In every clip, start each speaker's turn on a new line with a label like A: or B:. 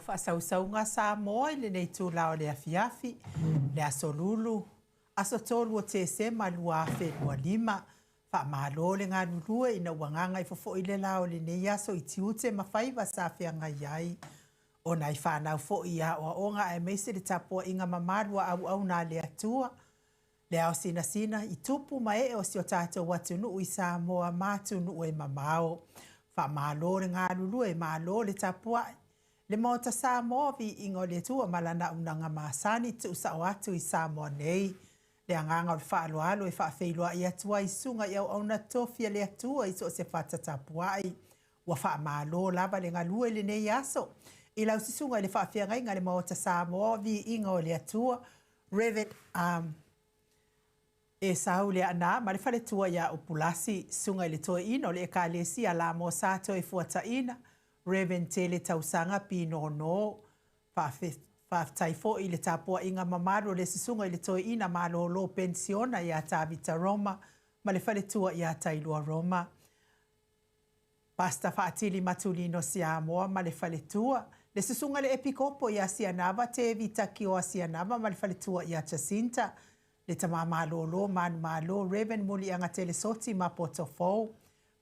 A: Faasausauga a Samoa i lenei itula o le afiafi, le Aso Lulu, aso 3 o Tesema 2025. Faamalo le galulue ina ua gagaifo foi le la o lenei aso i tiute ma faiva sa feagai ai. O nai fanau foi i aoaoga aemaise le tapuaiga mamalu a auauna a le Atua, le ao sinasina i tupu ma ee o si o tatou atunuu i Samoa ma atunuu e mamao. Faamalo le galulue, malo le tapuai. Le Maota Samoa, viiga o le Atua ma Lana auaunaga masani tuusao atu i Samoa nei. Le agaga o le faaaloalo e faafeiloai atu ai i susuga i auauna totofi a le Atua i so o se fata tapuai. Ua faamalo lava le galue i lenei aso i lau susuga i le faafeagaiga a le Maota Samoa, viiga o le Atua, Rev. Um, Esau Leaana ma le faletua ia Upulasi, susuga i le Toeaina o le Ekalesia Lamo Sa Toefuataina, Rev. Tele Tausaga Pinono. Faafetai foi i le tapuaiga mamalu a le Susuga i le Toeaina Malolo Penisiona ia Tavita Roma ma le faletua ia Tailua Roma. Pastor Faatili Matulino Siamoa ma le faletua, le Susuga i le Epikopo ia Sianava Tevita Kioa Sianava ma le faletua ia Jacinta, le Tama Malolo Manumalo Rev. Muliagatele Soti ma Potofou,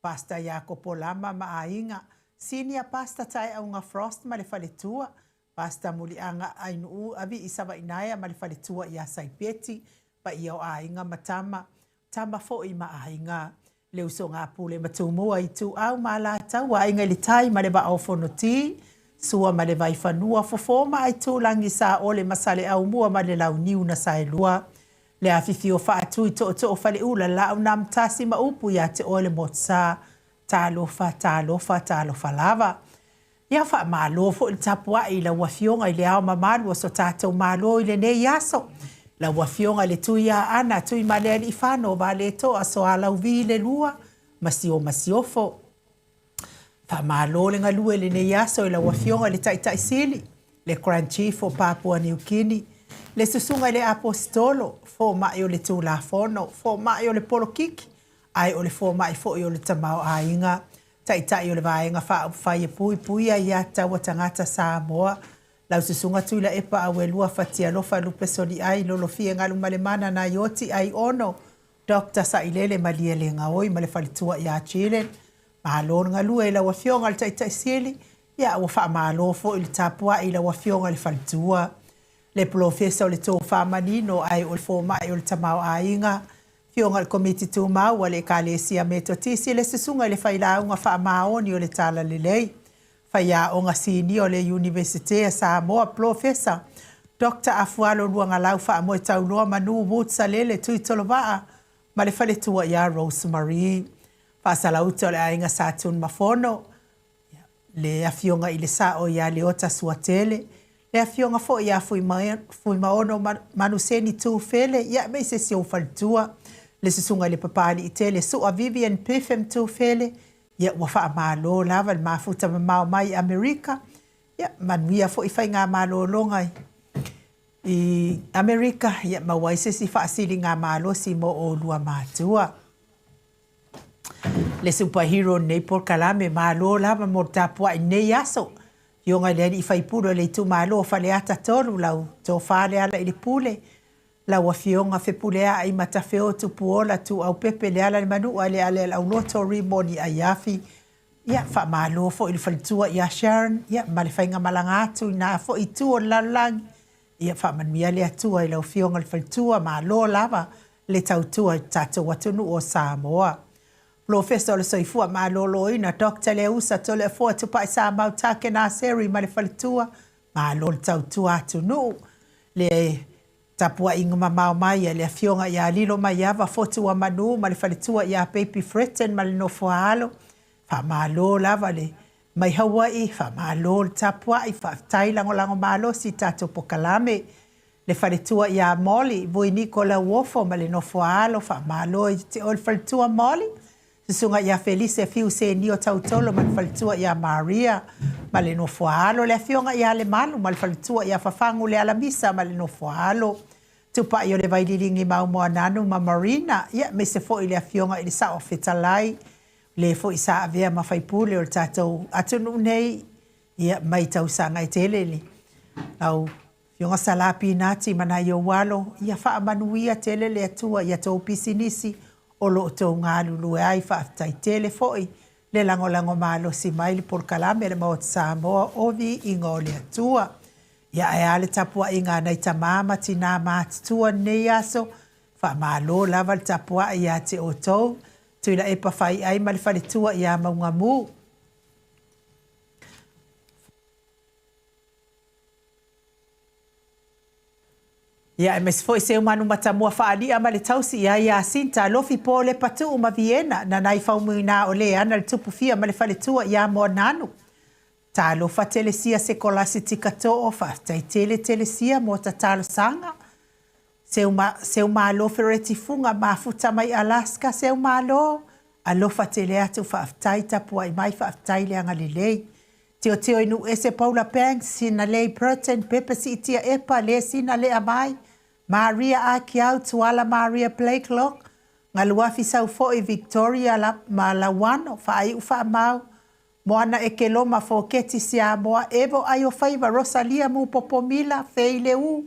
A: Pastor Iakopo Lama ma aiga, Senior Pastor Taeauga Frost ma le faletua, Pastor Muliaga Ainuu Avii Savainaea ma le faletua ia Saipeti, paia o aiga ma tama, tama foi ma aiga. Le usoga a Pule ma Tumua, Ituau ma Alataua, Aiga i le Tai ma le Vaa o Fonoti, Sua ma le Vaifanua, Fofo ma Aitulagi, Saole ma Saleaaumua ma le Launiu na Saelua, le afifio Faatui, Tootoo Faleula, Laaunamtasi ma upu ia te oe le Motusa. Talofa, talofa, talofa lava. Ia faamalo foi le tapuai i lau Afioga i Le Ao Mamalu o so tatou Malo i lenei aso, lau Afioga i le Tuiaana Tuimalealiifano Vaaletoa Soalauvi le Lua ma si o Masiofo. Faamalo le galue i lenei aso i lau Afioga i le Taitai Sili, le Grand Chief o Papua Niu Kini, le Susuga i le Aposetolo, Fomai o le Tulafono, Fomai o le Polokiki, ae o le Fomai foi o le Tamaoaiga. Taitai o le Vaega Faaupufai e Puipuia Aiatatau a Tagata Samoa, lau Susuga Tuilaepa Auelua Fatialofa Lupe Soliai Lolofie Galumalemana Naioti Aiono Doctor Sailele Malielegaoi ma le faletua ia Jillian. Malo le galue i lau Afioga i le Taitai Sili, ia ua faamalo foi le tapuai i lau Afioga i le faletua. Le Polofesa o le Tofa Manino ae o le Fomai o le Tamaoaiga, Afioga i le Komiti Tumau a le Ekalesia Metotisi, le Susuga i le Failauga Faamaoni o le Talalelei, Faiaoga Sinia o le Iunivesite a Samoa, Polofesa Doctor Afualo Luagalau Faamoetauloa Manu Wood Salele Tuitolovaa ma le faletua ia Rose Marie. Faasalauta o le Aiga Sa Tunumafono, le Afioga i le Sao ia Leota Suatele, le Afioga foi ia Fuimaono Manuseni Tufele, ia aemaise si ou faletua, le Susuga i le Papaliitele Sua Vivian Piffem Tufele, ia ua faamalo lava le mafuta mamao mai i Amerika, ia manuia foi faigamalologa i Amerika, ia maua ai se isi faasiligamalosi mo oulua matua. Le superhero nei polokalame, malo lava mo le tapuai nei aso. Afioga i le alii faipule o le itumalo o Faleata 3, lau tofa Lealailepule, lau afioga Fepuleai Matafeo Tupuola Tuaupepe Lealailemanua Lealealauloto Rimoni Aiafi, ia faamalo foi i le faletua ia Sharon, ia ma le faigamalaga atu i na foi itu o le lalolagi, ia faamanuia le Atua i lau afioga i le faletua, malo lava le tautua i le tatou atunuu o Samoa. Polofesa o le Soifua Maloloina, Doctor Leausa Toleafoa Tupaisamau Takenaseri ma le faletua, malo le tautua atunuu. Le tapuaiga mamao mai a le Afioga ia Lilomaiava Fotuamanu ma le faletua ia Baby Fretton ma le nofoaalo, faamalo lava le mai Hawaii, faamalo le tapuai, faafetai lagolago malosi i tatou pokalame. Le faletua ia Molly, Voiniko Lauofo ma le nofo a alo, faamalo i te oe le faletua Molly, susuga ia Felise Fiu Senio Tautolo ma le faletua ia Maria ma le nofo a alo, le afioga ia Lemalu ma le faletua ia Fafagu Lealamisa ma le nofo a alo, Tupai o le Vaililigi Maumoananu ma Marina, ia aemaise foi le afioga i le Saofetalai, le foi sa avea ma faipule o le tatou atunuu nei. Ia, mai tausaga e tele le lau Afioga Sala Pinati ma nai ou alo, ia faamanuia tele le Atua i a outou pisinisi o lo o outou galulue ai. Faafetai tele foi le lagolago malosi mai i le polokalame a le Maota Samoa o Viiga o le Atua. Ia ae a le tapuaiga a nai tama ma tina matutua i lenei aso, faamalo lava le tapuai ia te outou. Tuilaepa Faiai ma le faletua ia Maugamu. Ia, aemaise foi Seumanu Matamua Faalia ma le tausi ia Iasinta, Alofi Po Lepatuu ma Viena, Nanai Faumuina o le ana le Tupufia ma le faletua ia Moananu. Talofa Telesia Sekolasi Too, faafetai tele Telesia mo ta talosaga. Seumalo Fereti Fuga mafuta mai Alaska, Seumalo, alofa tele atu, faafetai tapuai mai, faafetai le agalelei. Teoteo i Nuese Paula Banks, Sinalei Burton, Pepe Siitia Epa, Le Sina Lea Mai, Maria Akiau, Tuala Maria Blakelock, Galuafi Saufoi, Victoria la, ma Lauano, Faaiu Faamau, Moana Ekeloma, Foketi Siamoa, Evo Aiofaiva, Rosalia Mupopomila, Feileu,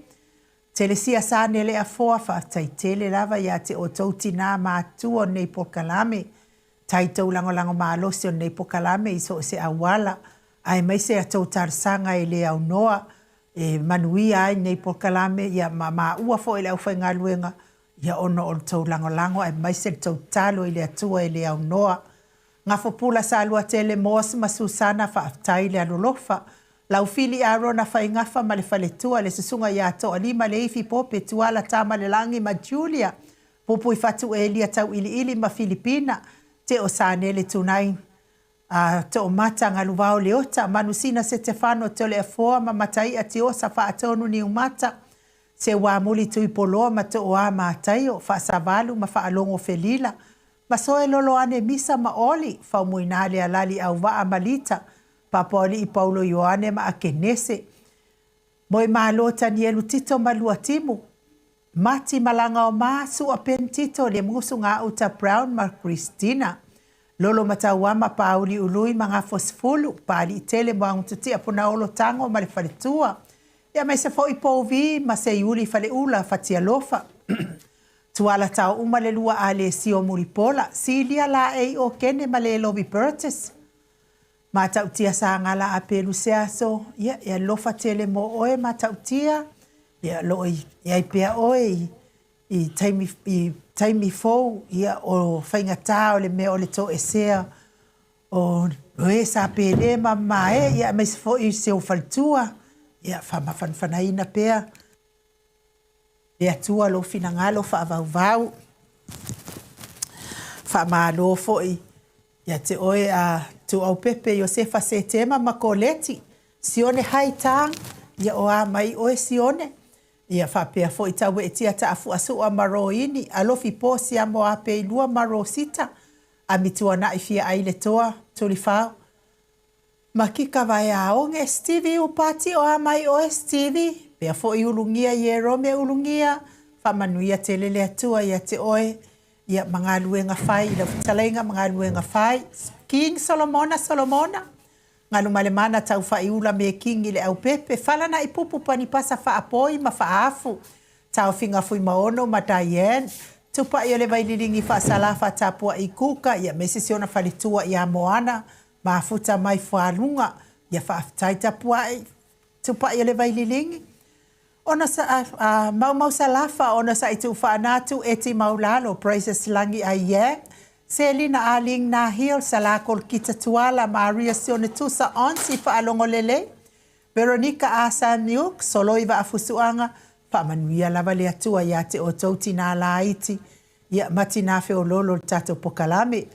A: Telesia Sane Lea Foa, faafetai tele lava ia te outou tinā matutua o lenei polokalame. Taitou lagolago malosi o lenei polokalame i so o se auala, aemaise a tou talosaga e le aunoa e manuia ai lenei polokalame, ia ma maua foi le aufaigaluega, ia ona o le tou lagolago aemaise le tou tatalo i le Atua e le aunoa. Gafopula Saluatele Moss ma Susana, faafetai le alolofa. Laufili Arona Faigafa ma le faletua, le susuga ia Toalima Leifi Pope Tuala Tamalelagi ma Julia, Pupui Fatu Elia Tauiliili ma Filipina, Teo Sanele Tunai, Toomata Galuvao Leota, Manusina Setefano Toleafoa ma Mataia Tiosa Faatonu Niumata, Seuamuli Tuipoloa ma Tooa Mataio, Faasavalu ma Faalogo Felila, Masoe Loloane Misa ma Oli, Faumuina le Alali Auvaa Malita, Papaoli'i Paulo Ioane ma Akenese, Moemalo Tanielu Tito ma Luatimu, Mati Malaga o Ma, Sua Ben Tito, le Musu Gauta Brown ma Christina, Lolo Matauama Pauli Ului ma Gafosifulu, Paaliitele Moagututia Punaolo Tago ma le faletua, aemaise foi Pouvi ma Seiuli Faleula Fatialofa. Tuala tao uma le lua a le sio Mulipola, Silia Laei o Kene ma le Lovi Burtis. Matautia Sagala a pelu se aso, ia e alofa tele mo oe Matautia, ia lo i ai pea oe i taimi, i taimi fou, ia o faigata o le mea o le toesea o e sa pele ma mae, ia aemaise foi si ou faletua, ia faamafanafanaina pea le Atua lou finagalo faavauvau. Faamalo foi ia te oe a Tuaupepe Iosefa Setema ma Koleti, Sione Hai Tang, ia o a mai oe Sione, ia faapea foi Taueetia Taafuasua ma Roini, Alofi Po Siamo Ape i lua ma Rosita, Amituanai Fia Ai le Toa, Tulifau, Makika Vaeaoge, Stevie Upati o a mai oe Stevie, pea foi Ulugia Ierome Ulugia, faamanuia tele le Atua ia te oe, ia ma galuega fai i lau fetalaiga ma galuega fai. King Solomona Solomona, Galumalemana Taufaiula me Kingi le Aupepe, Falana'i Pupu Panipasa Faapoi ma Faafu, Taofiga Fuimaono ma Diane, Tupai o le Vaililigi Faasalafa Tapua'i Kuka, ia aemaise si ona faletua ia Moana, mafuta mai Fualuga, ia faafetai tapuai, Tupai o le Vaililigi. Ona sa, Maumau Salafa, ona sa i tuufaanatu Eti Maulalo, Praises Lagi Aiyang, Selina Aling Nahil, Sala Kolokita Tuala, Maria Sione Tusa Onsi Faalogo Lelei, Veronica Asa Miuk, Soloi Vaafusuaga, faamanuia lava le Atua ia te outou tinā laiti, ia ma tinā feoloolo o le tatou pokalame.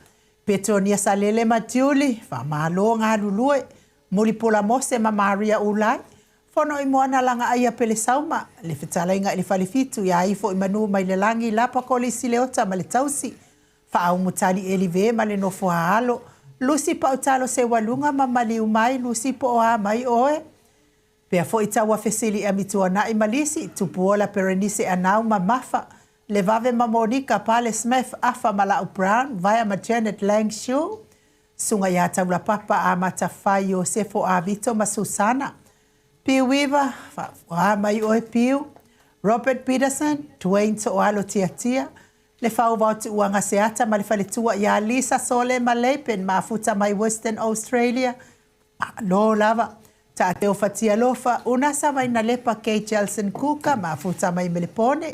A: Petonia Salele ma Julie, faamalo galulue, Mulipola Mose ma Maria Ulai, Fono i Moana Lagaaia Pelesauma, le fetalaiga i le Falefitu ia ifo i manu mai le lagi Lapa Kolisi Leota ma le tausi, Faaumutali Elive ma le nofo a alo, Lusi Pautalo Seualuga ma maliu mai Lusi po o a mai oe. Pea foi Tauafesili Amituanai ma Lisi, Tupuola Perenise Anau ma Mafa, Levave ma Monika Pale Smith Afa ma Lau Brown, Vaea ma Janet Lang Shu, Susuga ia Taulapapa, Amata Fai, Iosefo Avito ma Susana. Piu Weaver, faafofoga mai oe Piu, Robert Peterson, Dwayne Tooalo Tiatia, Le Fauvao Tuuaga Seata ma le faletua ia Lisa Sole ma Lapen mafuta mai Western Australia. Malo lava. Taateo Fatialofa, Unasa Vainalepa Kay Jelson Kuka mafuta mai Melepone,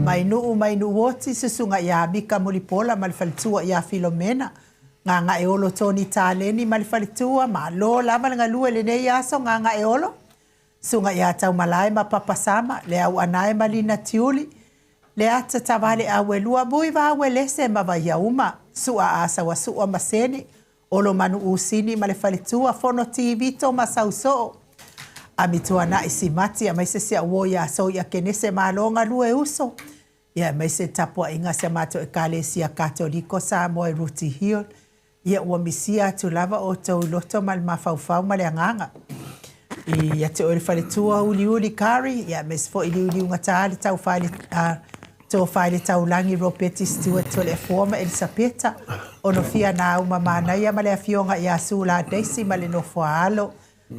A: mai Nuu mai Nuuoti, Susuga ia Mika Mulipola ma le faletua ia Filomena. Gagaeolo Tony Taleni ma le faletua, malo lava le galue i lenei aso Gagaeolo. Susuga ia Taumalae ma Papa Sama, Le Auanae ma Lina Tiuli, Leata Tavale Auelua, Vui Vauelese ma Vaiauma, Sua Asaua Sua ma Sene, Olo Manuusini ma le faletua, Fono Tivito ma Sausoo, Amituanai Simati aemaise si au uo ia Soia Kenese, malo galue uso. Ia aemaise le tapuaiga a si a matou Ekalesia Katoliko Samoa i Rooty Hill, ia ua misia atu lava outou i loto ma le mafaufau ma le agaga. Ia te oe le faletua uliuli Kari, ia aemaise foi liuliugata le taufa i le tofa i le taulagi Ropeti Stewart Toleafoa ma Elisapeta Onofia Nauma Manaia ma le afioga ia Sula Daisy ma le nofo a alo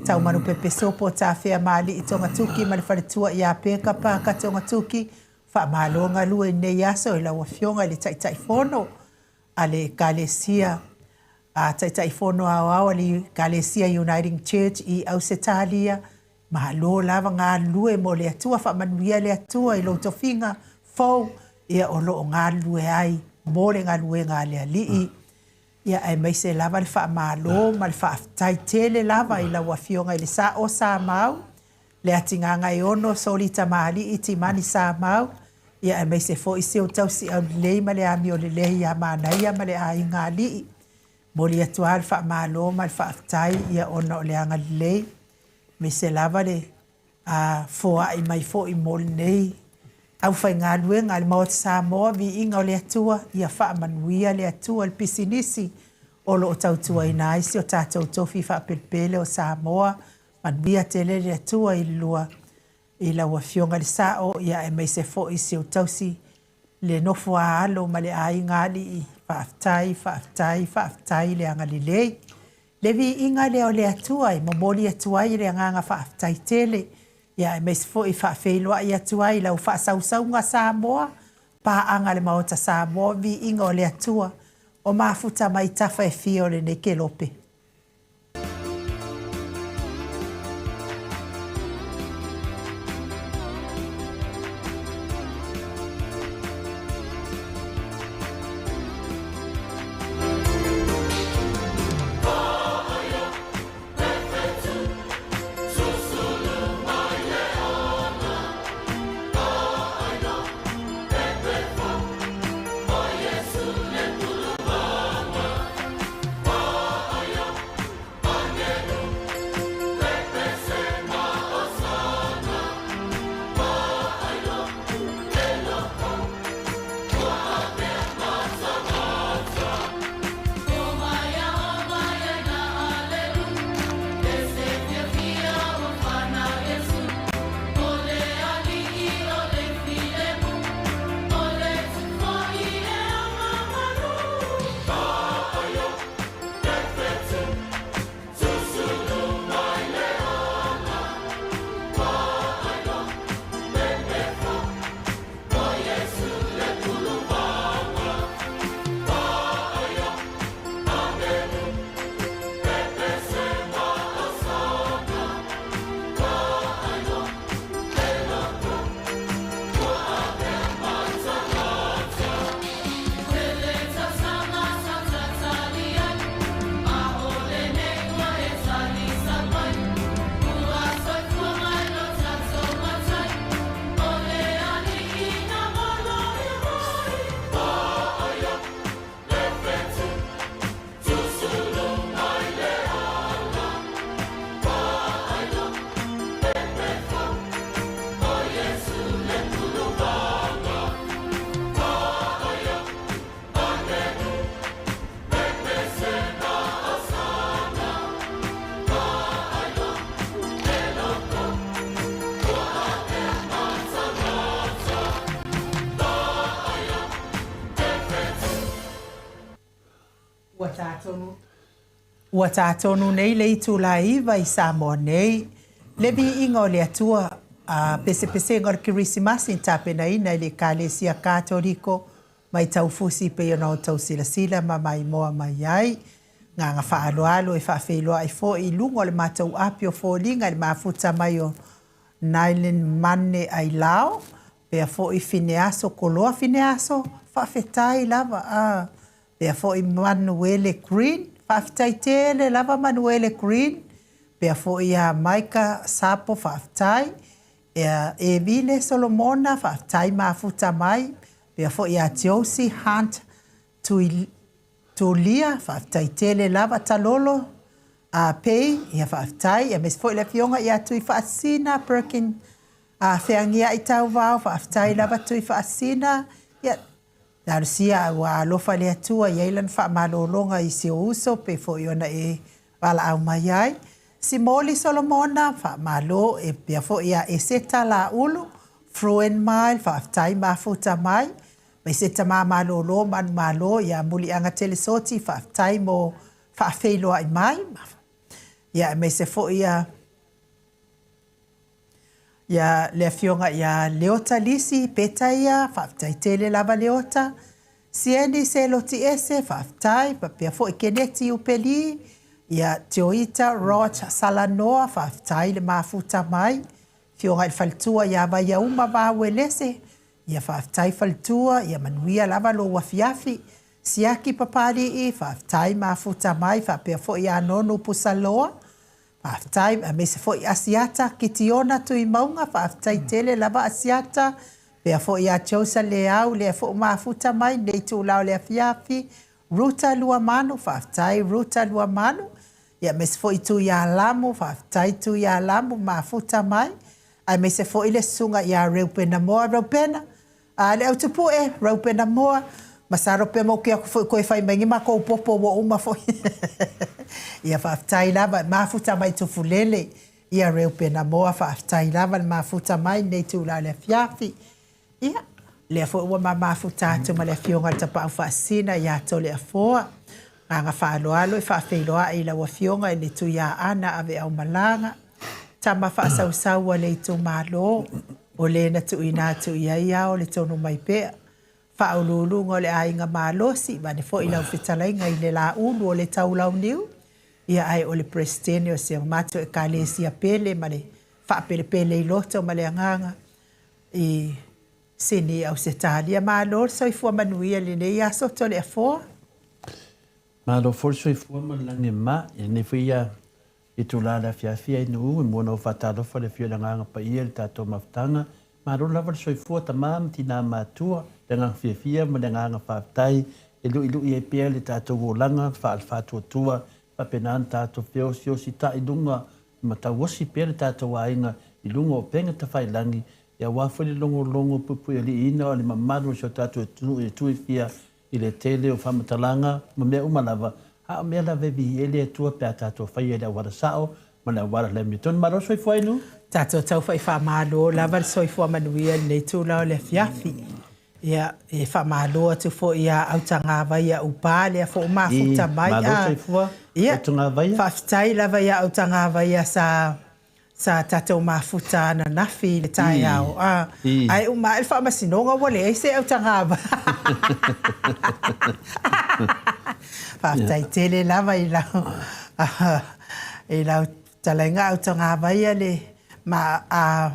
A: Taumanu Pepesopo Tafea Maalii Togatuki ma le faletua ia Peka Paka Togatuki. Faamalo galue i lenei aso i lau Afioga i le Taitaifono a le Ekalesia, a Taitaifono Aoao a le Ekalesia Uniting Church i Ausetalia. Malo lava galulue mo le Atua, faamanuia le Atua i lou tofiga fou, ia o lo o galulue ai mo le galuega a le Alii. Ia aemaise lava le faamalo ma le faafetai tele lava i lau Afioga i le Sa'o Samau, Leatigagaeono Soli Tamalii Timani Samau, ia aemaise foi si ou tausi aulelei ma le amio lelei ia Manaia ma le aiga alii. Momoli atu lava le faamalo ma le faafetai ia ona o le agalelei, aemaise lava le a foai mai foi mo lenei aufaigaluega a le Maota Samoa, viiga o le Atua, ia faamanuia le Atua i le pisinisi o lo o tautuaina ai si o tatou tofi faapelepele o Samoa. Manuia tele le Atua i le lua i lau Afioga i le Sao, ia aemaise foi si ou tausi le nofo a alo ma le aiga alii. Faafetai, faafetai, faafetai le agalelei. Le viiga lea o le Atua e momoli atu ai le agaga faafetai tele, ia aemaise foi faafeiloai atu ai i lau faasausauga Samoa, paaga a le Maota Samoa, viiga o le Atua o mafuta mai tafa e fia o lenei kelope. Ua ta tonu. Ua tā tonu nei le itula e 9 i Samoa nei, le Viiga o le Atua, a pesepesega o le Kerisimasi na tapenaina e le Ekalesia Katoliko mai Taufusi pei ona outou silasila ma maimoa mai ai. Agaga faaaloalo e faafeiloai foi i luga o le matou api o foliga i le mafuta mai o Nylin Mane Ailao, pea foi Fineaso Koloa Fineaso, faafetai lava a pea foi Manuele Green, faafetai tele lava Manuele Green, pea foi ia Maika Sapo, faafetai, ia Evile Solomona, faafetai mafuta mai, pea foi ia Josie Hunt Tui Tulia, faafetai tele lava Talolo a Pei, ia faafetai, aemaise foi le afioga ia Tuifaasisina Perkin a Feagiai Tauvao, faafetai lava Tuifaasisina, ia talosia ua alofa le Atua i ai lana faamalologa i si ou uso pei foi ona e valaau mai ai. Simoli Solomona, faamalo, e pea foi ia Eseta Laulu, Fruen Mile, faafetai mafuta mai. Mai se tama malolo manumalo ia Muliaga Telesoti, faafetai mo faafeiloai mai. Ia aemaise foi ia ia le afioga ia Leota Lisi Peta ia, faafetai tele lava Leota. Sieni Seloti Ese, faafetai, faapea foi Keneti Upeli, ia Tioita Rog Salanoa, faafetai le mafuta mai. Afioga i le faletua ia Vaiauma Vauelese, Ia faafetai faletua, ia manuia lava lou afiafi. Siaki Papalii, faafetai mafuta mai faapea foi ia Nonu Pusaloa, faafetai aemaise foi Asiata Kitiona Tuimauga, faafetai tele lava Asiata, faapea foi ia Josa Leau lea foi ua mafuta mai i lenei itula o le afiafi. Ruta Luamanu, faafetai Ruta Luamanu, ia aemaise foi Tuialamu, faafetai Tuialamu mafuta mai. Aemaise foi le susuga ia Reupena Moa Reupena, a le Autupue, Reupena Moa, masalo pe maua atu foi toe fai mai ni matou popo ua uma foi. Ia faafetai lava, e mafuta mai Tufulele ia Reupena Moa, faafetai lava le mafuta mai i lenei itula o le afiafi. Ia, lea foi ua ma mafuta atu ma le Afioga i le Tapaau Faasisina ia Toleafoa. Agaga faaaloalo e faafeiloai i lau Afioga i le Tuiaana Aveaumalaga, tama faasausau a le itumalo, o le na tuuina atu i ai ao le tonu mai pea. Faauluuluga o le Aiga Malosi, vaeane foi lau fetalaiga i le Laulu o le Taulauniu, ia ae o le Peresetene o si o matou Ekalesia pele ma le faapelepele i loto ma le agaga i Sini, Ausetalia. Malo le soifua manuia i lenei aso Toleafoa.
B: Malo foi le soifua ma le lagi e mama i lenei foi itula o le afiafi ai nuu e mua ona ou faatalofa i le afio o le Agaga Paia i le tatou mafutaga. Malo lava le soifua tama ma tina matua, le agaga fiafia ma le agaga faafetai e luilui ai pea le tatou olaga faale-faatuatua faapena ona tatou feosiositai i luga ma tauosi pea le tatou aiga i luga o upega tafailagi, aua foi le logologo puipuialiiina o le mamalu o si o tatou atunuu i itu e fia i le tele o faamatalaga ma mea uma lava, a o mea lava e viia ai le Atua pe a tatou faia i le auala sao ma le auala le amiotonu. Malo le soifua inu!
A: Tatou tau faimalo lava le soifua manuia i lenei itula o le afiafi. Ia, e faamalo atu foi ia Autagavaia Upa, lea foi ua mafuta mai.
B: Malo le soifua,
A: Ia,
B: Autagavaia.
A: faafetai lava ia Autagavaia sa sa tatou mafuta ananafi i le taeao. A, ae uma ae le faamasinoga ua leai se Autagavaia. Faafetai tele lava i lau i lau fetalaiga Autagavaia le ma a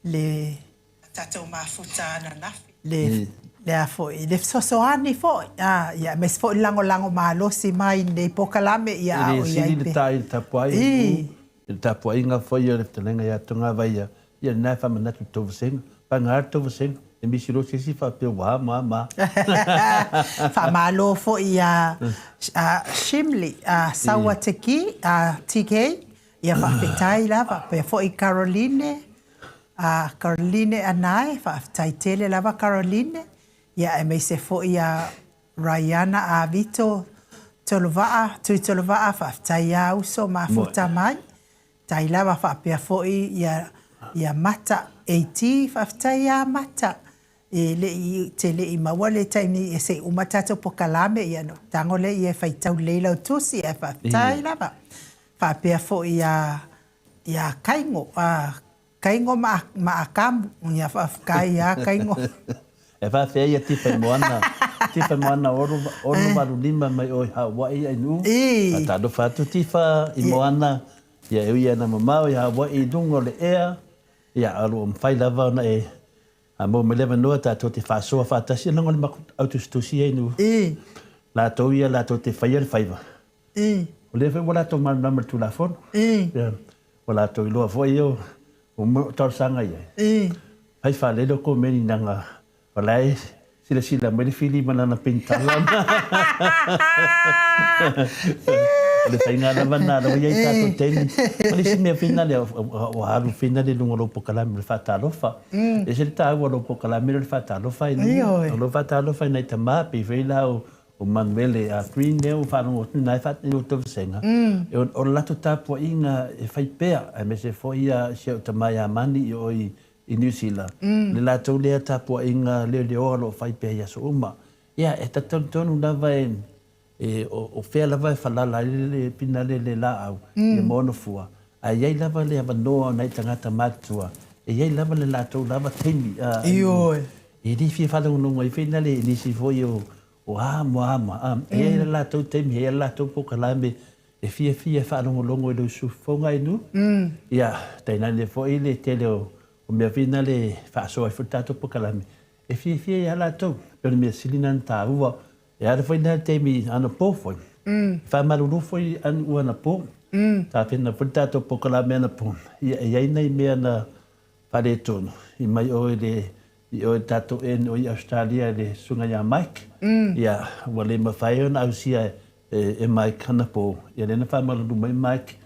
A: le tatou mafuta ananafi, le, le a foi, le fesoasoani foi, a, ia, aemaise foi le lagolago malosi mai i lenei polokalame, ia, a
B: E
A: o
B: le
A: i ai
B: sili le
A: pea.
B: ta i le tapuai,
A: I.
B: i le tapuaiga foi a le fetalaiga ia Togavaia, ia lena e faamanatu i le tou vasega. Paga le tou vasega, e misi loa se isi faapea ua a ma a ma a.
A: Faamalo foi ia Shimley Saua Teki, TK, ia faafetai lava. Faapea foi Caroline, A Caroline Anae, faafetai tele lava Caroline, ia aemaise foi ia Raiana Avito Tolovaa, Tuitolovaa, faafetai ia uso mafuta mai. Tai lava faapea foi ia ia Mata AT, faafetai ia Mata. E le i, te le i maua le taimi e se i uma tatou pokalame, ia ona ou tago lea ia e faitau lelei lau tusi, ae faafetai lava. Faapea foi ia, ia Kaigo, a, Kaigo ma, ma Akamu, ia faafetai ia Kaigo.
B: E faafeai ia Tifa i Moana, Tifa Moana 685 mai o i Hawaii ai Nu'u. Faatalofa atu Tifa i Moana, ia e ui ana mamao i Hawaii i luga o le ea, ia o lo o mafai lava ona e A maua mai le avanoa tatou te faasoa faatasi leaga o le matou autusitusi ai nu. Latou ia latou te faia le faiva. O lea foi ua latou malamalama i le Tulafono. Ia, ua latou iloa foi o uma o talosaga i ai. Fai faalele o komeni leaga o la e silasila mai le Fili ma lana penitala. O le faiga lava lena o lea ua i ai tatou taimi. O le isi mea foi lea ua alu foi lea i luga o lou polokalame o le faatalofa. E ese le taua o lou polokalame lea o le faatalofa i nuu. O lou faatalofa i nai tama, pei foi la o Manuele Green lea ua faalogo atu na e faatino i outou vasega. O le latou tapuaiga e fai pea, aemaise foi si au tama ia Mani i o i Niu Sila, le latou lea tapuaiga leoleoa o lo o fai pea i aso uma. Ia, e talitonu lava e E, o fea lava e falala ai le pinale le laau, ia ma ona fua, ae i ai lava le avanoa o nai tagata matutua, e i ai lava le latou lava taimi, a,
A: Ioe.
B: e le fia faalogologo ai foi na le nisi foi o, o a ma a ma a, e i ai le latou taimi, e i ai le latou polokalame e fiafia e faalogologo i lou siufofoga i nuu, ia, tainane foi le tele o, o mea foi na le faasoa ai foi le tatou polokalame, e fiafia ai lava latou. Pei o le mea sili lena ona taua. E ala foi lena taimi anapo foi, e faamalulu foi anu anapo, tapena foi le tatou polokalame anapo, ia e i ai nai mea na faaletonu i mai o i le i o i le tatou NO i Australia i le susuga ia Mike, ia ua le mafai ona ausia e Mike anapo, ia lea na faamalulu mai Mike,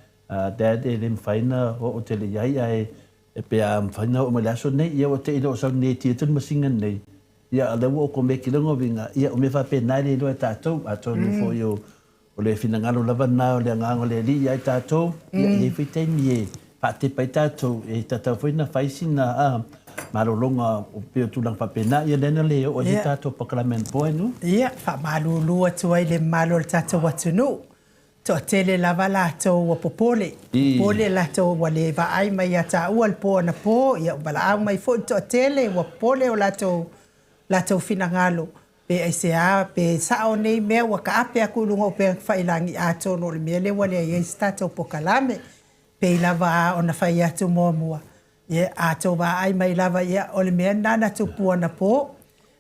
B: Dad e le mafai ona oo tele i ai ae E pe a mafai ona oo mai le aso nei, ia ua te i le o sau nei tia atu le masina nei, ia o lea ua okomeki lona uiga, ia o mea faapena e le iloa e tatou, atonu foi o o le finagalo lava lena o le Agaga o le Alii ia i tatou, ia e i ai foi taimi e faatepa ai tatou, e tatau foi ona fai sina a malologa o pei o tulaga faapena, ia lea na le oo ai se tatou polokalame anapo ai nu.
A: Ia, faamalulu atu ai i le mamalu o le tatou atunuu, Toatele lava latou ua popole, popole latou ua le vaai mai ia taua le po anapo, ia ua valaau mai foi le toatele ua popole o latou, latou finagalo, pe aisea, pe sao nei mea ua taape atu i luga o upega tafailagi, atonu o le mea lea ua leai ai se tatou pokalame. Pei lava ona fai atu muamua, Ia, a tou vaai mai lava, ia, o le mea lena na tupu anapo,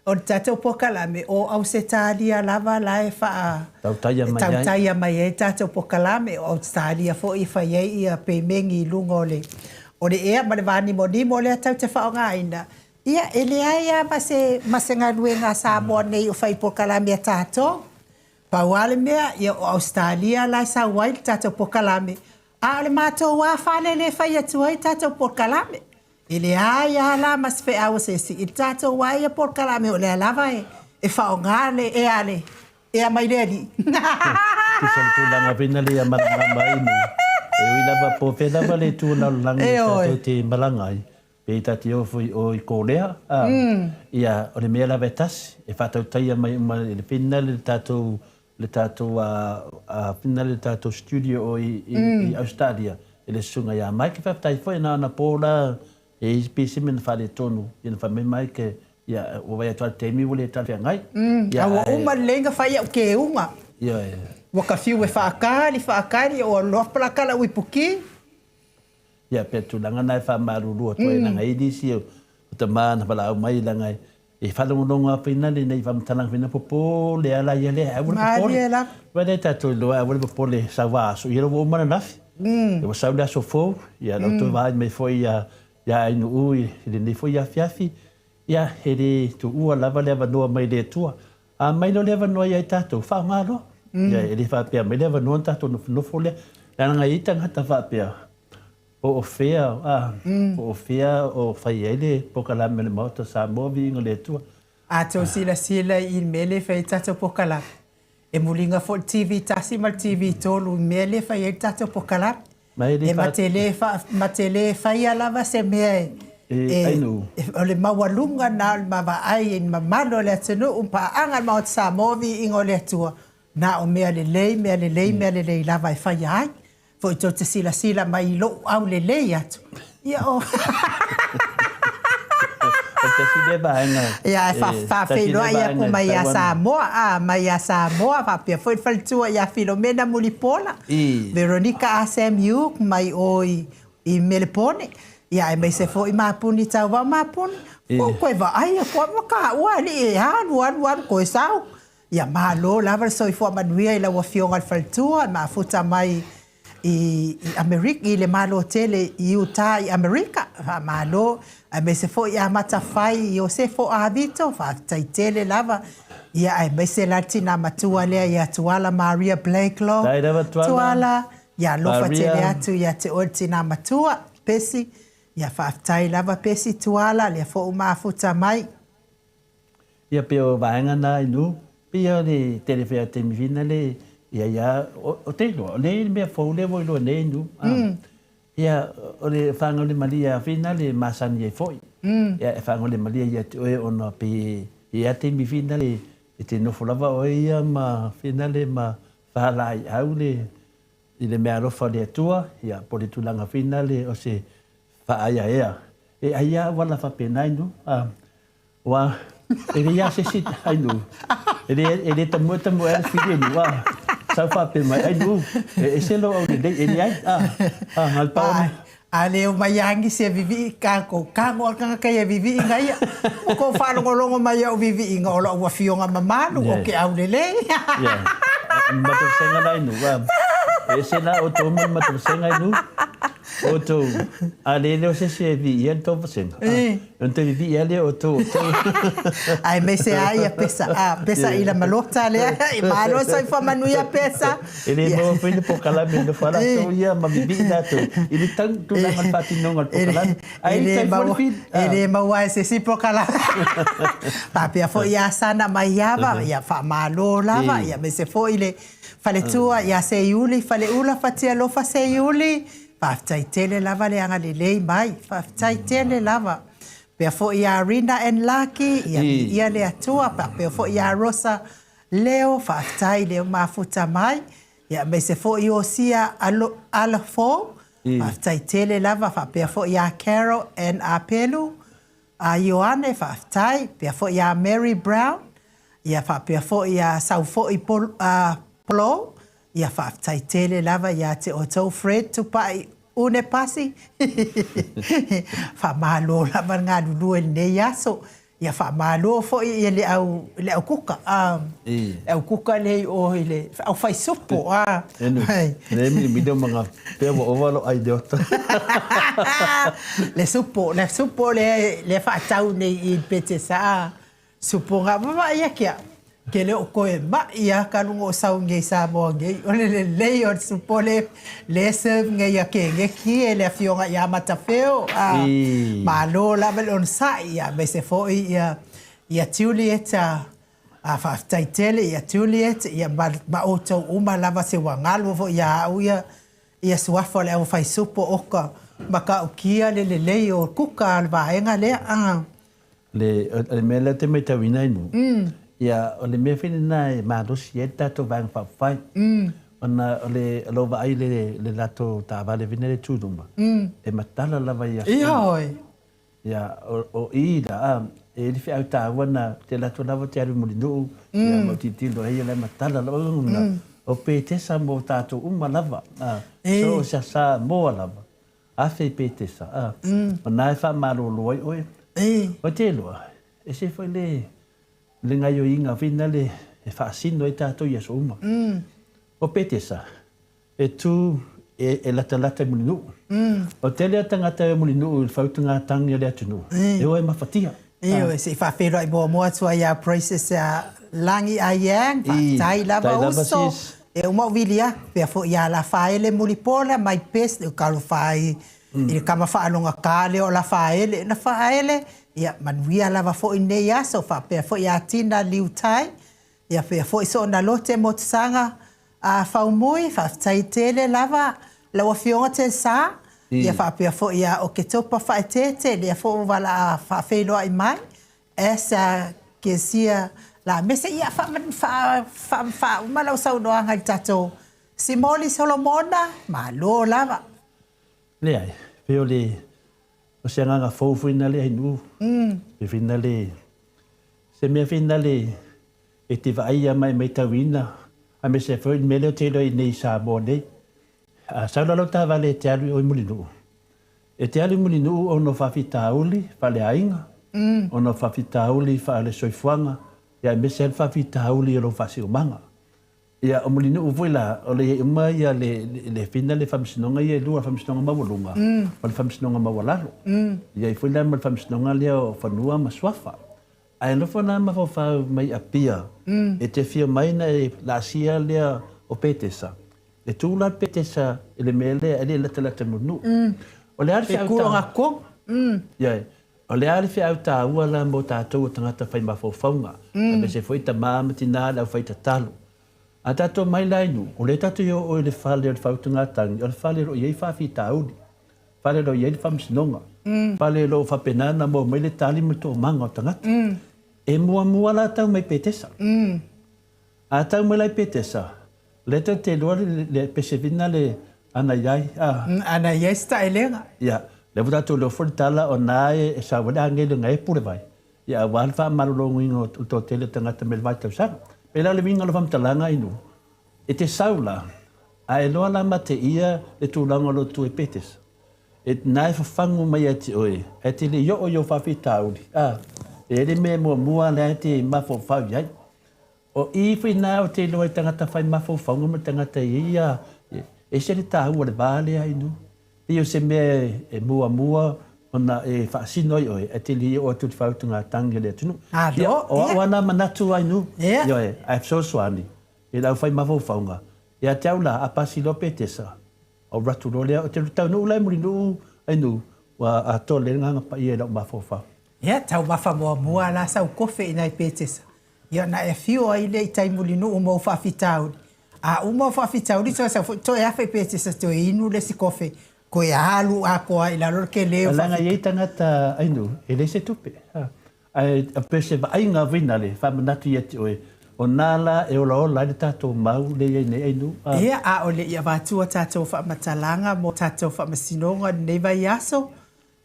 A: o le tatou pokalame, o Ausetalia lava la e faa...
B: Tautaia mai
A: ai. Tautaia mai ai tatou pokalame, o Ausetalia foi e fai ai ia pemegi i luga o le, o le ea ma le vanimonimo lea tatou te faaaogaina. Ia, e leai lava ma se, ma se galuega a Samoa nei o fai pokalame a tatou. Pau lava le mea, ia, o Ausetalia la e sau ai le tatou pokalame, A o le matou lava fale lea e fai atu ai tatou polokalame. E leai lava la ma se feau a se isi i le tatou lava ia polokalame o lea lava e faaaoga le ea a le ea mai le Alii.
B: Tusa o le tulaga foi na lea malamalama ai nei, e ui lava po o fea lava le itu o le lalolagi tatou te malaga ai, pe ta te o foi i o i Kōlea, ā, ia, o le mea lava e tasi, e faatautaia mai uma e le whenua le tatou le tatou a le tatou studio o i i Ausetalia e le susuga ia Mike faafetai foi na ona po la e i pei se mea na faaletonu ia na fai mai Mike ia ua vaai atu lava i le taimi ua le talafeagai
A: ia a ua uma lelei na fai au keuga
B: ioe
A: ua ka fiu e faakali faakali ua loa palaka lau ipuki.
B: Ia pei o le tulaga na e faamalulu atu ai leaga e i ai nisi o tama na valaau mai leaga E faalogologo lava foi na lenei faamatalaga foi na popole a la ia lea aua le popole.
A: Malie lava.
B: Vai lea tatou iloa aua le popole sau a aso ia ua uma ananafi. Ia ua sau le aso fou ia lau toe vaai mai foi ia ia Ainuu i lenei foi afiafi. Ia e le tuua lava le avanoa mai le Atua. A mai loa le avanoa ia i tatou faaaoga loa. Ia e le faapea mai le avanoa ona tatou nofonofo lea. Leaga e i ai tagata faapea Po o fea, a, po o fea o fai ai le polokalame a le Maota o Samoa, viiga o le Atua.
A: A tou silasila i le mea lea e fai ai le tatou polokalame, e muliga foi le TV 1 ma le TV 3 i le mea lea e fai ai le tatou polokalame.
B: Ma e le
A: E ma te le fa, ma te le faia lava se mea e,
B: E, ai nuu.
A: O le maualuga lena o le ma vaai i le mamalu o le atunuu, paaga i le Maota Samoa, viiga o le Atua, na o mea lelei, mea lelei, mea lelei lava e faia ai. Foi tou te silasila mai i lou aulelei atu, ia o.
B: O le tasi lea vaega.
A: Ia, ae faafeiloai atu mai ia Samoa, a, mai ia Samoa, faapea foi le faletua ia Filomena Mulipola, Veronica Ah Sam Yuk mai o i i Melepone, ia aemaise foi Mapuni Tauvao Mapuni, ua ou toe vaai atu au, taua alii e alu alu alu toe sau. Ia malo lava le soifua manuia i lau Afioga i le faletua e mafuta mai i Amerika, i le Malo tele i Utah i Amerika. Faamalo, aemaise foi ia Matafai Iosefo Avito, faafetai tele lava. Ia aemaise la le tina matua lea ia Tuala Maria Blakelow.
B: Faafetai lava Tuala.
A: Tuala, ia alofa tele atu ia te oe le tina matua, Pesi. Ia faafetai lava Pesi Tuala, lea foi ua mafuta mai.
B: Ia pei o vaega na inu, pei o le tele foi a taimi fina le ia ia o te iloa, o le mea fou lea ua iloa nei inu. Ia o le faagaulemalie a fina le masani ai foi. Ia e faagaulemalie ia te oe ona pei e i ai taimi fina le e te nofo lava oe ia ma fina le ma falaiau le i le meaalofa o le Atua, ia po o le tulaga fina le o se faaeaea. E ai a auala faapena inu. Ua, e leai lava se isi Ainuu, e le, e le tamua tamua ai le fili Ainuu, a, sau faapea mai, Ainuu, e ese lou aulelei, e leai, a, a, na o le pau lava.
A: A le omai lava nisi e vivii tatou, tago lava le tagata ia e vivii na ia. Ua tou faalogologo mai i au viviiga o lau afioga mamalu, o ke aulelei.
B: Yeah. Matavasega la Ainuu, a, e ese la outou ma le matavasega Ainuu. Outou, a le leo se isi e viia le tou vasega, a, ona toe vivii lava lea o outou o outou.
A: Aemaise lava ia Pesa, a, Pesa i la malota lea, i malo soifua manuia Pesa.
B: E le maua foi le polokalame e nofo lava latou ia ma vivii latou i le tulaga o le faatinoga o le polokalame. Ae i tai foi le fili.
A: E le maua e se isi polokalame. Faapea foi ia Sana Maiava, ia faamalo lava, ia aemaise foi le Faletua ia Seiuli, Faleula Fatialofa Seiuli, faafetai tele lava le agalelei mai, faafetai tele lava. Faapea foi ia Rina and Laki, ia viia le Atua, faapea foi ia Rosa Leo, faafetai le mafuta mai, ia aemaise foi Iosia Alafou, faafetai tele lava, faapea foi ia Carol and Apelu, A Ioane, faafetai, pea foi ia Mary Brown, ia faapea foi ia Saufoi Polou, ia faafetai tele lava ia te outou Fred Tupai Unepasi, faamalo lava le galulue i lenei aso, ia faamalo foi i le au le au kuka, le au kuka lea i o i le au fai supo, a.
B: Le milimili o maga Pea ua ova lou ai leota.
A: Le supo, le supo lea lea faatau nei i le Petesa a supo ga vaavaai ake au. Ke le o toe ma'i a talu ona ou sau i nei Samoa nei. O le lelei o le supo le le serve nei a Keneti e le afioga ia Matafeo. A malo lava le onosai aemaise foi ia ia Juliet a A faafetai tele ia Juliet ia ma ma outou uma lava se ua galo foi ia au ia ia suafa o le au fai supo oka matautia le lelei o kuka a le vaega lea a.
B: Le o le mea lea ou te matauina ai nuu, ia o le mea foi lena e malosi ai le tatou Vaega Faaupufai, ona o le o lou vaai i le le latou taavale foi lea e tu i luma, e matala lava i aso uma.
A: Ioe.
B: Ia, o i la, a, e i ai le feau taua na, te alu atu lava te alu i Mulinuu, ia, ma tilotilo ai, ia la e matala lava, ona, o Petesa mo tatou uma lava, a, so o se Samoa lava, afe i Petesa, a, o na e faamalolo ai oe. Ou te iloa, ese foi le, le gaioiga foi lea e faasino ai tatou i aso uma. O Petesa, E tū, e latalata i Mulinuu. O tele a tagata e o Mulinuu i le faautugatagi a le atunuu, e o e mafatia.
A: Ioe, se i faafeiloai muamua atu ai ia Praises ia Lagi Aiyang, faafetai lava uso, e uma ou vili atu, pea foi ia Lafaele Mulipola, my best, e talofa ai i le tama faalogata lea o Lafaele, Lafaele, ia manuia lava foi lenei aso, faapea foi ia Tina Liutai, Ia pea foi soona lote motusaga a Faumui, faafetai tele lava lau Afioga Telsa. Ia faapea foi ia Oketopa Faaeteete, lea foi ua vala'a faafeiloai mai, Esa Kesia Lamese. Ia faauma lau saunoaga i le tatou Simoli Solomona, malo lava.
B: Leai, pei o le o se agaga fou foi na le ainuu. Pei foi na le se mea foi na le e te vaaia ma e matauina, aemaise foi le mea lea ou te iloa i inei i Samoa nei. A sau la lau taavale e te alu i o i Mulinuu, e te alu i Mulinuu ona o faafitauli faaleaiga, ona o faafitauli faale-soifuaga, ia aemaise lava le faafitauli o lou faasiumaga. Ia, o Mulinuu foi la, o le i ai uma ia le, le fina le faamasinoga ia e lua, le faamasinoga maualuga ma le faamasinoga maualalo. I ai foi la ma le faamasinoga lea o Fanua ma Suafa. Ae nofo la mafaufau mai Apia, e te afio mai na e laasia lea o Petesa. E tu la le Petesa i le mea lea e le latalata i Mulinuu. O le a le feau taua? Ioe. O le a le feau taua la mo tatou o tagata fai mafaufauga, aemaise foi tama ma tina le aufai tatalo. A tatou mai la i nuu, o lea tatou te oo i le fale o le faautugatagi, o le fale o lo o i ai faafitauli, fale o lo o i ai le faamasinoga, fale o lo o faapena ona maua mai le tali ma le toomaga o tagata. E muamua la tau mai Petesa. A tau mai la i Petesa, lea tatou te iloa le pese vina le ana i ai, a.
A: Ana i ai se taelega.
B: Ia, lea ua tatou iloa foi le tala o na e sau ai le agelu e pule vai, ia aua le faamaloloina o le toatele o tagata mai le vai tausaga. Pei la o le uiga o le faamatalaga inu, e te sau la, a e iloa la mateia le tulaga o lo tu e Petesa, e na e fafagu mai ia te oe, ae te le i oo i ou faafitauli, a, e i ai le mea muamua lea e te mafaufau i ai. O i foi na ou te iloa i tagata fai mafaufauga ma tagata e ia, e ese le taua o le va lea inu. Pei o se mea e muamua ona e faasino ai oe, ae te le i oo atu i le faautugatagi a le atunuu. Ia, o au lava na manatu Ainu, ioe, ae fesoasoani i le aufai mafaufauga. Ia te au la, a pasi loa Petesa, ou alu atu loa lea, ou te taunuu la i Mulinuu Ainu, ua atoa lelei le agaga paia i lau mafaufau.
A: Ia, taumafa muamua la sau kofe i nai Petesa. Ia ona e afio ai lea i tai Mulinuu ma ou faafitauli. A uma ou faafitauli toe sau foi toe afe i Petesa toe inu le isi kofe, toe alu atoa ai i lalo le tele o
B: Leaga e i ai tagata Ainu e leai se tupe. Ae pei o se vaaiga foi lea faamanatu ia te oe, o na la e olaola ai le tatou mau lea e i ai nei Ainu.
A: Ia, a o le i avatua tatou faamatalaga mo tatou faamasinoga i lenei vaiaso,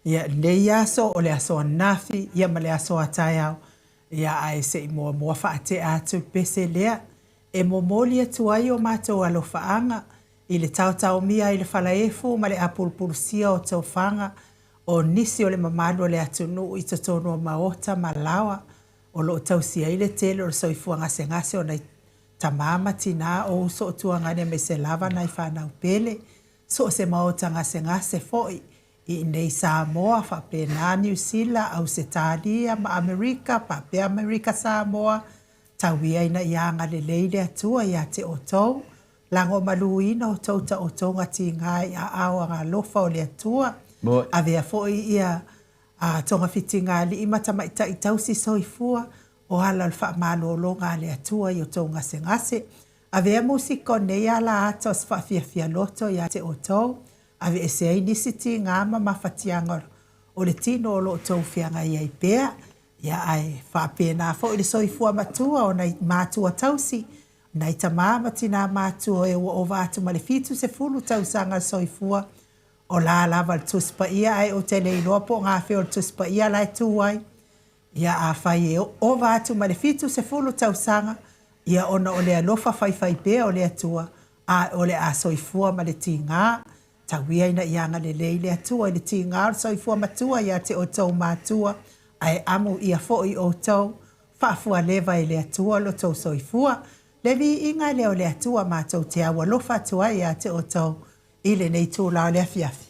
A: Ia, lenei aso, o le aso ananafi, ia ma le aso a taeao, ia ae se i muamua faatea atu le pese lea e momoli atu ai o matou alofaaga i le taotaomia ai le falaefu ma le apulupulusia o tofaga o nisi o le mamalu o le atunuu i totonu o maota ma laoa o lo o tausi ai le tele o le soifua gasegase o nai tama ma tina o uso o tuagane aemaise lava nai fanau pele so o se maota gasegase foi I inei Samoa, faapena Niu Sila, Ausetalia ma Amerika, faapea Amerika Samoa, tau ia ina ia agalelei le Atua ia te outou, lagomaluina outou taotoga tiga i aao agalofa o le Atua, avea foi ia togafitiga alii ma tamaitai tausi soifua, o ala o le faamalologa a le Atua i outou gasegase. Avea musika o nei ala ata o se faafiafia loto ia te outou, Aveese ai nisi tiga ma mafatiaga o le tino o lo o tou feagai ai pea, ia ae faapena foi le soifua matua o nai matua tausi, nai tama ma tinā matua e ua ova atu ma le 70 tausaga le soifua, o la lava le Tusi Paia ae ou te le iloa po o gafea o le Tusi Paia la e tu ai. Ia afai e ova atu ma le 70 tausaga, ia ona o le alofa faifaipea o le Atua, a o le a soifua ma le tiga, tau ia ina ia agalelei le Atua i le tiga o le soifua matua ia te outou matua, ae amu ia foi outou, faafualeva e le Atua lo tou soifua. Le viiga lea o le Atua matou te aualofa atu ai ia te outou i lenei itula o le afiafi.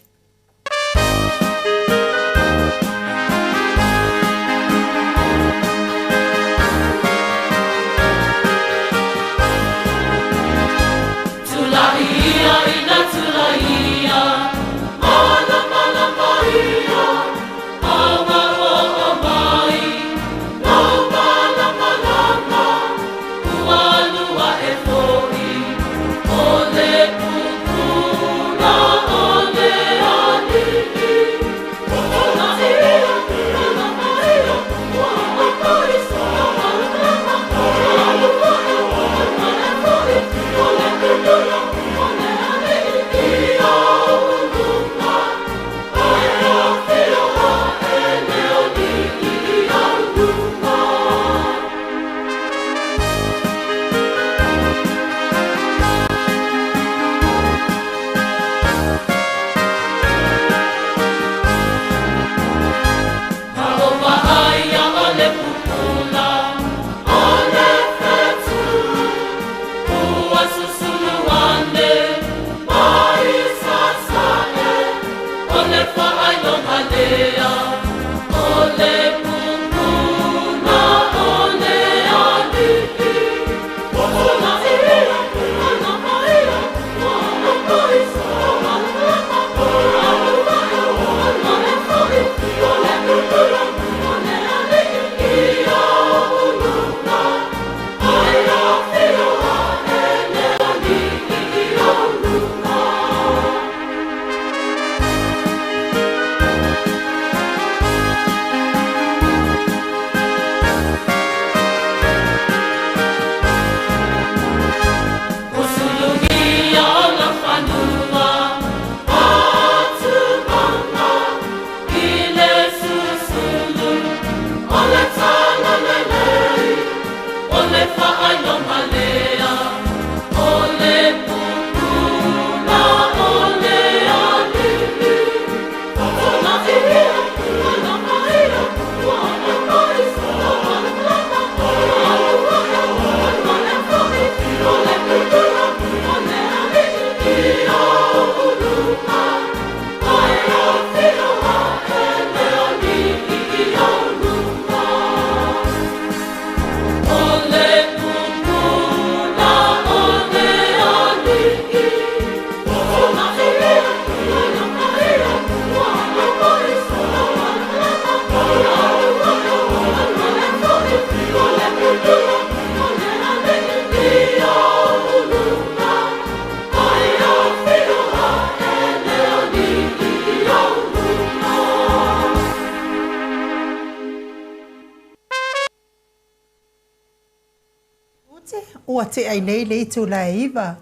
A: minute ua tea ai nei le itula e 9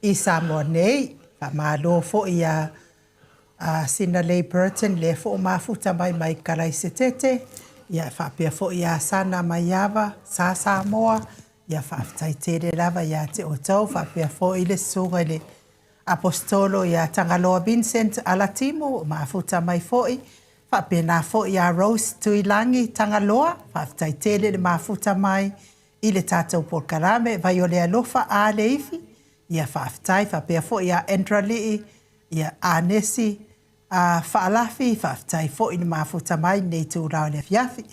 A: i Samoa nei. Faamalo foi iā Sinalei Burton lea foi ua mafuta mai mai Kalaisetete, ia faapea foi ia Sana Maiava sa Samoa, ia faafetai tele lava ia te outou, faapea foi le susuga i le Aposetolo ia Tagaloa Vincent Alatimu ua mafuta mai foi, faapena foi ia Rose Tuilagi Tagaloa, faafetai tele le mafuta mai i le tatou polokalame Vai o le Alofa a le Ifi, ia faafetai faapea foi ia Andra Lii, ia Anesi a Faalafi, faafetai foi le mafuta mai i lenei itula o le afiafi.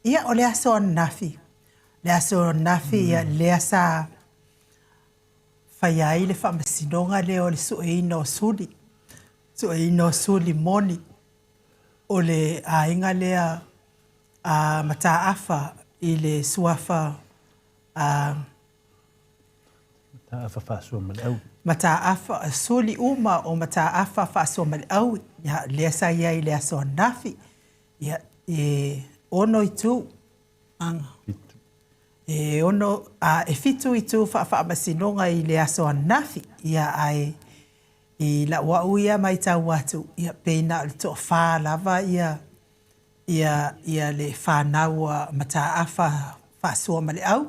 A: Ia o le aso ananafi, le aso ananafi ia lea sa faia ai le faamasinoga lea o le sueina o suli, sueina o suli moni o le aiga lea a Mataafa i le suafa a
B: Mataafa Faasuamaleaui.
A: Mataafa, suli uma o Mataafa Faasuamaleaui, ia, lea sa i ai i le aso ananafi. Ia, e ono itu, aga.
B: Fitu.
A: E ono, a, e fitu itu faafaamasinoga i le aso ananafi. Ia, ae i lau au ia matau atu, ia, pei na o le toafa lava ia, ia, ia le fanau a Mataafa Faasuamaleau,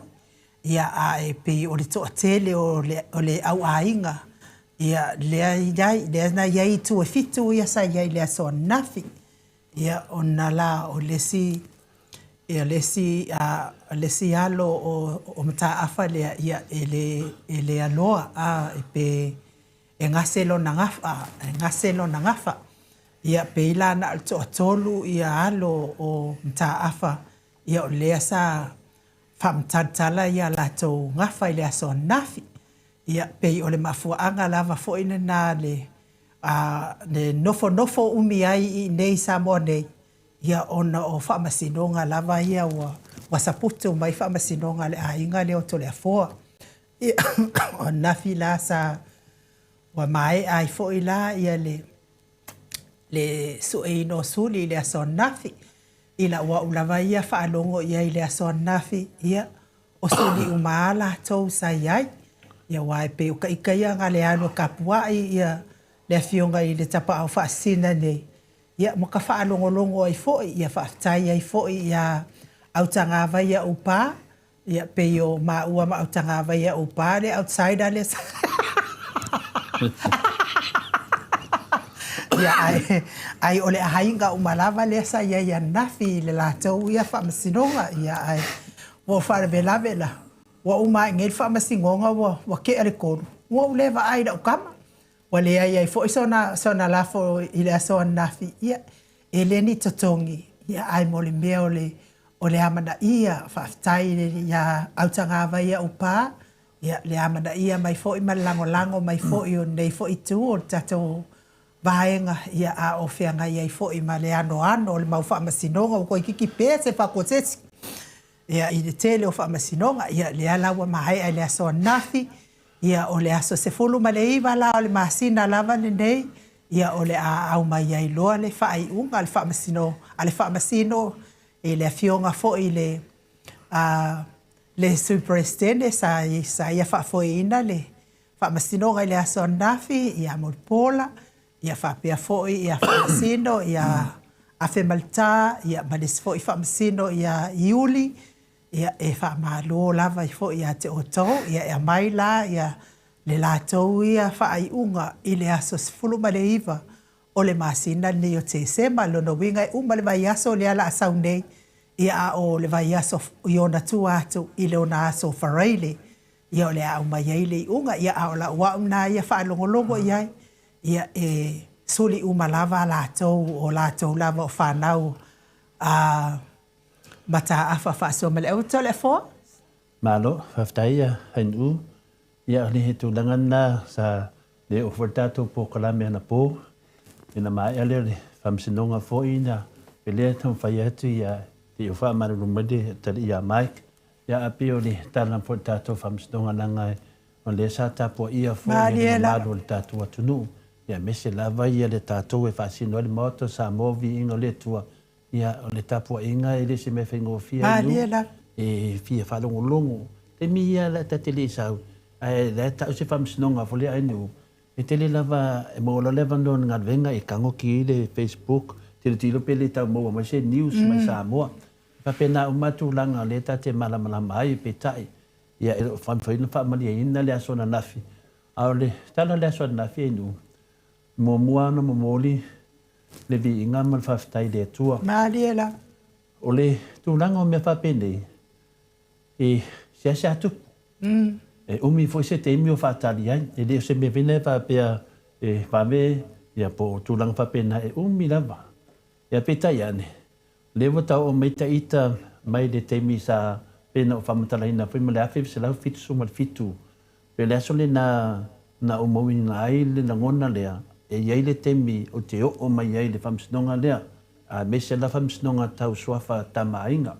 A: ia, a e pei o le toatele o le, o le au aiga, ia, lea i ai, lea na i ai itu e fitu ia sa i ai i le aso ananafi. Ia, ona la o le isi, ia le isi, a, le isi alo o, o Mataafa lea, ia, e le, e le aloa, a, e pe, e gase lona gafa, e gase lona gafa. Ia, pei la na o le toatolu ia alo o Mataafa, ia o lea sa faamatalatala ia latou gafa i le aso ananafi. Ia, pei o le mafuaaga lava foi lena le, a, le nofonofo umi ai i inei i Samoa nei, ia ona o faamasinoga lava ia ua, ua saputu mai faamasinoga a le aiga lea o Toleafoa. Ia, o ananafi la sa, ua maea ai foi la ia le, le sueina o suli i le aso ananafi. I lau au lava ia faalogo i ai i le aso ananafi, ia, o suli uma lava latou sa i ai. Ia aua e pei o ka ika ia na le alu e kapua'i ia le afioga i le Tapaau Faasisina nei, ia ma ka faalogologo ai foi, ia faafetai ai foi iā Autagavaia Upa, Ia, pei o maua ma Autagavaia Upa le outsider lea sa Ia, ae, ai o le aiga uma lava lea sa i ai ananafi i le latou ia faamasinoga. Ia, ae ua ou faalavelave la, ua uma ae nei le faamasinoga ua, ua tea le 3, ua ou le vaai i lau tama. Ua leai ai foi sona, sona lafo i le aso ananafi, ia, e le ni totogi, ia, ae mo le mea o le, o le amanaia, faafetai iā Autagavaia Upa, ia, le amanaia mai foi ma le lagolago mai foi o lenei foi itu o le tatou vaega, ia, a o feagai ai foi ma le anoano o le mau faamasinoga, ua toeitiiti pese fatu o se isi. Ia, i le tele o faamasinoga, ia, lea la ua maea i le aso ananafi, ia, o le aso 19 la o le masina lava lenei, ia, o le a aumai ai loa le faaiuga a le faamasino, a le faamasino i le afioga foi i le, a, le Sui Peresetene sa, sa ia faafoeina le faamasinoga i le aso ananafi, ia Mulipola, ia faapea foi ia Faamasino ia Afemalitā, ia ma le isi foi Faamasino ia Iuli, ia e faamalo lava foi ia te outou, ia e aumai la ia le latou ia faaiuga i le aso 19 o le masina lenei o Tesema. Lona uiga e uma le vaiaso lea o le a sau nei, ia a o le vaiaso i ona tua atu i lona aso Faraile, ia o le a aumai ai le iuga. Ia a o lau au lena ia faalogologo i ai, ia e suli uma lava latou o latou lava o fanau a Mataafa faasoa ma le au Toleafoa.
B: Malo, faafetai ia Hainuu. Ia o le tulaga lena sa le oo foi le tatou polokalame anapo ina maea lea o le faamasinoga foi na lea e taumafai atu ia se i ou faamalulu mai le atalii ia Mike. Ia ae pei o le tala foi i le tatou faamasinoga leaga o lea sa tapuaia foi e le mamalu o le tatou atunuu, ia aemaise lava ia le tatou e faasino ai le Maota o Samoa viiga o le Atua. Ia, o le tapuaiga e le o se mea faigofie ai nuu e fia faalogologo. Taimi ia la ta te le i sau, ae la e ta'u se faamasinoga foi lea ainu, e tele lava e maua loa le avanoa o le galuega e tago ki i le Facebook, tilotilo pe le tau maua mai se news mai Samoa. E faapena uma tulaga o lea ta te malamalama ai, peitai, ia e le o mafai ona faamalieina le aso ananafi. A o le tala o le aso ananafi ainu, e muamua ona momoli le viiga ma le faafetai i le Atua.
A: Malie lava.
B: O le tulaga o mea faapenei, e seasea tupu. E umi foi se taimi o faatali ai. E le o se mea foi lea faapea e vave ia po o tulaga faapena, e umi lava. Ia peitai ane, o lea ua tau oo mai ita mai le taimi sa pei ona ou faamatalaina foi ma le 1977, pe o le aso lena na ou mauina ai le lagona lea, e i ai le taimi ou te oo mai ai i le faamasinoga lea, aemaise la faamasinoga tau suafa Tama a Aiga.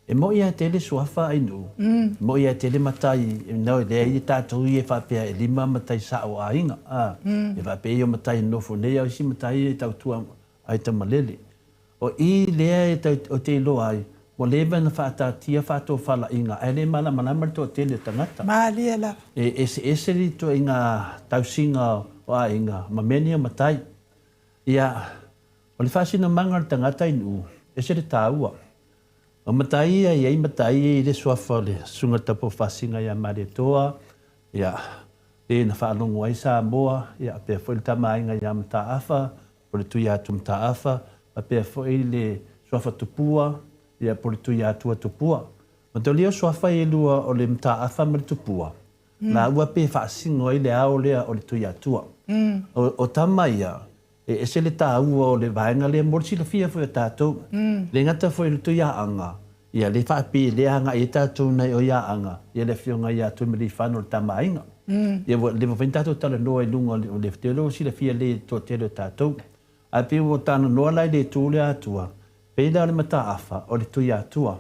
B: E mo'i lava e tele suafa Ainuu, e mo'i lava e tele matai, no, e leai tatou ia e faapea e lima matai sa'o o aiga, a, e faapea ia o matai e nonofo nei, a o isi matai e tautua ai tamalele. O i lea e tau, ou te iloa ai, ua leva ona faataatia faatofalaiga ae le malamalama le toatele o tagata.
A: Malie lava.
B: E eseese le ituaiga tausiga o aiga ma mea nei o matai. Ia, o le faasinomaga o le tagata i Nu'u, ese le taua. O matai ia e i ai matai ia i le suafa o le Susuga i le Taupoufaasina ia Malietoa, ia, le na faalogo ai Samoa, ia, faapea foi le Tama a Aiga ia Mataafa, po o le Tuiatua Mataafa, faapea foi le suafa Tupua, ia, po o le Tuiatua Tupua. Matalia o suafa e lua o le Mataafa ma le Tupua, laua pe faasino ai le ao lea o le Tuiatua. O tama ia, e ese le taua o le vaega lea mo le silafia foi o tatou. Le gata foi o le Tuiaaga, ia le faapei lea agai ai tatou nai o Iaaga, ia le afioga ia Tuimalealiifano o le Tama a Aiga. Ia ua leva foi ona tatou talanoa i luga o le tele o silafia lelei e le toatele o tatou. Ae pei ua talanoa la i le itu lea Atua, pei la o le Mataafa o le Tuiatua.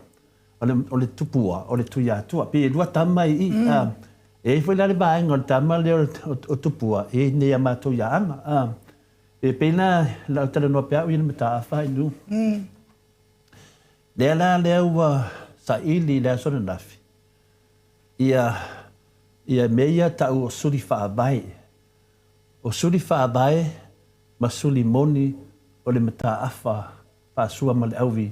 B: O le Tupua, o le Tuiatua. Pei e lua tama i i. E i ai foi la le vaega o le tama lea o Tupua e i ai nei ia matou ia Aga. E pei la lau talanoa pea au ia le Mataafa i nu. Lea la lea ua saili i le aso ananafi ia ia mea ia tau o suli faavae. O suli faavae ma suli moni o le Mataafa faasua ma le auvi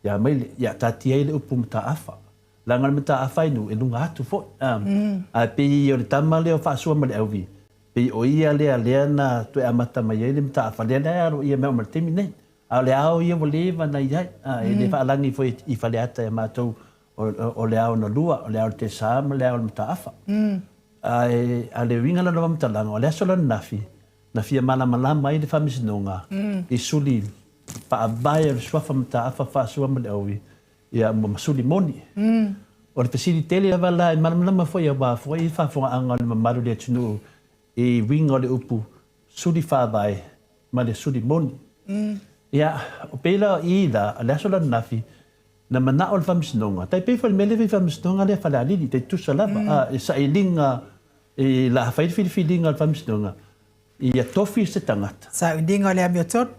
B: ia Maile, ia taatia ai le upu Mataafa. Leaga o le Mataafa i nuu e luga atu foi. Ae pei o le tama lea o Faasua ma le auvi, pei o ia lea lea na toe amata mai ai le Mataafa lea la e aloaia mai oo mai le taimi nei. A o le ao ia ua leva na i ai, e le faalagi foi i Faleata ia matou o le ao na lua, o le ao o le Tesa ma le ao o le Mataafa. Ae a o le uiga la o le faamatalaga, o le aso la ananafi, na fia malamalama ai le Faamasinoga i suli faavae o le suafa Mataafa Faasua ma le Auvi, ia ma suli moni. O le fesili tele lava la e malamalama foi aua foi le faafofogaaga o le mamalu o le atunuu i uiga o le upu suli faavae ma le suli moni. Ia, o pei la o i la, o le aso la ananafi, na manao le Faamasinoga, tai pei foi le mea lea e fai i Faamasinoga lea Falealili, tai tutusa lava, a, e sailiga i la fai le filifiliga a le Faamasinoga, ia tofi se tagata.
A: Sailiga o le amiotonu.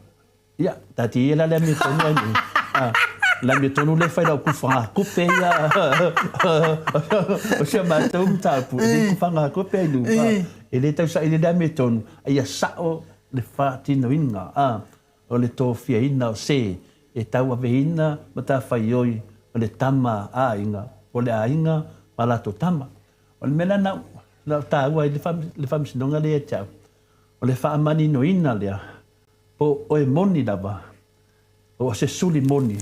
B: Ia, taatia ia la le amiotonu ai nei. A, le amiotonu lea e fai lau kufagakupe ia o si a matou mataupu, e le kufagakupe ai nuu, a, e le tau saili le amiotonu, a ia sao le faatinoina, a, o le tofiaina o se e tauaveina matafaioi o le tama a aiga, po o le aiga ma latou tama. O le mea la na ou taua ai le faamasinoga lea ia te au, o le faamaninoina lea, po o oe moni lava, o se suli moni,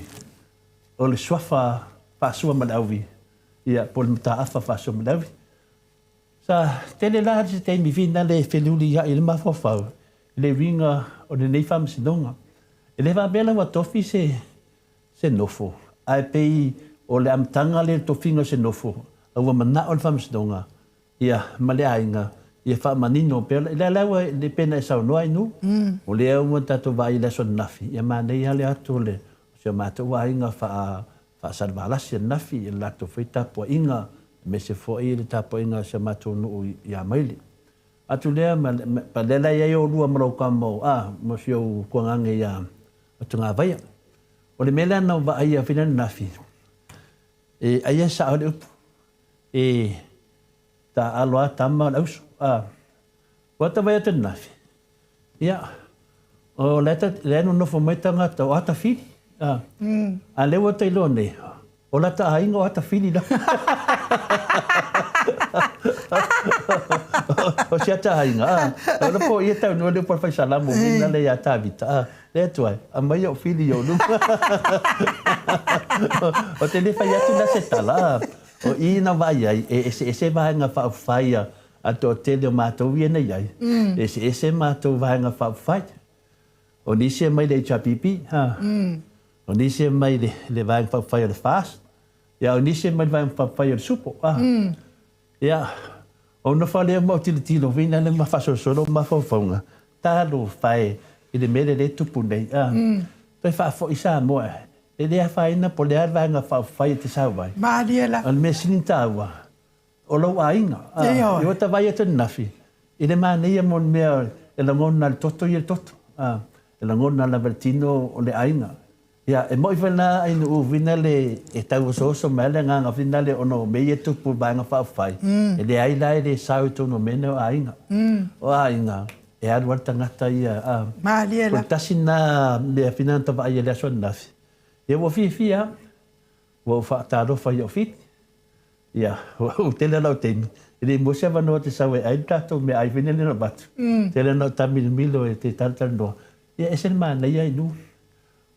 B: o le suafa faasua ma le auvi, ia, po o le mataafa faasua ma le auvi. Sa tele la se taimi finale e feliulia'i ai le mafaufau i le uiga o lenei faamasinoga. E le faapea la ua tofi se se nofo, ae pei o le amataga lea i le tofiga o se nofo, a ua mana'o le faamasinoga ia ma le aiga ia faamanino pea. O lea la ua e pei ona e saunoa Inu, o lea ua tatou vaai i le aso ananafi, ia manaia le o atu o le o si o matou aiga faa Faasalevalasi ananafi i le latou foi tapuaiga, aemaise foi le tapuaiga a si a matou nuu i Amaile. Atu lea ma lea la e i ai oulua ma lou tama o a, ma si ou tuagage ia Tugavaia. O le mea lea na ou vaaia foi ananafi, e ai e sao le upu. E taaalo lava tama o le auso. A, ua ta vaai atu ananafi, ia, o la e nonofo mai tagata o Atafili, a, a lea ua ta iloa nei, o lata aiga o Atafili lava. O si ata aiga, a, o le po ia tau noa le upu a le Fai Salamo uiga lea ia Tavita, a, le Atua e, aumai ou fili i ou luma. Ou te le fai atu la se tala, a, O i na vaai ai, e eseese vaega faaupufai a le toatele o matou ia na i ai, e eseese matou vaega faaupufai. O nisi e mai le HRPP, ha. O nisi e mai le vaega faaupufai o le FAST, ia o nisi e mai le vaega faaupufai o le SUPO, ha. Ia, ona nofo lea ma ou tilotilo foi lea ma faasolosolo mafaufauga, talofa e i le mea lea e tupu nei, ha. Toe faafoi Samoa E le afaina po o le a le vaega faaupufai e te sau ai.
A: Malie la.
B: O le mea sili ona taua, o lou aiga.
A: Ioe.
B: I ua ta vaai atu ananafi, i le manaia mo le mea e lagona e le toto ia le toto. E lagona lava e le tino o le aiga. Ia, e moni foi la Ainuu whina le e tauosooso mai ai le agaga whina le ona o mea ia e tupu i vaega faaupufai, e leai la e le sao i totonu o mea nei o aiga. O aiga, e alu ai le tagata ia, a.
A: Malie
B: la. O le tasi lena mea whina na ta vaai ai i le aso ananafi, ia ua fiafia au, ua ou faatalofa i au fiti, ia, ua tele lau taimi, e le i maua se avanoa ou te sau e ai le tatou meaai foi lea na avatu, tele na ou taamilomilo e te talatalanoa, ia e ese le manaia i luga.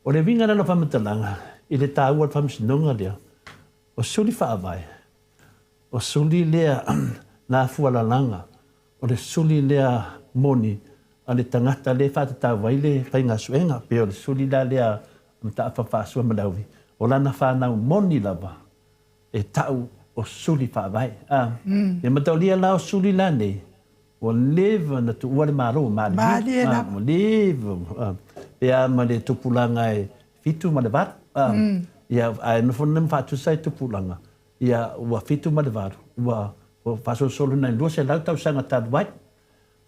B: O le uiga la o lau faamatalaga i le taua o le faamasinoga lea, o suli faavae, o suli lea na fualalaga, o le suli lea moni a le tagata lea e faatatau ai le faiga suega, pei o le suli la lea a Mataafa Faasua Malaui, o lana fanau moni lava e ta'u o suli faavae. A, ia mataulia la o suli la nei, ua leva na tuua le Malo, ua maliliu, a, ua leva, a, pe a ma le tupulaga e 7 ma le 8, a, ia, ae nofo nei ma faatusa i tupulaga, ia, ua 7 ma le 8, ua, ua faasolosolo nai 200 tausaga talu ai.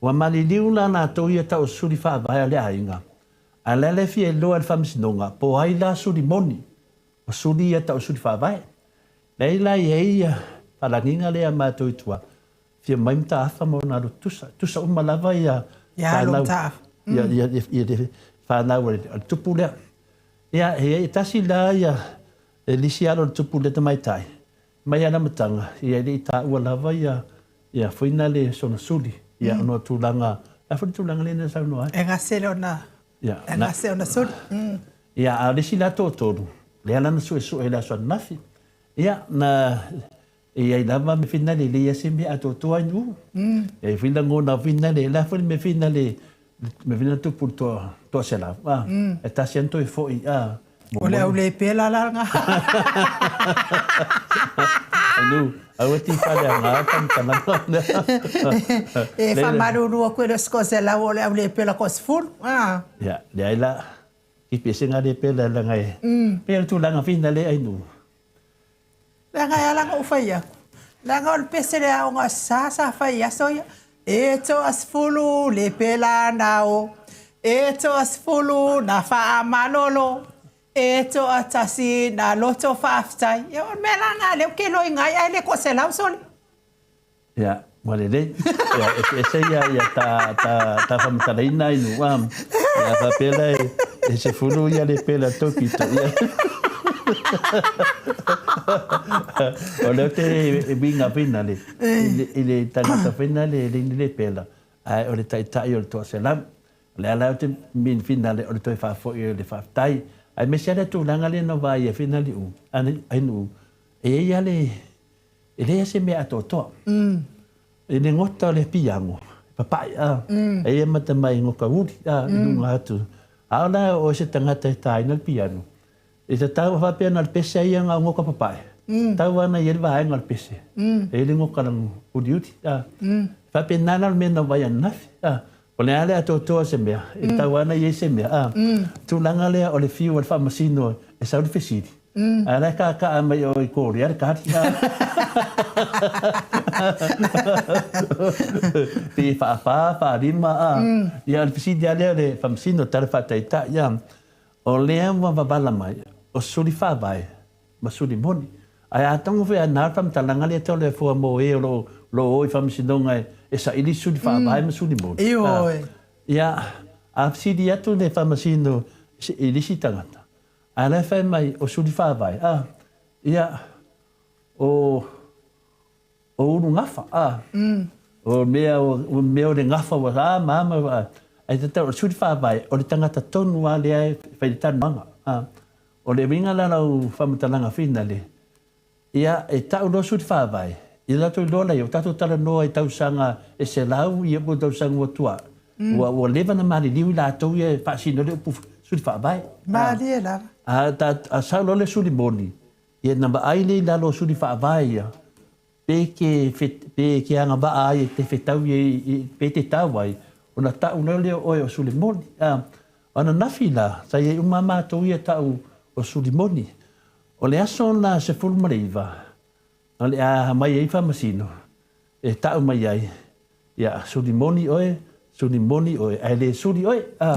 B: Ua maliliu la latou ia ta'u suli faavae a le aiga, ae la le fia iloa e le Faamasinoga po o ai la suli moni, o suli ia ta'u suli faavae. Leai la i ai ia faalagiga lea a matou i tua, fia mai Mataafa ma ona alo tutusa, tutusa uma lava ia
A: fanau,
B: ia, ia, ia le fanau a le tupu lea. Ia, e tasi la ia le isi alo o le tupu lea tamaitai, mai lava i le amataga, ia e le i taua lava ia, ia foi na le sona suli, ia ona o tulaga, o le a foi le tulaga lea na saunoa ai?
A: E gase lona, e gase ona suli.
B: Ia, a o le isi la toatolu, lea la na suesue i le aso ananafi, ia, na e i ai lava mea finale, e leai se mea atoatoa i nuu. E ai foi lagona finale, le a foi le mea finale, mea finale tupu i le toa 100, e tasi lava ona toe foi, a.
A: O le au le pela la lena.
B: Anu, aua ti fale aga faamatalaga.
A: E faamalulu atu e le o se toa 100 o le au le pela toa 10.
B: Ia, leai la, keep ese ngā le pela leaga e, pei o le tulaga finale ai nuu.
A: Leaga e ala ona ou fai atu, leaga o le pese le aoga sa sa fai i aso ia, e toa-10 le pela na o, e toa-10 na faamalolo, e toa-1 na loto faafetai. Ia o le mea la lena lea ou te iloaina ai, ae le toa-100 sole.
B: Ia, ua lelei. Ia, eseese ia, ia ta, ta, ta faamatalaina ai nuu, a. Ia, faapea la e, e 10 ia le pela tou pito, ia. O lea ou te uiga foi nale, i le, i le tagata foi nale e le ni le pela, ae o le taitai o le toa-100. O le ala ou te mean finale o le toe faafoi o le faafetai. Aemaise lava le tulaga lea na ou vaai ai foi nale u, ai nuu, e i ai lava le, E leai lava se mea atoatoa. I le gota o le piano, e papaʻi, a, e ia mata mai i goka uli, a, i luga atu. A o la o se tagata e tāina le piano, e tatau a faapea na o le pese a ia na o goka papaʻi, tau ana i ai le vaega o le pese, e i ai le goka lanu uliuli, a. Faapena la o le mea na ou vaai ananafi, a. O le a le atoatoa o se mea, e tau ana i ai se mea, a. Tulaga lea o le fiu o le faamasino e sau le fesili, Ae la e kākaa mai o i Korea le kari. Pei e faafā, faalima, a. Ia, o le fesili lava lea o le Faamasino, tala faataitai, a. O lea ua wavala mai, o suli faavae ma suli moni. Ae atonu foi a na le faamatalaga lea tau le Afoa mo e o lo o o i faamasinoga e saili suli faavae ma suli moni.
A: Ioe.
B: Ia, a fesili atu le faamasino i le isi tagata, ae la e fai mai o suli faavae, a, ia, o, o ulu gafa, a, o mea o, mea o le gafa ua a ma a ma, ae tatau, o le suli faavae, o le tagata tonu lava lea e fai le talanoaga, a. O le uiga la o lau faamatalaga finale, ia, e tau loa suli faavae, ia latou iloa laia, ua tatou talanoa i tausaga e 100 ia po o tausaga ua tuaa, ua leva ona maliliu i latou ia e faasino ai le upu suli faavae.
A: Malie lava.
B: A sau loa le suli moni, ia ona vaai lea i lalo o suli faavae ia, Pe ke pe ke agavaa ai e te fetau i pe te tau ai, ona ta'u loa lea o oe o Sulimoni. A, o ananafi la, sa i ai uma a matou ia ta'u o Sulimoni. O le aso la 19, o le a mai ai Faamasino, e ta'u mai ai, Ia, suli moni oe, suli moni oe, ae le suli oe. A.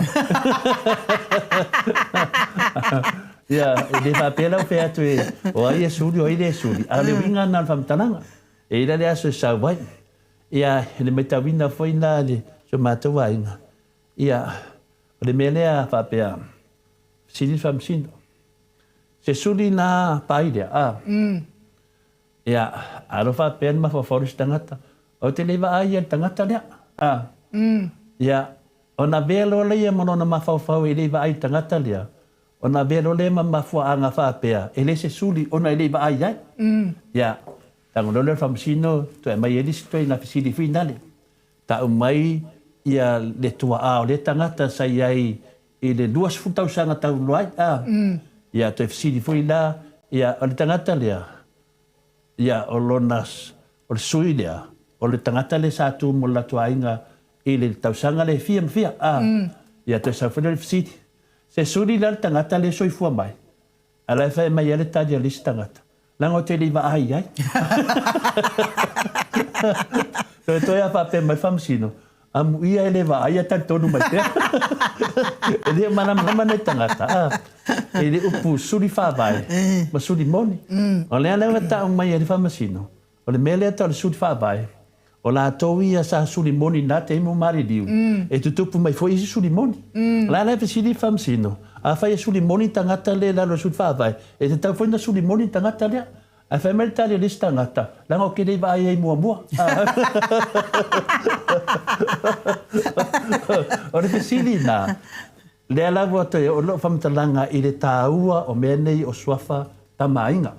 B: Ia, e le faapea la ua fai atu e, o ai e suli, o ai le suli, a o le uiga lena o le faamatalaga. E i ai la le aso e sau ai. Ia, i le matauina foi la i si o matou aiga, ia, o le mea lea faapea, sili le faamasino. Se suli la pai lea, a. Ia, alofa faapea le mafaufau o le isi tagata, Ou te le vaai ia i le tagata lea. A. Ia, ona avea loa lea ma lona mafaufau e le i vaai i le tagata lea, ona avea loa lea ma mafuaaga faapea, e le se suli ona e le i vaai i ai. Ia, tago loa lea o le faamasino, toe aumai ai le isi ituaiga fesili finale. Tau mai ia le tuaa o lea tagata sa i ai i le 20 tausaga talu ai, a. Ia, toe fesili foi la, ia, o le tagata lea, Ia, o lona, o le sui lea, o le tagata lea sa tu mo le latou aiga i le tausaga lea e fia ma fia, a. Ia, toe sau foi lea o le fesili. Se suli la le tagata lea e soifua mai, a la e fai mai ai le tali a le isi tagata, leaga ou te le i vaai i ai. Toetoe a faapea mai le Faamasino, Amuia e le vaaia talitonu mai pea. E le o malamalama nei tagata, a, i le upu suli faavae ma suli moni. O lea la ua tau mai e le Faamasino, o le mea lea tau o le suli faavae, o latou ia sa suli moni na taimi o maliliu, e tutupu mai foi isi suli moni. O le a la e fesili le Faamasino, afai e suli moni tagata lea i lalo o le suli faavae, e tatau foi ona suli moni tagata lea. Ae fai mai le tali a le isi tagata, leaga ou te le i vaai ai muamua. O le fesili lena, lea lava ua toe oo lou faamatalaga i le taua o mea nei o suafa tamaaiga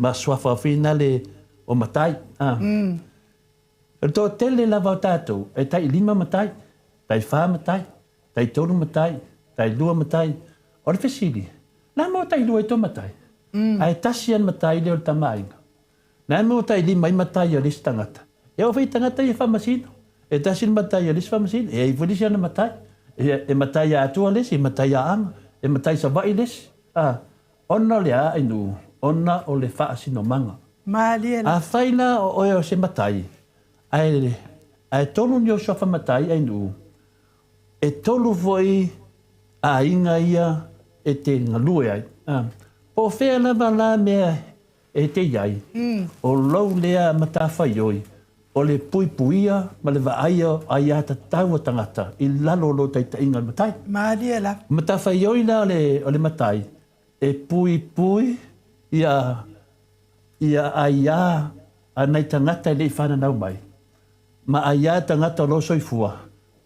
B: ma suafa finale o matai. O le toatele lava o tatou e tai lima matai, tai fa matai, tai tolu matai, tai lua matai. O le fesili, na mo tai lua i to matai? Ae tasi a le matai lea o le tama aiga. Na mo tai lima ai matai o le isi tagata. E oo foi i tagata ia faamasino. E tasi le matai o le isi faamasino, e ai foi le isi ana matai. E matai a Atua le isi, e matai a Aga, e matai Savaii le isi. A, ona o le a ainu? Ona o le faasinomaga.
A: Malie la.
B: Afai la o oe o se matai, ae, ae tolu ni ou suafa matai ainu, E tolu foi aiga ia e te galue ai. Po o fea lava la mea e te i ai, o lou lea matafaioi o le puipuia ma le vaaia o aiatatau a tagata i lalo o lou taitaiga o le matai.
A: Malie lava.
B: O matafaioi la o le matai e puipui ia ia aiā a nai tagata e le i fananau mai, ma aiā tagata o lo o soifua,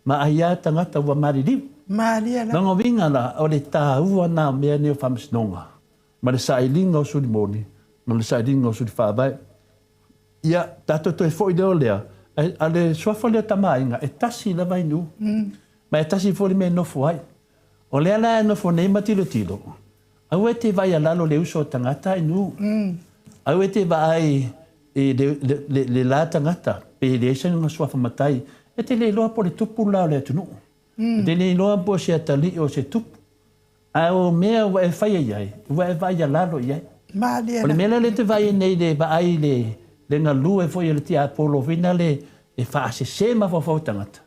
B: ma aiā tagata ua maliliu.
A: Malie lava.
B: Lona uiga la, o le taua na o mea nei o faamasinoga, ma le sailiga o suli moni, ma le sailiga o suli faavae. Ia, tatou toe foi lea o lea, a le suafa lea o Tama Aiga, e tasi lava i nuu, ma e tasi foi le mea e nofo ai. O lea la e nofo nei ma tilotilo, aua e te vaai a lalo le uso o tagata i nuu. Aua e te vaai i le la tagata pe leai sana suafa matai. E te le iloa po o le tupu la o le atunuu. E te le iloa po o se atalii o se tupu. Ae o mea ua e faia i ai, ua e vaai a lalo i ai.
A: Malie
B: O le mea lea e te vaai nei le vaai i le galue foi o le tiapolo foi lea e faasese mafaufau o tagata.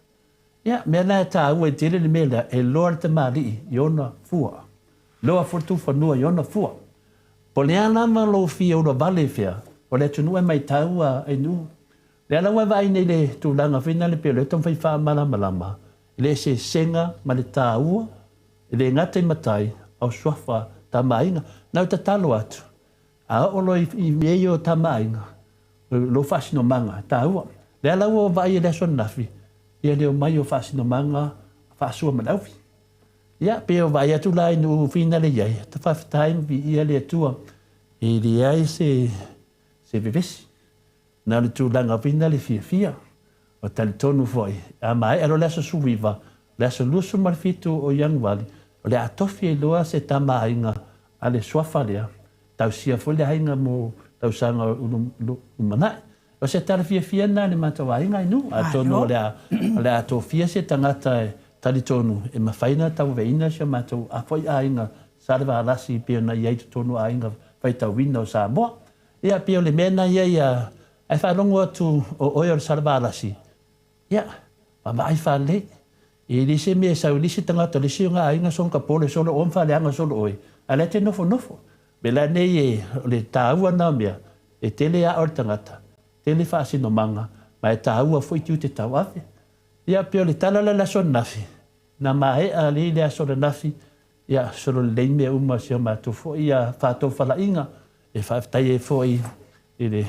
B: Ia, mea la e taua ai tele le mea lea, e loa le tamalii i ona fua. Loa foi le tufanua i ona fua. Po o le a lava lou fia ulavale fea, o le atunuu e maitau a ai nuu. Lea la ua e vaai nei i le tulaga foi lea pei o lea e taumafai faamalamalama i le eseesega ma le taua e le gata i matai a o suafa Tama a Aiga. Na ou tatalo atu, a oo loa i mea ia o Tama a Aiga, lou faasinomaga e taua. Lea la ua vaai i le aso ananafi, ia le omai o faasinomaga faasua ma le aufi. Ia, pei o vaai atu la i nuu finale i ai, ta faafetai ma viia le Atua e leai se se vevesi. Na o le tulaga foi lena le fiafia. O talitonu foi, a maea loa le aso 19, le aso 27 o Ianuali, o le a tofi ai loa se tama aiga a le suafa lea, tausia foi le aiga mo tausaga o lumanai. O se tala fiafia lena i le matou aiga i nuu, atonu o le a, o le a tofia se tagata e talitonu e mafai ona tauaveina si o matou foi aiga Salevalasi pei ona i ai i totonu o aiga faitauina o Samoa. Ia, pei o le mea lena ia ia, ae faalogo atu o oe o le Salevalasi, Ia, vaavaai faalelei. E le se mea e sau i le isi tagata o le isi o nga aiga sonokapole solo oe ma faaleaga solo oe, a o la e te nofonofo. Mea la nei e, o le taua na o mea, e tele aa o le tagata, tele faasinomaga, ma e taua foi tiute tauave. Ia, pei o le tala la i le aso ananafi, na maea alii le aso ananafi, Ia, solo lelei mea uma si o matou foi ia faatofalaiga e faafetai ai foi i le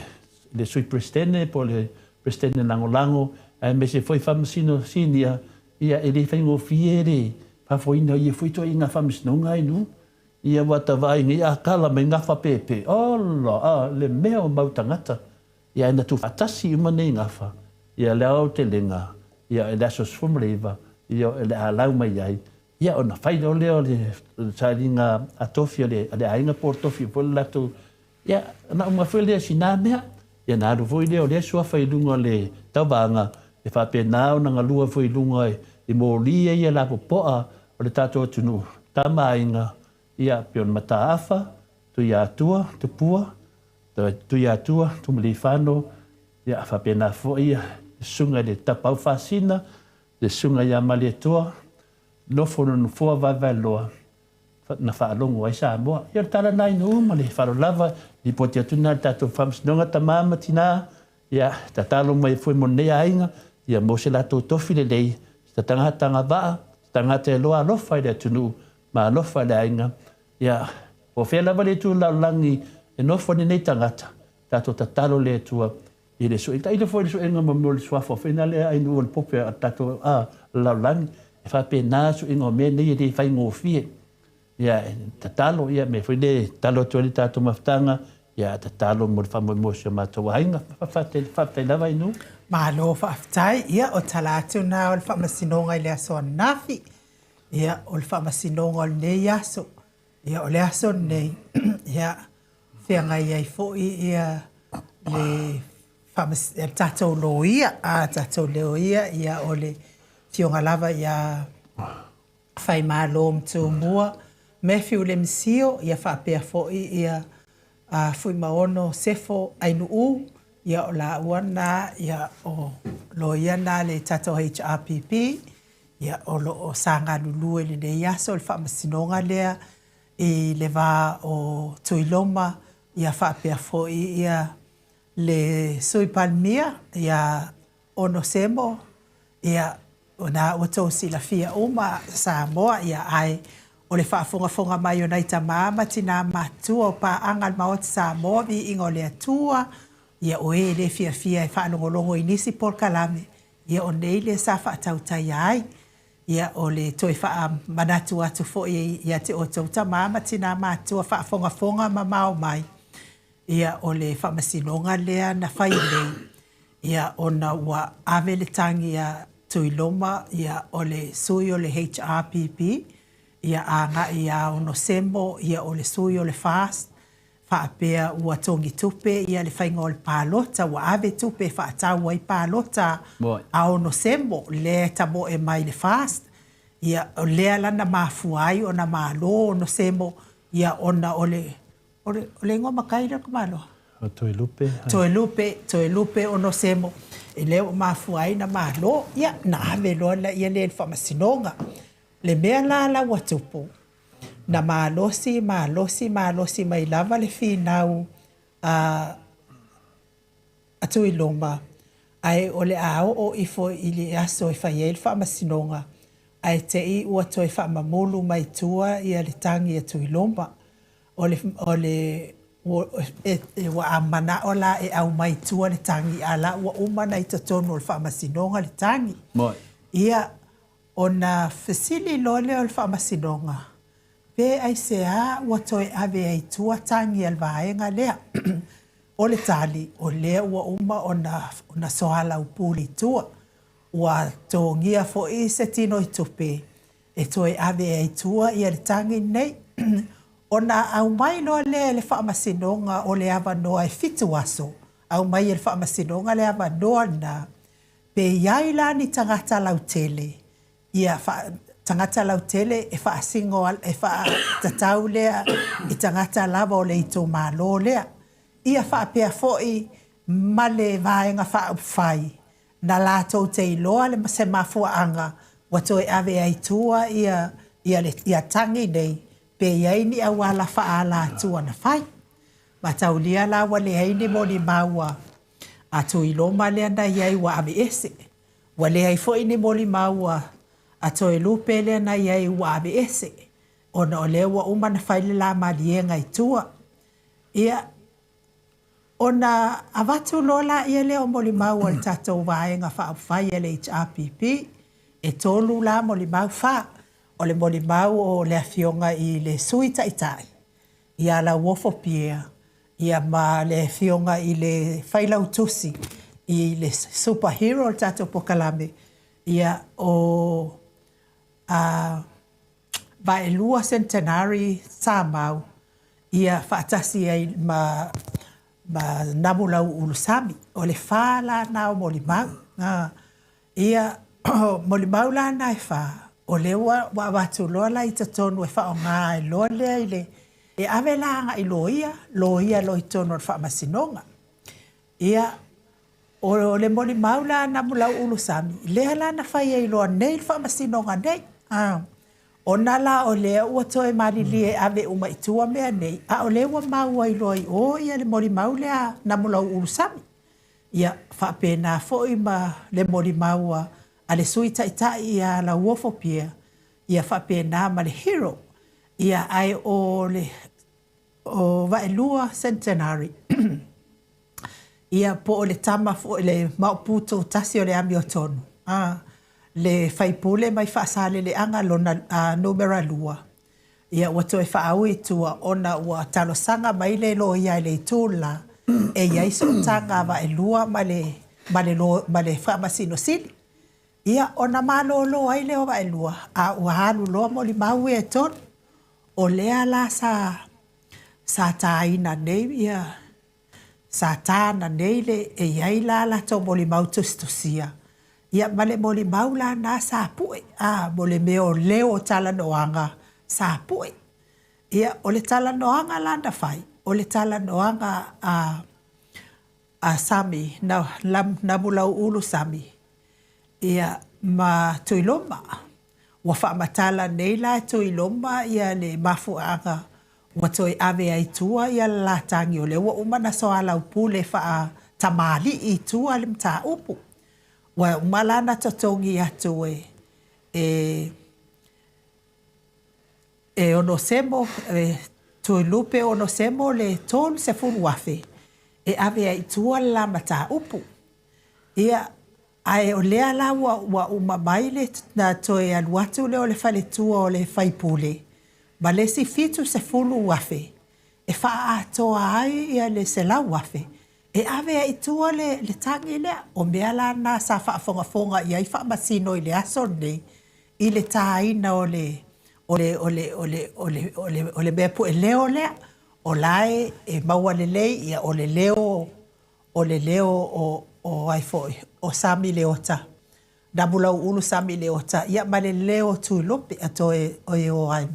B: le Sui Peresetene po o le Peresetene Lagolago aemaise foi Faamasino Sinia, ia e le faigofie le faafoeina o ia foi ituaiga faamasinoga ai nuu. Ia ua ta vaai nei a kala mai gafa pepe, ola a le mea o mau tagata. Ia ae na tuufaatasi uma nei gafa, ia le aotelega, ia i le aso 19, ia o le a lau mai ai, Ia, ona fai loa lea o le sailiga a tofi a le aiga po o le tofi foi le latou, ia, ona uma foi lea o sina mea. Ia, ona alu foi lea o lea suafa i luga o le tauvaga e faapena ona galue foi i luga i moli ia lapopoa o le tatou atunuu, Tama a Aiga, ia, pei o le Mataafa, Tuiatua, Tupua, Tuiatua, Tumaliifano, ia, faapena foi le Susuga i le Tapaufasina, le Susuga ia Malietoa, Nofo le nofoa vaevaeloa na faalogo ai Samoa. Ia o le tala lena i nuu ma le faaaloalo lava, lipoti atu lena i le tatou Faamasinoga tama ma tina, ia tatalo mai foi mo lenei aiga, ia mo se latou tofi lelei, se tagata agavaa, se tagata e loa alofa i le atunuu ma alofa i le aiga. Ia po o fea lava le itu o le lalolagi e nofo ai lenei tagata, tatou tatalo i le Atua I le sue, tailo foi i le suega mo mea o le suafa foi na lea ai nuu o le pope a tatou a lalolagi. E faapena suega o mea nei e le faigofie. Ia, tatalo, ia, mea foi le tatalo atu ai le tatou mafutaga, ia, tatalo mo le faamoemoe o si o matou aiga. Faafetai, faafetai lava i nuu.
A: Malo faafetai. Ia, o tala atu na o le Faamasinoga i le aso ananafi. Ia, o le Faamasinoga o lenei aso. Ia, o le aso lenei, ia, feagai ai foi ia le le tatou loia, a tatou loia, ia o le afioga lava ia Faimalo Mutumua Matthew Lemisio, ia faapea foi ia Fuimaono Sefo Ainuu, ia o laua na, ia o loia na le tatou HRPP, ia o lo o sa galulue i lenei aso i le faamasinoga lea i le va o Tuiloma ia faapea foi ia le Sui Palemia ia Onosemo ia o na ua tou silafia uma Samoa ia ae o le faafogafoga mai o nai tama ma tina matutua o paaga a le Maota Samoa viiga o le Atua ia o e le fiafia e faalogologo i nisi polokalame ia o nei lea sa faatautaia ai. Ia, o le toe faamanatu atu foi ia te outou tama ma tina matutua faafogafoga mamao mai, ia, o le faamasinoga lea na fai nei, ia, ona ua ave le tagi a Tuiloma, ia, o le sui o le HRPP, ia, agai ia Onosemo, ia, o le sui o le FAST, faapea ua togi tupe ia le faiga o le palota, ua ave tupe e faatau ai palota a Onosemo lea e tamoe mai le FAST, ia o lea la na mafua ai ona malo Onosemo, ia ona o le, o le, o le igoa matai lea o le tamaloa?
B: O Toelupe.
A: Toelupe, Toelupe Onosemo, lea ua mafua ai ona malo, ia na ave loa lea i le Faamasinoga. Le mea la la ua tupu, Na malosi, malosi, malosi mai lava le finau a a Tuiloma, ae o le a oo ifo i le aso e fai ai le faamasinoga, ae te i ua toe faamamulu mai tua ia le tagi a Tuiloma. O le, o le, ua manao la e aumai i tua le tagi, a la ua uma ona i totonu o le faamasinoga le tagi. Ia, ona fesili loa lea o le faamasinoga, Pe aisea ua toe ave ai i tua tagi a le vaega lea? O le tali, o lea ua uma ona ona soalaupule i tua. Ua togia foi se tinoitupe e toe ave ai i tua ia le tagi lenei. Ona aumai loa lea e le Faamasinoga o le avanoa e fitu aso, aumai e le Faamasinoga le avanoa lena, pe i ai la ni tagata lautele ia tagata lautele e faasino e faatatau lea i tagata lava o le itumalo lea. Ia faapea foi ma le Vaega Faaupufai na latou te iloa le se mafuaaga ua toe ave ai i tua ia ia le ia tagi nei pe i ai ni auala faaalatua na fai. Mataulia la ua leai ni molimau a Tuiloma lea na i ai ua aveese. Ua leai foi ni molimau a Toelupe lea na i ai ua aveese, ona o lea ua uma ona fai le la maliega i tua. Ia, ona avatu loa laia lea o molimau a le tatou Vaega Faaupufai a le HRPP, e tolu la molimau, fa o le molimau o le Afioga i le Sui Taitai, ia Lauofo Pierre, ia ma le Afioga i le Failautusi i le Super Hero o le tatou polokalame, ia o a Vaelua Centenary Samau, ia faatasi ai ma ma Namu Lusami. O le fa la na o molimau. Ia, o molimau la na e fa, o lea ua ua avatu loa la i totonu e faaaoga ai loa lea i le e ave la agai i loia, loia loa i totonu o le faamasinoga. Ia, o le molimau la a Namulauulu Sami, lea la na fai ai loa nei le faamasinoga nei. Ona la o lea ua toe malilie e ave uma i tua mea nei, a o lea ua mau ai loa i o ia le molimau lea a Namulauulu Sami. Ia faapena foi ma le molimau a le Sui Taitai ia Lauofo Pierre, ia faapena ma le Hero. Ia ae o le o Vaelua Centenary, ia po o le tama foi le maopu tasi o le amiotonu, a, le faipule mai Faasaleleaga lona numera 2, ia ua toe faaui i tua ona ua talosaga mai le loia i le itu le la, e i ai sootaga a Vaelua ma le, ma le, ma le Faamasino Sili. Ia, ona malolo ai lea o Vaelua, a ua alu loa molimau ia e tolu. O lea la sa, sa taina nei ia, sa tāna nei le, e i ai la latou molimau tusitusia, ia ma le molimau la na sa pue, a, mo le mea o leo o talanoaga sa pue. Ia, o le talanoaga la na fai, o le talanoaga a, a Sami, na, Namulauulu Sami, ia, ma Tuiloma. Ua faamatala nei la e Tuiloma ia le mafuaaga ua toe ave ai i tua ia le la tagi o lea ua uma ona soalaupule faatamalii i tua le mataupu. Ua uma la ona totogi atu e e e Onosemo, e Toelupe Onosemo le $30,000 e ave ai i tua le la mataupu. Ia, ae o lea la ua, ua uma mai le na toe alu atu lea o le faletua o le faipule ma le isi $70,000 e faaatoa ai ia le $100,000 e ave ai i tua le, le tagi lea. O mea la na sa faafogafoga i ai faamasino i le aso lenei i le tāina o le, o le, o le, o le, o le, o le, o le mea pueleo lea, o la e, e maua lelei ia o le leo o le leo o, o ai foi, o Sami Leota, Namulauulu Sami Leota, ia ma le leo o Tuilope, a toe, oi o ai,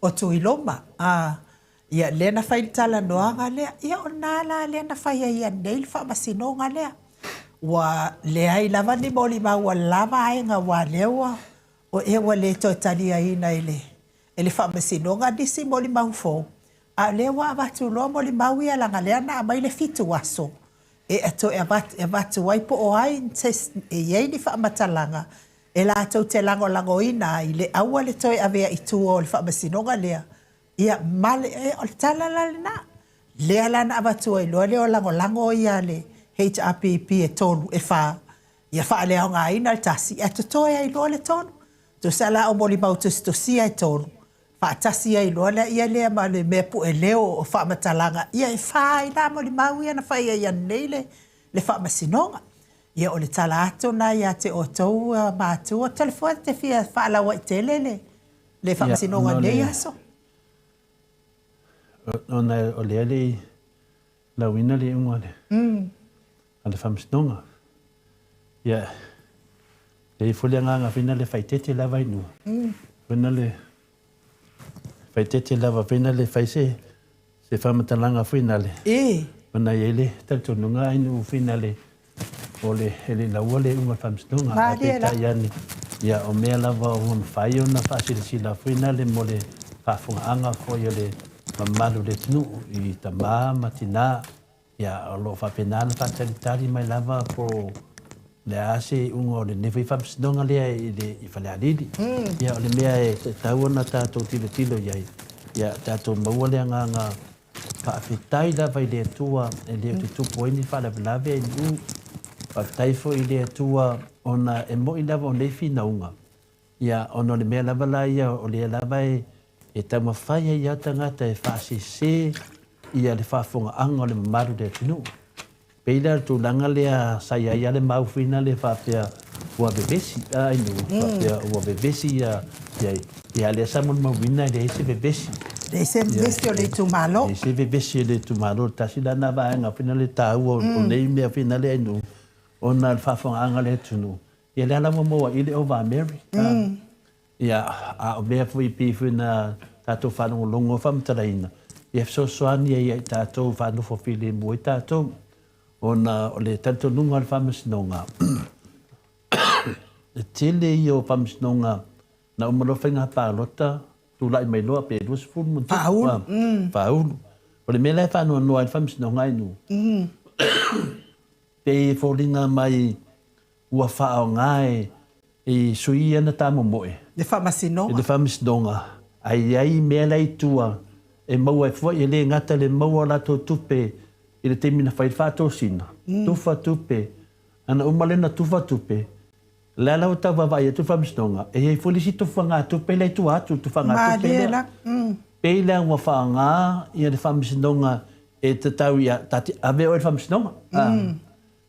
A: o Tuiloma, a, ia lea na fai le talanoaga lea, ia o lena la lea na fai ai nei le faamasinoga lea. Ua leai lava ni molimau a le la vaega aua lea ua, o ea ua le toe taliaina i le, e le Faamasinoga nisi molimau fou, a o lea ua avatu loa molimau ia leaga lea na aumai le 7 aso e toe avatu ai po o ai e i ai ni faamatalaga e latou te lagolagoina ai le aua le toe avea i tua o le Faamasinoga lea. Ia, ma le, o le tala la lena. Lea la na avatu ai loa lea o lagolago ia a le HRPP e 3, e 4, ia faaleaogaina le tasi, ae totoe ai loa le 3. Tusa la o molimau tusitusia e 3, faatasi ai loa lea lea ma le mea pueleo o faamatalaga, ia e 4 ai la molimau ia na fai ai ananei le, le faamasinoga. Ia o le tala atu na ia te outou matua. Toleafoa e te fia faalauaitele le, le faamasinoga i lenei aso?
B: Ona o lea le i lauina le iuga a le faamasinoga. Ia, e i ai foi le agaga foi lea faaeteete lava i nuu. Foi lea faaeteete lava foi lea fai se se faamatalaga foi nale. Ona e i ai le talitonuga ai nuu foi nale o le e le i laua le iuga o le faamasinoga. Ae peitai ane, ia o mea lava ua mafai ona faasilasila foi nale mo le faafofogaaga foi a le mamalu o le atunuu i tama ma tina. Ia, o lo o faapena ona faatalitali mai lava po o le a se iuga o lenei foi faamasinoga lea i le i Falealili. Ia, o le mea e tatau ona tatou tilotilo i ai, ia tatou maua le agaga faafetai lava i le Atua e le o tutupu ai ni faalavelave i nuu. Faafetai foi i le Atua ona e moni lava o nei finauga, Ia, ona o le mea lava la ia o lea lava e taumafai ai lava tagata e faasese ia le faafofogaaga o le mamalu o le atunuu. Pei la o le tulaga lea sa i ai lava le mau foi lea faapea ua vevesi, a i nuu, faapea ua vevesi ia, ia, ia lea sa molimauina e leai se vevesi.
A: Leai se vevesi o le itumalo.
B: Leai se vevesi o le itumalo. Tasi la lena vaega foi lea taua o nei mea foi lea i nuu, ona o le faafofogaaga a le atunuu. Ia lea la ua maua i le ova a Mary. Ia, a o mea foi pei foi ona tatou faalogologo faamatalaina, ia fesoasoani ai ia i tatou faanofo filemu ai tatou. Ona o le talitonuga o le Faamasinoga, le tele ia o Faamasinoga na uma loa faiga palota, tulai mai loa pe 20 ma
A: tupu,
B: faaulu. O le mea la e faanoanoa ai le Faamasinoga ai nuu, pei e foliga mai ua faaaoga e sui ia na tamomoe.
A: Le Faamasinoga.
B: Le Faamasinoga, ae i ai mea la i tua e maua ai fua, e le gata i le maua o latou tupe i le taimi na fai ai le faatosina, tufa tupe, ana uma lea ona tufa tupe, o lea la ua tau vaavaai atu le Faamasinoga, e i ai foi le isi tufagatupe la i tua atu i le tufagatupe lea.
A: Malie la.
B: Pei la ua faaaoga le Faamasinoga e tatau ia ta te ave oe i le Faamasinoga.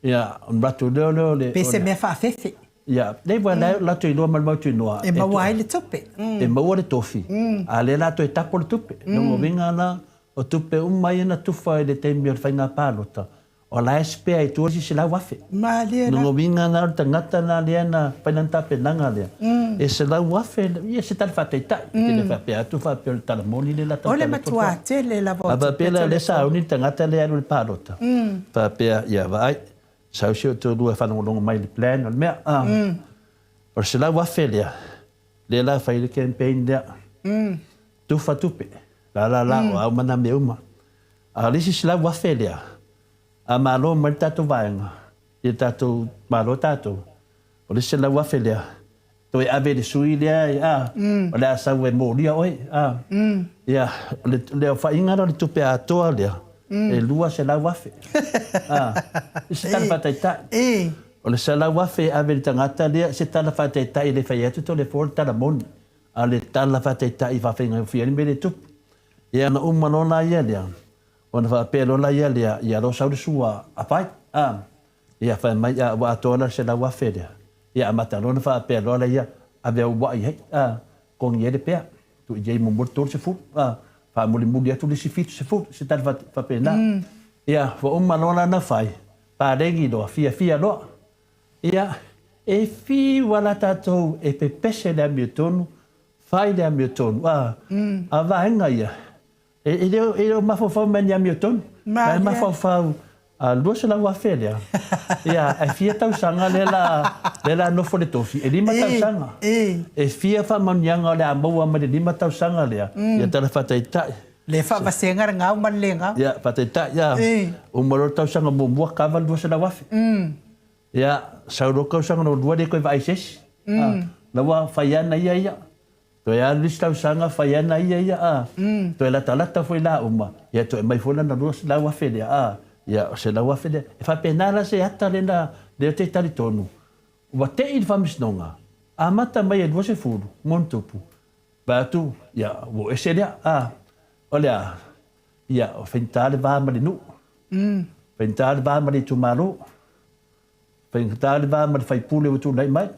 B: Ia, ona avatu lea lea o
A: le... Pe se mea faafefe.
B: Ia, lea ua latou iloa ma le mautinoa.
A: E maua ai le tupe.
B: E maua le tofi, a o lea la toe tapo le tupe. O lona uiga la, o tupe uma ia na tufa i le taimi o le faiga palota, o la e spare i tua le isi $100,000.
A: Malie
B: la. O lona uiga la, o le tagata la lea na fai lana tapenaga lea, e $100,000, ia se tala faataitai, e te le faapea atu faapea o le tala moni lea la
A: O le matua tele lava o
B: tupe. A faapea la o lea e sauni le tagata lea e alu i le palota, faapea, ia vaai, sau si ou toalua e faalogologo mai i le plan o le mea, o le $100,000 lea, lea la fai ai le campaign lea, tufa tupe, la la la, o a uma na mea uma. A o le isi $100,000 lea, a malo mai le tatou vaega, ia tatou malo tatou, o le isi $100,000 lea, toe ave i le sui lea, a, o le a sau e molia oe, a. Ia, o le aofaiga lea o le tupe atoa lea, e $200,000. A, se tala faataitai. O le $100,000 e ave i le tagata lea, se tala faataitai e le fai atu Toleafoa le tala moni, a o le tala faataitai e faafaigofie ai le mea lea e tupu. Ia ona uma loa la ia lea, ona faapea loa la ia lea, ia loa sau le sua a fai, a. Ia fai mai, a ua atoa la le $100,000 lea. Ia amata loa ona faapea loa la ia, ave au ua'i i ai, a, togi ai le pea, tuu i ai muamua le 30, a, faamulimuli atu le isi 70, se tala faapena. Ia, ua uma loa la ona fai, paleni loa, fiafia loa. Ia, e fiu lava la tatou e pepese le amiotonu, fai le amiotonu, a, a vaega ia, E le o mafaufau mai ni amiotonu, la e mafaufau 200,000 lea, ia, ae fia tausaga lea la, lea la nofo le tofi? E lima tausaga. E fia faamanuiaga o le a maua mai le lima tausaga lea? Ia tala faataitai.
A: Le faavasega le gau ma le le gau.
B: Ia, faataitai, ia, uma loa le tausaga muamua, kava le 200,000. Ia, sau loa le tausaga lona lua, le toe vaai i se isi. La ua fai ana ia ia. Toe alu le isi tausaga fai ana ia ia a. Toe latalata foi la uma, ia toe aumai foi lana 200,000 lea a. Ia o 100,000 lea. E faapena la se ata lena lea ou te talitonu ua tei le Faamasinoga, amata mai e 20 ma ona tupu, vaai atu ia ua oo ese lea a. O le a? Ia ua faigata le va ma le nuu, faigata le va ma le itumalo, faigata le va ma le faipule ua tulai mai.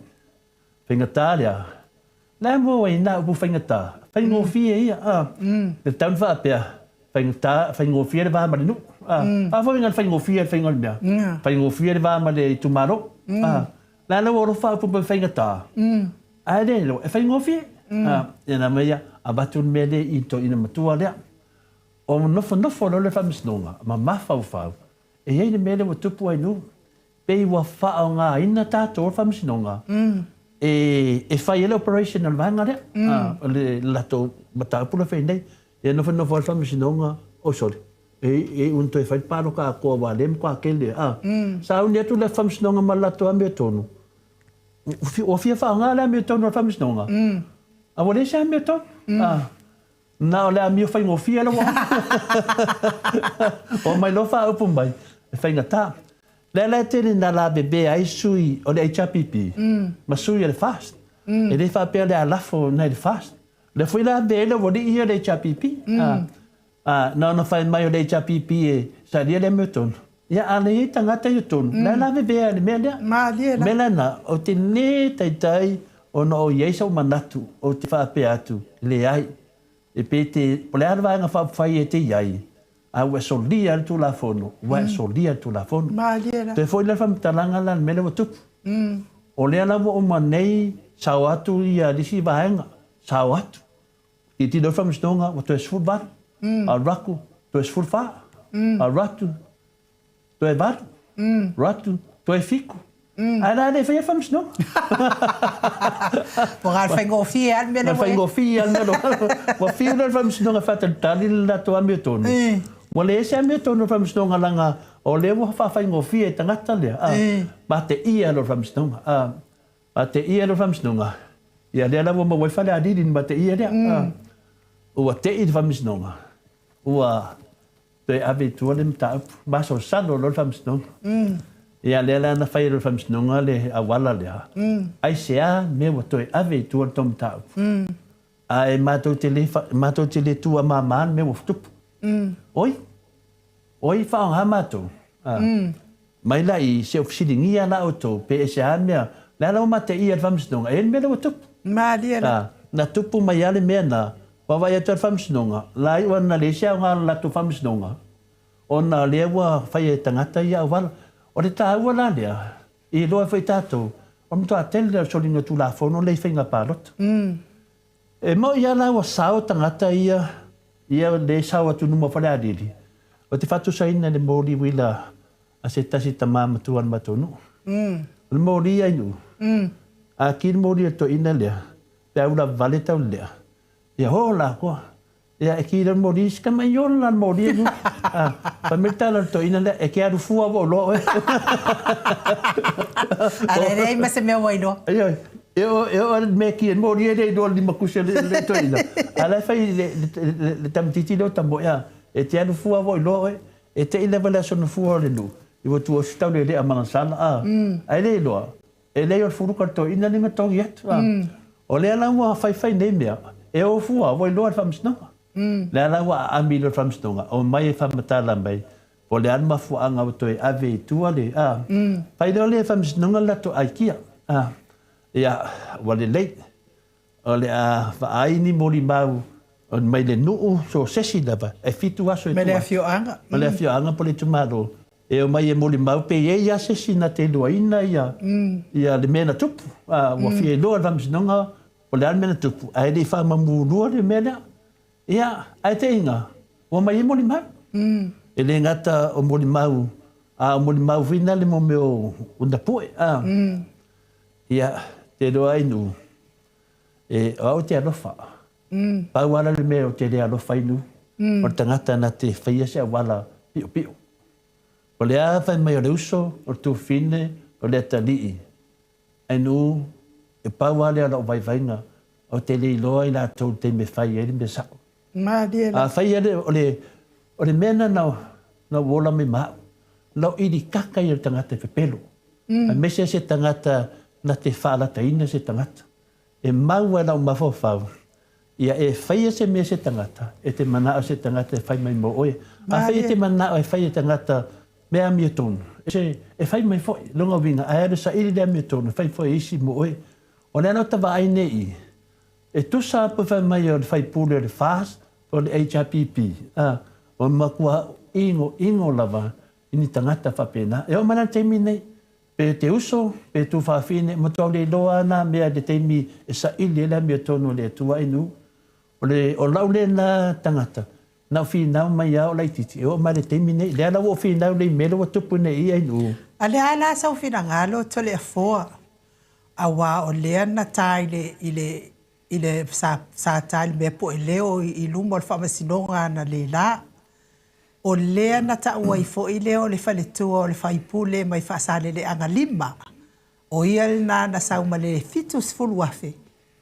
B: Faigata lea. La mo ai na upu faigata, faigofie ia, a. E tatau ona faapea, faigata, faigofie le va ma le nuu, a. Faafoi le faigofie le faiga o le mea. Faigofie le va ma le itumalo, a. La la ua alofa upu mai faigata, ae le iloa, e faigofie. A, ia na mai ia, avatu le mea lea i le toeaina matua lea. O nofonofo loa le Faamasinoga ma mafaufau, e i ai le mea lea ua tupu ai nuu. Pei ua faaaogaina tatou o le Faamasinoga e fai ai le operation a le vaega lea, o le latou mataupu la e fai nei. Ia nofonofo ai le Faamasinoga, oi sole, e iu ina toe fai le palota atoa aua o lea e matua tele a. Sauni atu le Faamasinoga ma le latou amiotonu, ua fia faaaoga le amiotonu a le Faamasinoga, a ua leai se amiotonu. Na o le amio faigofie la ua Omai loa faaupu mai, e faigata. Lea la e tele ina lavevea ai sui o le HRPP ma sui o le FAST. E le faapea o le a lafo nai le FAST. O lea foi la ave ai le aualii ia o le HRPP. Na ona fai mai o le HRPP e salia le amiotonu. Ia, a leai ai tagata i totonu, la e lavevea ai le mea lea.
A: Malie
B: la. O le mea lena, ou te le taitai ona o i ai sou manatu ou te faapea atu, leai, e pe te, po o le a le Vaega Faaupufai e te i ai, a ua e solia le Tulafono, ua e solia le Tulafono.
A: Malie la.
B: Toe foi la le faamatalaga la i le mea lea ua tupu. O lea la ua uma nei sao atu ia le isi vaega, sao atu. Tilotilo ai le Faamasinoga ua toe 18, alu atu toe 14, alu atu toe 8, alu atu toe 7. Ae la e le faia le Faamasinoga.
A: Ua na o le faigofie lava le mea lea ua i ai.
B: Faigofie lava le mea lea. Ua fiu la le Faamasinoga e faatalitali le latou amiotonu. Ua leai se amiotonu o le Faamasinoga leaga o lea ua faafaigofie e tagata lea, ma teia loa le Faamasinoga. A te ia le Faamasinoga, ia lea la ua maua ai Falealili ma te ia lea. Ua tei le Faamasinoga, ua toe ave i tua le mataupu, masalosalo loa le Faamasinoga. Ia lea la na fai e le Faamasinoga le auala lea, aisea le mea ua toe ave i tua le tou mataupu? Ae matou te le, matou te le tuuamama le mea ua tupu. Oi! Oi, faaaoga matou. Mai la i se ou fesiligia la outou, pe ese a mea, le a la ua mateia e le Faamasinoga, e i ai le mea lea ua tupu.
A: Malie la.
B: Na tupu mai lava le mea na, vaavaai atu lava le Faamasinoga, la iu ana leai se aoga o le latou Faamasinoga, ona o lea ua fai e tagata ia auala. O le taua la lea, i iloa ai foi tatou, o le matua tele lea o le soliga Tulafono lea i faiga palota. E moni lava la ua sao tagata ia, ia lea e sao atu i luma o Falealili, ou te faatusaina i le moli uila a se tasi tama matua o le matou nuu. O le moli ia i nuu, a ki le moli a le toeaina lea, pe a ulavavale taulelea, ia ho la koa. Ia, e ki le moli, si tama i ola le moli e nuu. Fai mai le tala a le toeaina lea, e te alu fua ua ou iloa oe.
A: A e leai ma se mea ua iloa.
B: Ioe, e oo e oo le mea ki e moli e le iloa le limakusi a le toeaina. A o la e fai le tamaitiiti lea o Tamoe, a, e te alu fua ua ou iloa oe. E te i lava le aso na fua o le nuu, i ua tu ai se taulelea malasala, a, ae le iloa, E leai o le fuluka le toeaina lea na togi atu. O lea la ua faifai nei mea, e o fua, ua iloa e le Faamasinoga. Lea la ua aami loa le Faamasinoga, omai e faamatala mai, po o le a le mafuaaga ua toe ave i tua le, a. Fai loa lea e le Faamasinoga le latou aikia, a. Ia, ua lelei. O le a vaai ni molimau mai le nuu so o se isi lava, e fitu aso i
A: tua. Mai le afioaga.
B: Mai le afioaga po o le itumalo, e omai e molimau pe i ai lava se isi na te iloaina ia, ia le mea na tupu. Ua fia iloa e le Faamasinoga po o le a le mea na tupu, ae le i faamamulua le mea lea. Ia, ae teiga, ua omai ai molimau. E le gata o molimau. A o molimau foi na le mo mea o napu'e a. Ia, te iloa ai nuu, e, o au ou te alofa. Pau lava la le mea ou te le alofa ai nuu, o le tagata na te faia se auala piopio. O le a fai mai o le uso, o le tuafafine, o le atalii, ae nuu, e pau lava lea o lau vaivaiga, ou te le iloa i latou i le taimi e fai ai le mea sao.
A: Malie
B: la. Afai e le, o le, o le mea lena na, na ou ola mai ma au, lau ilikaka ia o le tagata e pepelo, aemaise se tagata na te faalataina se tagata. E mau ai lau mafaufau, ia e faia se mea se tagata, e te manao se tagata e fai mai mo oe. Afai e te manao e fai e tagata mea amiotonu, e, e fai mai foi, lona uiga, ae alu saili le amiotonu, e fai foi e isi mo oe. O le ala o ta vaai nei i, E tusa a pe fai mai o le faipule o le FAST po o le HRPP, a, ua matua inoino lava i ni tagata faapena. E oo mai la i le taimi lenei, pe te uso, pe tuafafine, matua le iloa lava na mea i le taimi e saili ai le amiotonu a le Atua i nuu. O le, o lau lena tagata, na ou finau mai lava o laitiiti, e oo mai i le taimi lenei. Lea la ua ou finau nei i mea lea ua tupu nei i nuu.
A: A le a la sau finagalo Toleafoa? Aua o lea na ta i le, i le, i le, sa, sa ta i le mea poe leo i, i luma o le faamasinoga analeila. O lea na taua ai foi lea o le faletua o le faipule mai Faasaleleaga 5. O ia lena na sau ma le 70,000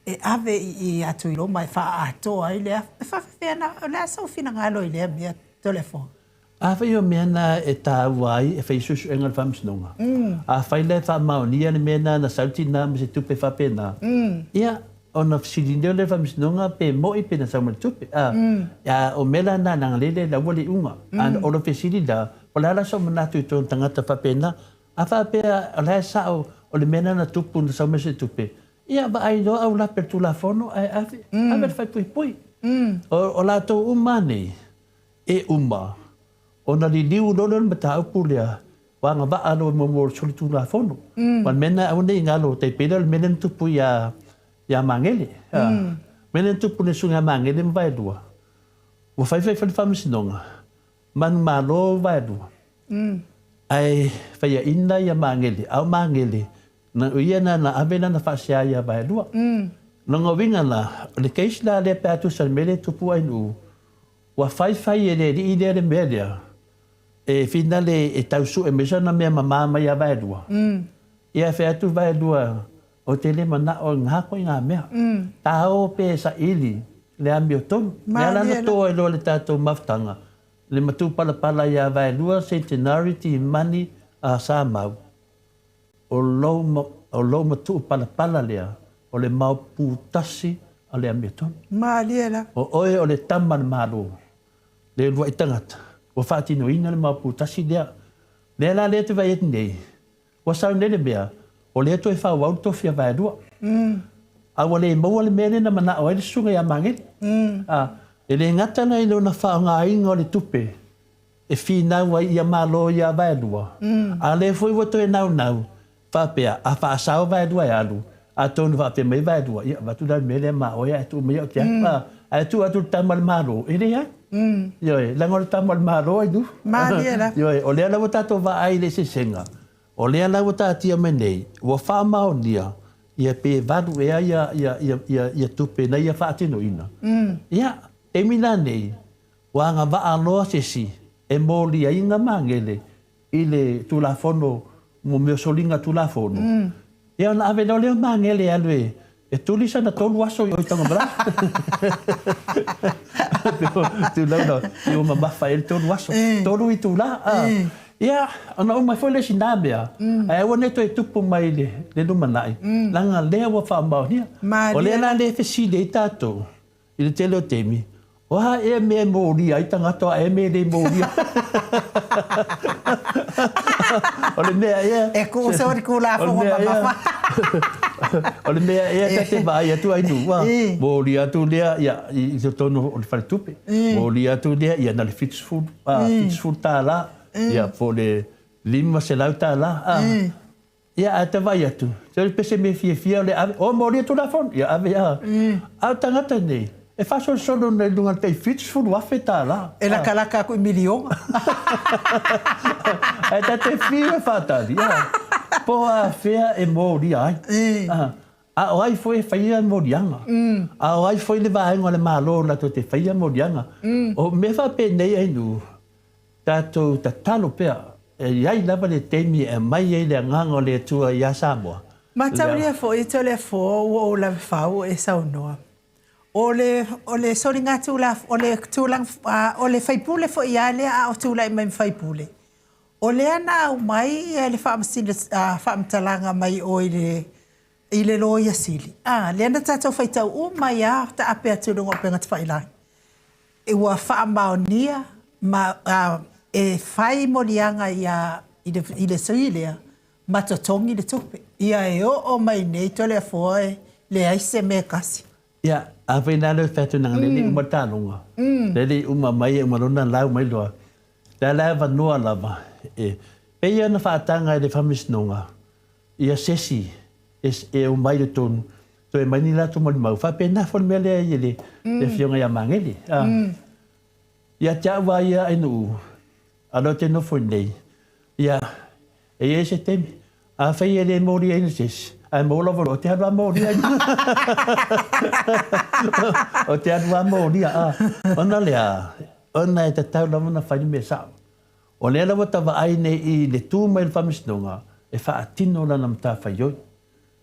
A: e ave i i ia Tuiloma e faaatoa ai le afa. E faafefea na, o le a sou finagalo i lea mea, Toleafoa?
B: Afai o mea na e taua ai e fai suesuega a le Faamasinoga, afai la e faamaonia le mea na na sau tina ma se tupe faapena, ia, ona fesili lea o le Faamasinoga pe mo'i pe na sau ma le tupe. A, a o mea la na, leaga lele la ua le iuga. A o le fesili la, o le a la sou manatu i tona tagata faapena? A faapea o la e sao o le mea na na tupu na sau ma se tupe, ia vaai loa au lape le Tulafono ae ave, ave le faaipuipui. O, o latou uma nei, E uma ona liliu loa lea o le mataupu lea, ua agavaa loa mo mo solitulafono. Ma le mea lena aua ne i galo, tai pei lea o le mea lea na tupu ia ia Magele. Mea lea na tupu i le susuga ia Magele ma Vaelua, ua fai fai foi le faamasinoga, manumalo Vaelua, ae faiaina ia Magele, a o Magele, na o ia na na ave lana faasea ia Vaelua. Lona uiga la, o le case la lea pe a tusa i le mea lea e tupu ai Nu'u, Ua faifai e le alii lea le mea lea e finale e tau sue mai sana mea mamā mai ia Vaelua. Ia fai atu Vaelua, Ou te le manao i ngā koe ngā mea. Tāo pe e saili le amiotonu. Lea la na toa ai loa le tatou mafutaga, le matūpalapala iā Vaelua Centenary Timani a Samau. O lou, o lou matuu palapala lea, o le maopu tasi a le amiotonu.
A: Malie la.
B: O oe o le tama a le Malo, le uluai tagata, ua faatinoina le maopu tasi lea. Lea la lea te vaai atu nei, ua sau nei le mea, o lea toe faaauau le tofi a Vaelua. A ua le maua le mea lea na manao ai le susuga ia Magele. A, e le gata la i lona faaaogaina o le tupe, e finau ai ia Malo iā Vaelua, a lea foi ua toe naunau, faapea, a faasao Vaelua e alu, atonu faapea mai Vaelua, ia avatu la le mea lea ma oe ae tuu mai au te alu, a, ae tuu atu le tama a le Malo, e leai. Ioe, leaga o le tama a le Malo ai nu.
A: Malie la.
B: Ioe, o lea la ua tatou vaai i le eseesega, o lea la ua taatia mai nei, ua faamaonia, ia pe valu ea ia, ia, ia, ia, ia tupe na ia faatinoina. Ia, taimi la nei, Ua agavaa loa se isi e moliaina Magele i le Tulafono mo mea o soliga Tulafono, ia ona ave loa lea o Magele e alu e tuli sana tolu aso i o i Tagamalae. Tulou la, i ua mamafa ai le tolu aso, tolu itula. Ia, ona uma ai foi lea o sina mea, ae aua ne i toe tupu mai i le lumanai, leaga lea ua faamaonia. O lea la lea e fesili ai tatou, I le tele o taimi, o aha ea mea e molia ai tagata, o a ea mea e le molia. O le mea ea...
A: E kū soli kūlafoga mamafa.
B: O le mea ea ta te vaai atu ai nuu, a, molia atu lea ia, i totonu o le faletupe, molia atu lea ia na le 70, a, $70, ia po o le $500, a. Ia, ae ta vaai atu, se pe se mea fiafia o le ave, o molia Tulafono, ia ave a. A o tagata nei, E faasolosolo nei i luga o le tai $70,000.
A: E latalata atu i miliona.
B: Ae ta te fiu e faatali, a, po o afea e molia ai. A o ai foi e faia moliaga? A o ai foi le vaega o le Malo latou te faia moliaga? O mea faapenei Ainuu, tatou tatalo pea, e i ai lava le taimi e aumai ai le Agaga o le Atua ia Samoa.
A: Mataulia foi Toleafoa ua ou lavefau o e saunoa. O le, o le soligatulafo, o le tulaga, o le faipule foi ia lea a o tulai mai ma faipule, o lea na aumai le faamasino, faamatalaga mai o i le, i le Loia Sili, a, lea na tatou faitau uma ai lava taape atu i luga o upega tafailagi. Ua faamaonia ma e fai moliaga ia i le, i le sui lea ma totogi le tupe. Ia e oo mai nei Toleafoa e leai se mea e tasi.
B: Ia, afai la lea e fai atu leaga lea e le i uma le taloga, lea e le i uma mai e uma loa ona lau mai loa, lea la e avanoa lava e pei ona faataga e le Faamasinoga ia se isi e omai i totonu toe aumai ni latou molimau. Faapena foi le mea lea i le Afioga ia Magele. Ia te au lava ia Ainuu, a o lea ou te nofo i inei, ia, e i ai se taimi, afai e le moliaina se isi, ae maua lou avanoa, ou te alu lava molia ai. Ou te alu lava molia, a. Ona o le a? Ona e tatau lava ona fai le mea sao. O lea la ua ta vaai nei i le tu mai o le Faamasinoga e faatino lana matafaioi.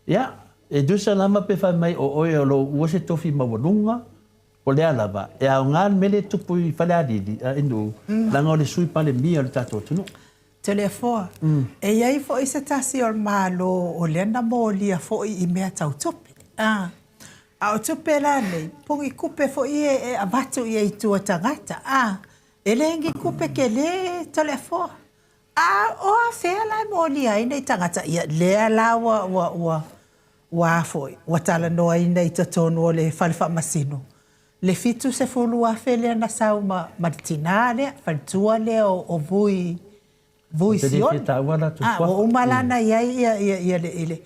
B: Ia, e tusa lava pe fai mai o oe o lo o uua se tofi maualuga, o le a lava, e aoga le mea lea e tupu i Falealili, i Nuu, leaga o le Sui Palemia o le tatou atunuu.
A: Toleafoa, E i ai foi se tasi o le Malo o lea na molia foi i mea tau tupe. A, a o tupe la nei, po o ni tupe foi ia e avatu i ai i tua i tagata, a, e le ni tupe tele Toleafoa. A o afea la e molia ai nei tagata? Ia, lea la ua, ua, ua, ua a foi, ua talanoaina i totonu o le fale faamasino, le 70,000 lea na sau ma, ma le tinā lea, faletua lea o, o Vui, Vui Sione. A, ua uma la ona i ai ia, ia, ia le, i le,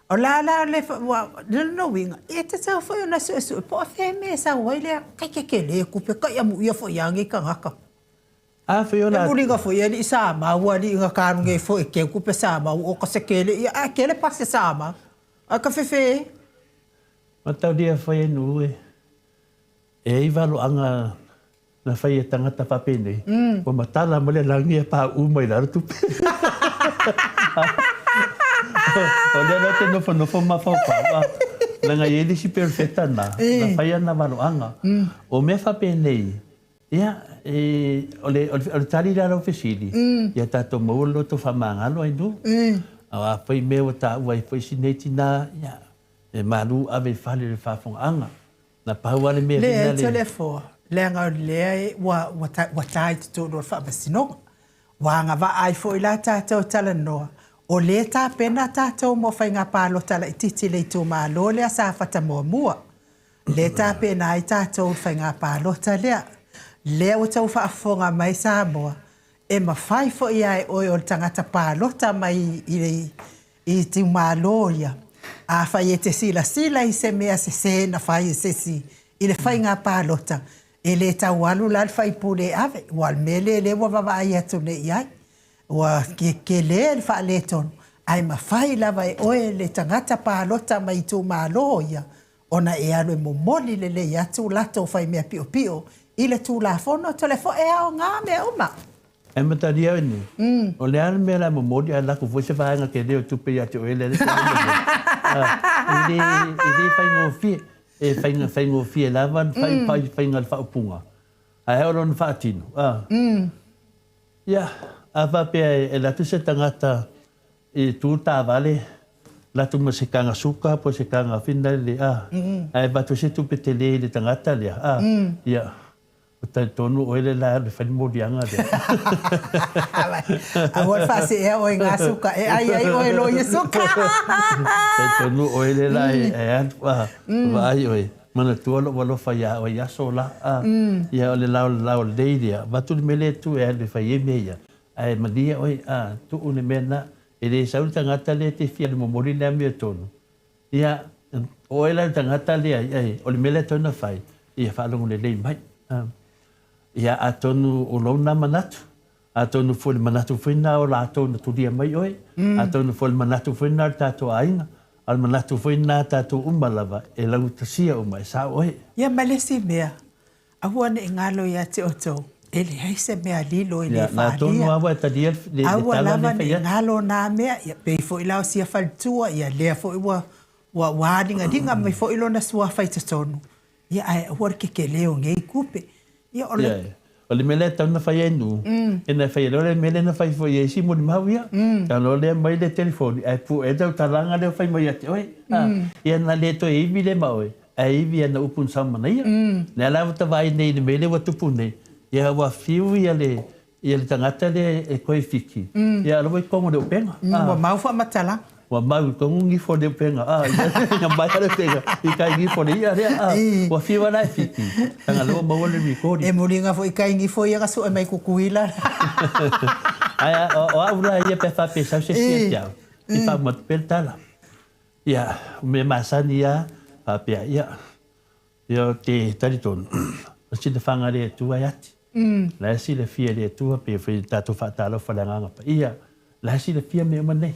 A: o la la le, ua, le lona uiga, e tatau foi ona suesue po o fea mea e sau ai lea, tai tetele tupe, tai amuia foi ia nei tagata.
B: Afai o
A: E muliga foi alii Samau ua alii na kalu nei foi e keu kupe Samau o ka se kele ia ae kele pase Samau ae ka fefe.
B: Mataulia fai e nuu e e ai valoaga na fai e tagata faapenei ua matala mai le lagi e pauu mai lalo tupe. O lea la te nofonofo ma mafaufau a leaga e i ai le isi perofeta na na fai ana valoaga. O mea faapenei Ia, e, o le, o le, o le tali lea a lau fesili, ia tatou maua le loto faamagalo ai nuu. A afai mea ua taua ai foi si nei tinā, ia, e malu ave i fale i le faafogaaga. Na pau lava le mea
A: Leai, lena le... Toleafoa, leaga o lea e, ua, ua, ua ta i totonu o le faamasinoga. Ua agavaa ai foi la tatou talanoa, o lea e tapena tatou mo faiga palota laitiiti i le itumalo lea Safata muamua. Lea e tapena ai tatou i le faiga palota lea. Lea ua tou faafofoga mai Samoa, e mafai foi lava e oe o le tagata palota mai i itumalo ia, afai e te silasila i se mea sese na fai e se isi i le faiga palota, e le tau alu la le faipule e ave, aua o le mea lea lea ua vaavaai atu nei i ai. Ua tele le faaletonu, ae mafai lava e oe le tagata palota mai itumalo ia ona e alu e momoli lelei atu latou fai mea piopio i le Tulafono Toleafoa e aoga mea uma.
B: E matalia oe nei, o le a le mea o le a momoli ae lako foi se vaega tele o tupe ia te oe lea e te momoli. E le, e le faigofie, e faiga, faigofie lava le fai, fai, faiga o le faaupuga, ae oo loa ina faatino, a. Ia, a faapea e alu atu se tagata e tu le taavale, alu atu ma se kaga suka po o se kaga finale, a, ae avatu se tupe tele i le tagata lea, a, ia, ua talitonu oe le la e alu e fai le moliaga lea.
A: Aua le faaseea oe i ngā suka, e ai ai oe loia suka.
B: Talitonu oe le la e alu, a, vaai oe. Manatua lou alofa iā oe i aso la, a, ia o le laolao lelei lea, avatu le mea lea e tu e alu e fai ai mea ia, ae malie oe, a, tuu le mea lena, e le sau le tagata lea e te fia momoli le amiotonu, ia, o oe la le tagata lea, ai, o le mea lea e tatau ona fai, Ia faalogo lelei mai. Ia, atonu o lou nā manatu, atonu foi le manatu foi nā o latou na tulia mai oe, atonu foi le manatu foi nā o le tatou aiga, a o le manatu foi nā tatou uma lava e laugatasia uma e sao oe.
A: Ia ma le isi mea, aua ne i galo ia te outou, e leai se mea lilo e le faaalia. Aua lava ne i galo nā mea, ia pei foi la o sia faletua, ia lea foi ua ua aligaliga mai foi lona suafa i totonu, Ia, ae aua le kekelē o nei tupe. Ia, o le.
B: Ia, o le mea lea e tatau ona fai e nuu, ina e fai loa le mea lea na fai foi e isi molimau ia. Tau loa lea mai le telefoni ae pue ai le tautalaga lea ua fai mai ia te oe. Ia na le toe ivi lea ma oe, ae ivi ana upu na saumanaia. Lea la ua ta vaai nei i le mea lea ua tupu nei, ia ua fiu ia le Ia le tagata lea e toe fiki, ia ala ua i totonu o le upega.
A: Ua mau faamatalaga.
B: Ua mau i totonu gifo o le upega, a, ina mai le upega i kai gifo o le i'a lea, a, ua fiu lava la e fiki, leaga o lea ua maua le recording.
A: E muliga foi i kai gifo ia na sue mai Kukuila.
B: Ae o au la ia pe a faapea e sau se isi ia te au, i faauma atu pea le tala. Ia, o mea masani lava, faapea, ia, Ia o te talitonu, o sina whanga le Atua e ati. La e silafia e le Atua pei foi tatou faatalofa le Agaga Paia, la e silafia mea uma nei.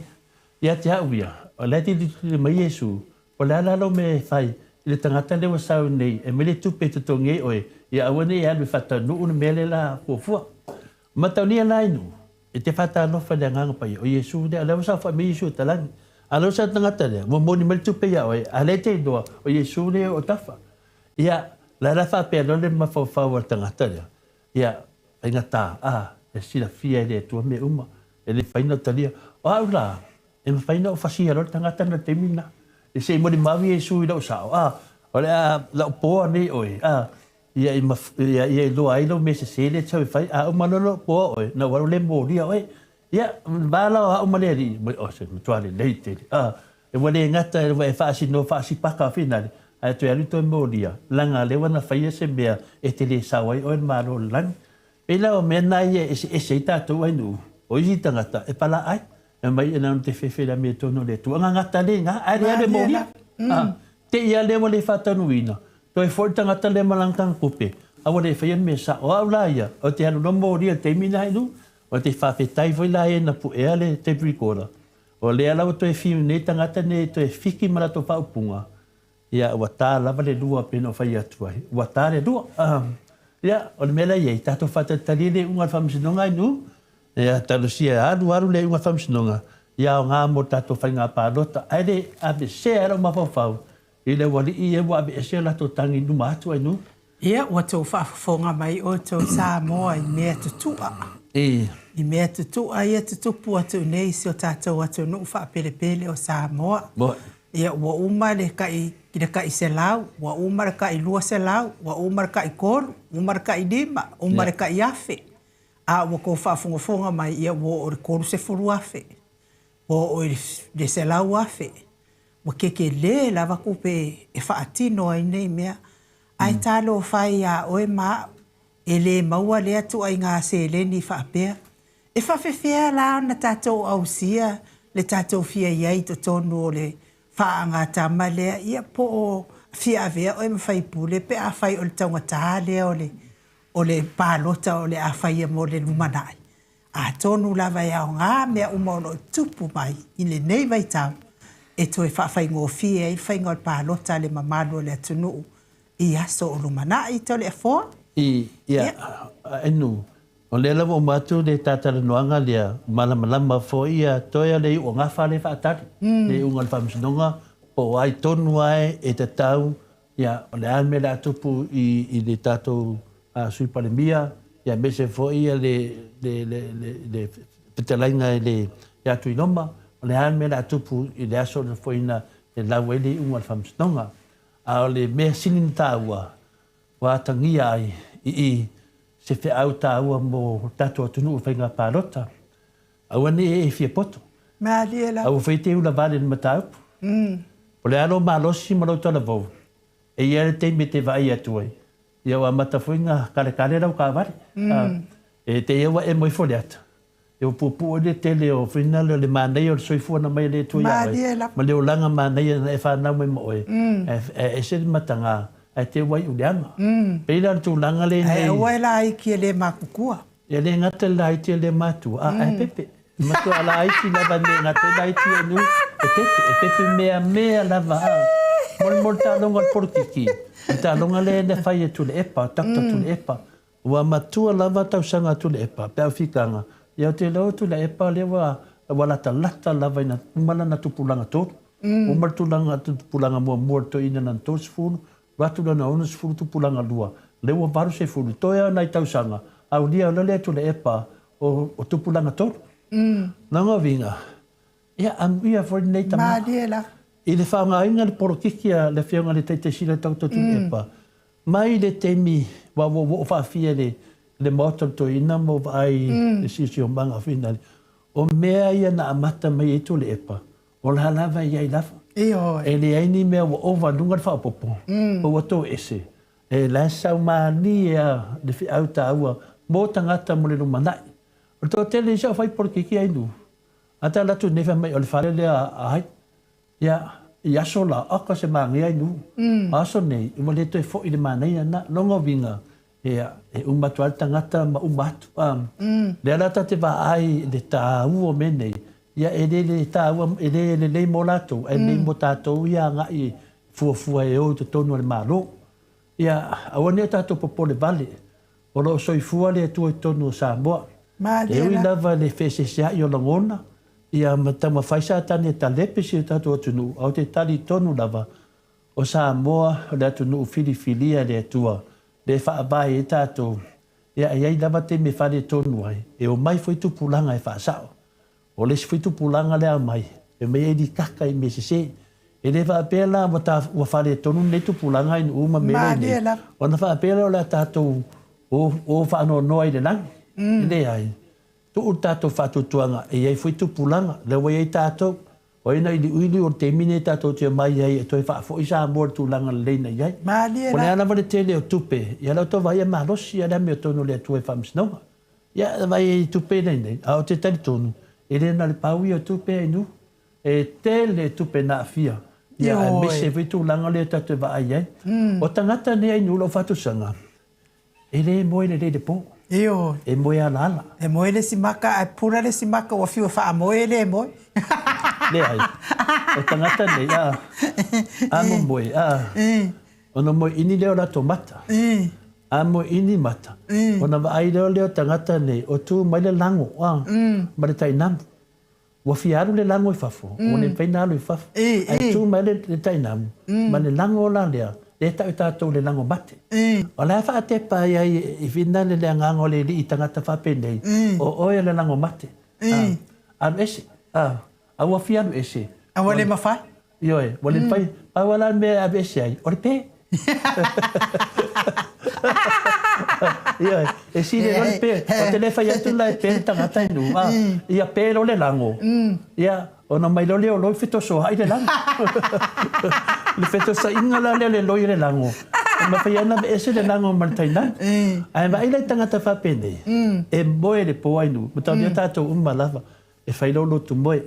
B: Ia te au ia, o la e tilotilo mai Iesu, po o le a la lou mea e fai i le tagata lea ua sau nei e aumai le tupe e totogi ai oe, ia aua ne i alu e faataunuu le mea lea la fuafua. Mataulia la i nuu, e te faatalofa i le Agaga Paia, o Iesu lea, o lea ua saofai mai Iesu e talagi. A o lea ua sau le tagata lea, ua moni mai le tupe ia oe, a o lea e te iloa, o Iesu lea o tafa. Ia, la la faapea loa le mafaufau o le tagata lea, ia, faigata, a, e silafia e le Atua mea uma, e le mafai ona talia. O au la, e mafai ona ou fasia loa le tagata lena i le taimi lena, se i molimau Iesu i lou sao, a, o le a laupoa nei oe, a, Ia i ia ia iloa ai lou mea sese lea e te sau e fai, a uma loa lou poa oe, na ou alu lea molia oe. Ia, va la o au ma le alii, mai, oh, se matua lelei tele. A, e ua le gata ua e faasino faasipaka finale, ae toe alu toe molia, leaga lea ua na faia se mea e te le sao ai oe le Malo o le lagi. Pei la o mea na ia e eseese ai tatou ainuu, o isi tagata e palaai, E mai e na te fefe la mea tonu le Atua. Nga gata le nga, ae le alu e molia. A, te ia lea ua le faatanuina, toe foi le tagata lea ma lana tagakupe, a ua le faia le mea sao. O au la ia, o te alu loa molia i le taimi lena i luga, o te faafetai foi la e na puea le tape recorder. O lea la ua toe fiu nei tagata nei e toe fiki ma latou faaupuga, Ia, ua tā lava le lua pei ona ou fai atu ai. Ua tā le lua. Ia, o le mea la e i ai, tatou faatalitali ai le iuga o le Faamasinoga ai nuu. Ia, talosia e alu alu le iuga o le Faamasinoga, ia aoga mo le tatou faiga palota. Ae le aveesea ai lou mafaufau i le aualii ia ua aveese o latou tagi i luma atu ai nuu.
A: Ia, ua tou faafofoga mai outou Samoa i mea tutu'a. I mea tutu'a ia tutupu atu nei i si o tatou atunuu faapelepele o Samoa. Ia, ua uma le ta'i le ta'i selau, ua uma le ta'i 200, ua uma le ta'i tolu, uma le ta'i lima, uma le ta'i afe. A ua tou faafogafoga mai, ia ua oo i le 30,000, ua oo i le 100,000. Ua kekelē lava tupe e faatino ai nei mea. Ae talofa e iā oe ma a'u, e lē maua lea tuaiga seleni faapea. E faafefea la ona tatou ausia le tatou fia i ai i totonu o le faagatama lea, ia po o fia avea oe ma faipule pe afai o le taugatā lea o le o le palota o le a faia mo le lumanai? Atonu lava e aoga mea uma o lo o tupu mai i lenei vaitau e toe faafaigofie ai le faiga o le palota a le mamalu o le atunuu i aso o lumanai. Toleafoa.
B: I, ia, Enu, o lea lava ua uma atu le ta talanoaga lea, malamalama foi ia toe o le iuogafa lea e faatali, le iuga o le Faamasinoga, po o ai tonu lava e tatau Ia, o le a le mea o le a tupu i le tatou Sui Palemia, aemaise foi le fetalaiga ia Tuiloma, o le a le mea o le a tupu i le aso o nofoina e lau ai le iuga o le Faamasinoga. A o le mea sili ona taua, ua atagia ai i i se feau taua mo le tatou atunuu i faiga palota, aua ne i e fia poto.
A: Malie lava.
B: Aua foi e te ulavale i le mataupu. O le a lou malosi ma lou talavou, e i ai le taimi e te vaai atu ai, ia ua amata foi ona kalekale lau taavale. E te i ai ua emo ifo le ata, ia ua puupuu ai le tele o foi na le manaia o le soifua mai a le Atua ia oe, ma le olaga manaia na e fanau mai ma oe, ae ese le mataga. ae te ua iu leaga. Pei la o le tulaga lenei.
A: Ae aua e laiti e le matutua.
B: E le gata i le laiti e le matua, a ae pepe. E matua laiti lava le gata i laiti e nui, e pepe, e pepe meamea lava a. Mo le taaloga o le polokiki, o le taaloga lea na fai e Tuilaepa, Doctor Tuilaepa. Ua matua lava tausaga a Tuilaepa, pe a fitaga, ia ou te iloa o Tuilaepa lea ua, ua latalata lava ina uma lana tupulaga tolu. Uma le tulaga, tupulaga muamua i le toeaina lana 30, alu atu lana 60 tupulaga lua, lea ua 80, toe lava nai tausaga, aulia loa lea Tuilaepa o, o tupulaga tolu. Lona uiga, ia amuia foi lenei tama.
A: Malie la.
B: I le faaaogaina le polokiki a le Afioga i le Taitaisili o Dr. Tuilaepa, Mai le taimi ua ua oo faafia i le le maota o le toeaina ma ua vaai i le siosiomaga foi lale, o mea ia na amata mai ai Tuilaepa, o la lava e i ai lava.
A: Ioe.
B: E leai ni mea ua ova i luga le faaopoopo, po ua toese. E la e sau malie lava le feau taua mo tagata mo le lumanai. O le toatele isi au fai polokiki ai nuu, a ta alu atu nei fai mai o le fale lea a ai. Ia, i aso la, oka se manaia i nuu. O aso nei, ua le toe foi le manaia na. Lona uiga, ia, e uma atu lava le tagata ma uma atu. A, lea la ta te vaai i le taua o mea nei, ia e le le taua, e le lelei mo latou, ae lelei mo tatou ia agai e fuafua e o i totonu o le Malo. Ia, aua ne i o tatou popole vale, O lo o soifua le Atua i totonu o Samoa. E ui lava i le feeseesea'i o lagona, ia ma taumafai Satani e talepe si o tatou atunuu, a o te talitonu lava, o Samoa o le atunuu filifilia e le Atua, lea e faavae ai tatou, ia e i ai lava taimi e faaletonu ai, e omai foi tupulaga e faasa'o. O le isi foi tupulaga lea aumai, e omai ai likaka i mea sese. E le faapea la ua ta, ua faaletonu lenei tupulaga i nuu ma mea lea i nei, ona faapea lea o le a tatou o, o faanoanoa i le lagi. E leai. Tuu le tatou faatuatuaga e i ai foi tupulaga, lea ua i ai tatou. O ai na iliuiliu o le taimi lenei tatou te omai ai e toe faafoi Samoa i le tulaga lelei na i ai. O le a lava le tele o tupe, ia o la outou vaai e malosi lava le amiotonu o le Atua i Faamasinoga. Ia, vaai ai i tupe nei nei, a ou te talitonu, e le na o le pau ia o tupe ai nuu. E tele tupe na aafia, ia aemaise foi tulaga lea tatou te vaai ai. O tagata nei ai nuu lau faatusaga, e le moe lelei i le po.
A: Ioe.
B: E moe alaala.
A: E moe le isi maka ae pula le isi maka ua fiu e faamoe e le moe.
B: Leai. O tagata nei, a, a momoe, a, ona moe ini lea o latou mata. A moe ini mata, ona vaai lea o lea o tagata nei, o tu mai le lago, a, ma le tainamu. Ua fia alu le lago i fafo, ua le mafai ona alu i fafo. Ae tu mai le tainamu, ma le lago la lea, lea e tau e tatou le lago mate. O la e faatepa ai ai i Finale le agaga o le alii i tagata faapenei, o oe o le lago mate. A, alu ese, a, a ua fia alu ese.
A: A ua le mafai.
B: Ioe, ua le mafai. Pau lava la le mea e ave ese ai, o le pe. Ioe, e sili loa le pe. Ou te le fai atu la e pe le tagata i nuu, a, ia pe loa le lago, ia, ona omai loa lea o loi fetosoa'i le lago. Le fetosoa'iga la lea o le loi o le lago, e mafai lava ona aveese le lago ma le tainamu. Ae vaai la i tagata faapenei, e moe le po ai nuu, mataulia tatou uma lava, e fai lou lotu moe.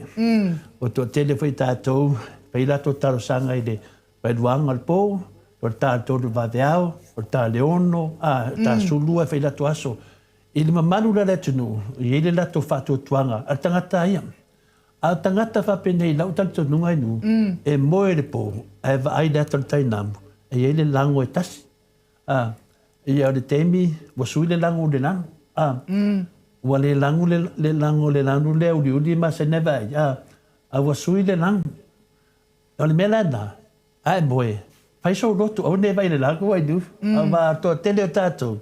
B: Ua toatele foi tatou e fai latou talosaga i le vaeluaga o le po, o le ta o le tolu vaveao, o le ta o le ono, a, o le ta 12 e fai latou aso. I le mamalu la o le atunuu, e i ai le latou faatuatuaga a le tagata ia. A o tagata faapenei i lau talitonuga i nuu, e moe i le po ae vaai i le ata o le tainamu, e i ai le lago e tasi. A, ia o le taimi ua sui le lago i le lanu. A, ua le lago le, le lago le lanu lea uliuli ma sene vaai. A, a ua sui le lago. O le mea la lena, a e moe, fai sou lotu, aua ne i vaai i le lago ai nu. Aua toatele o tatou,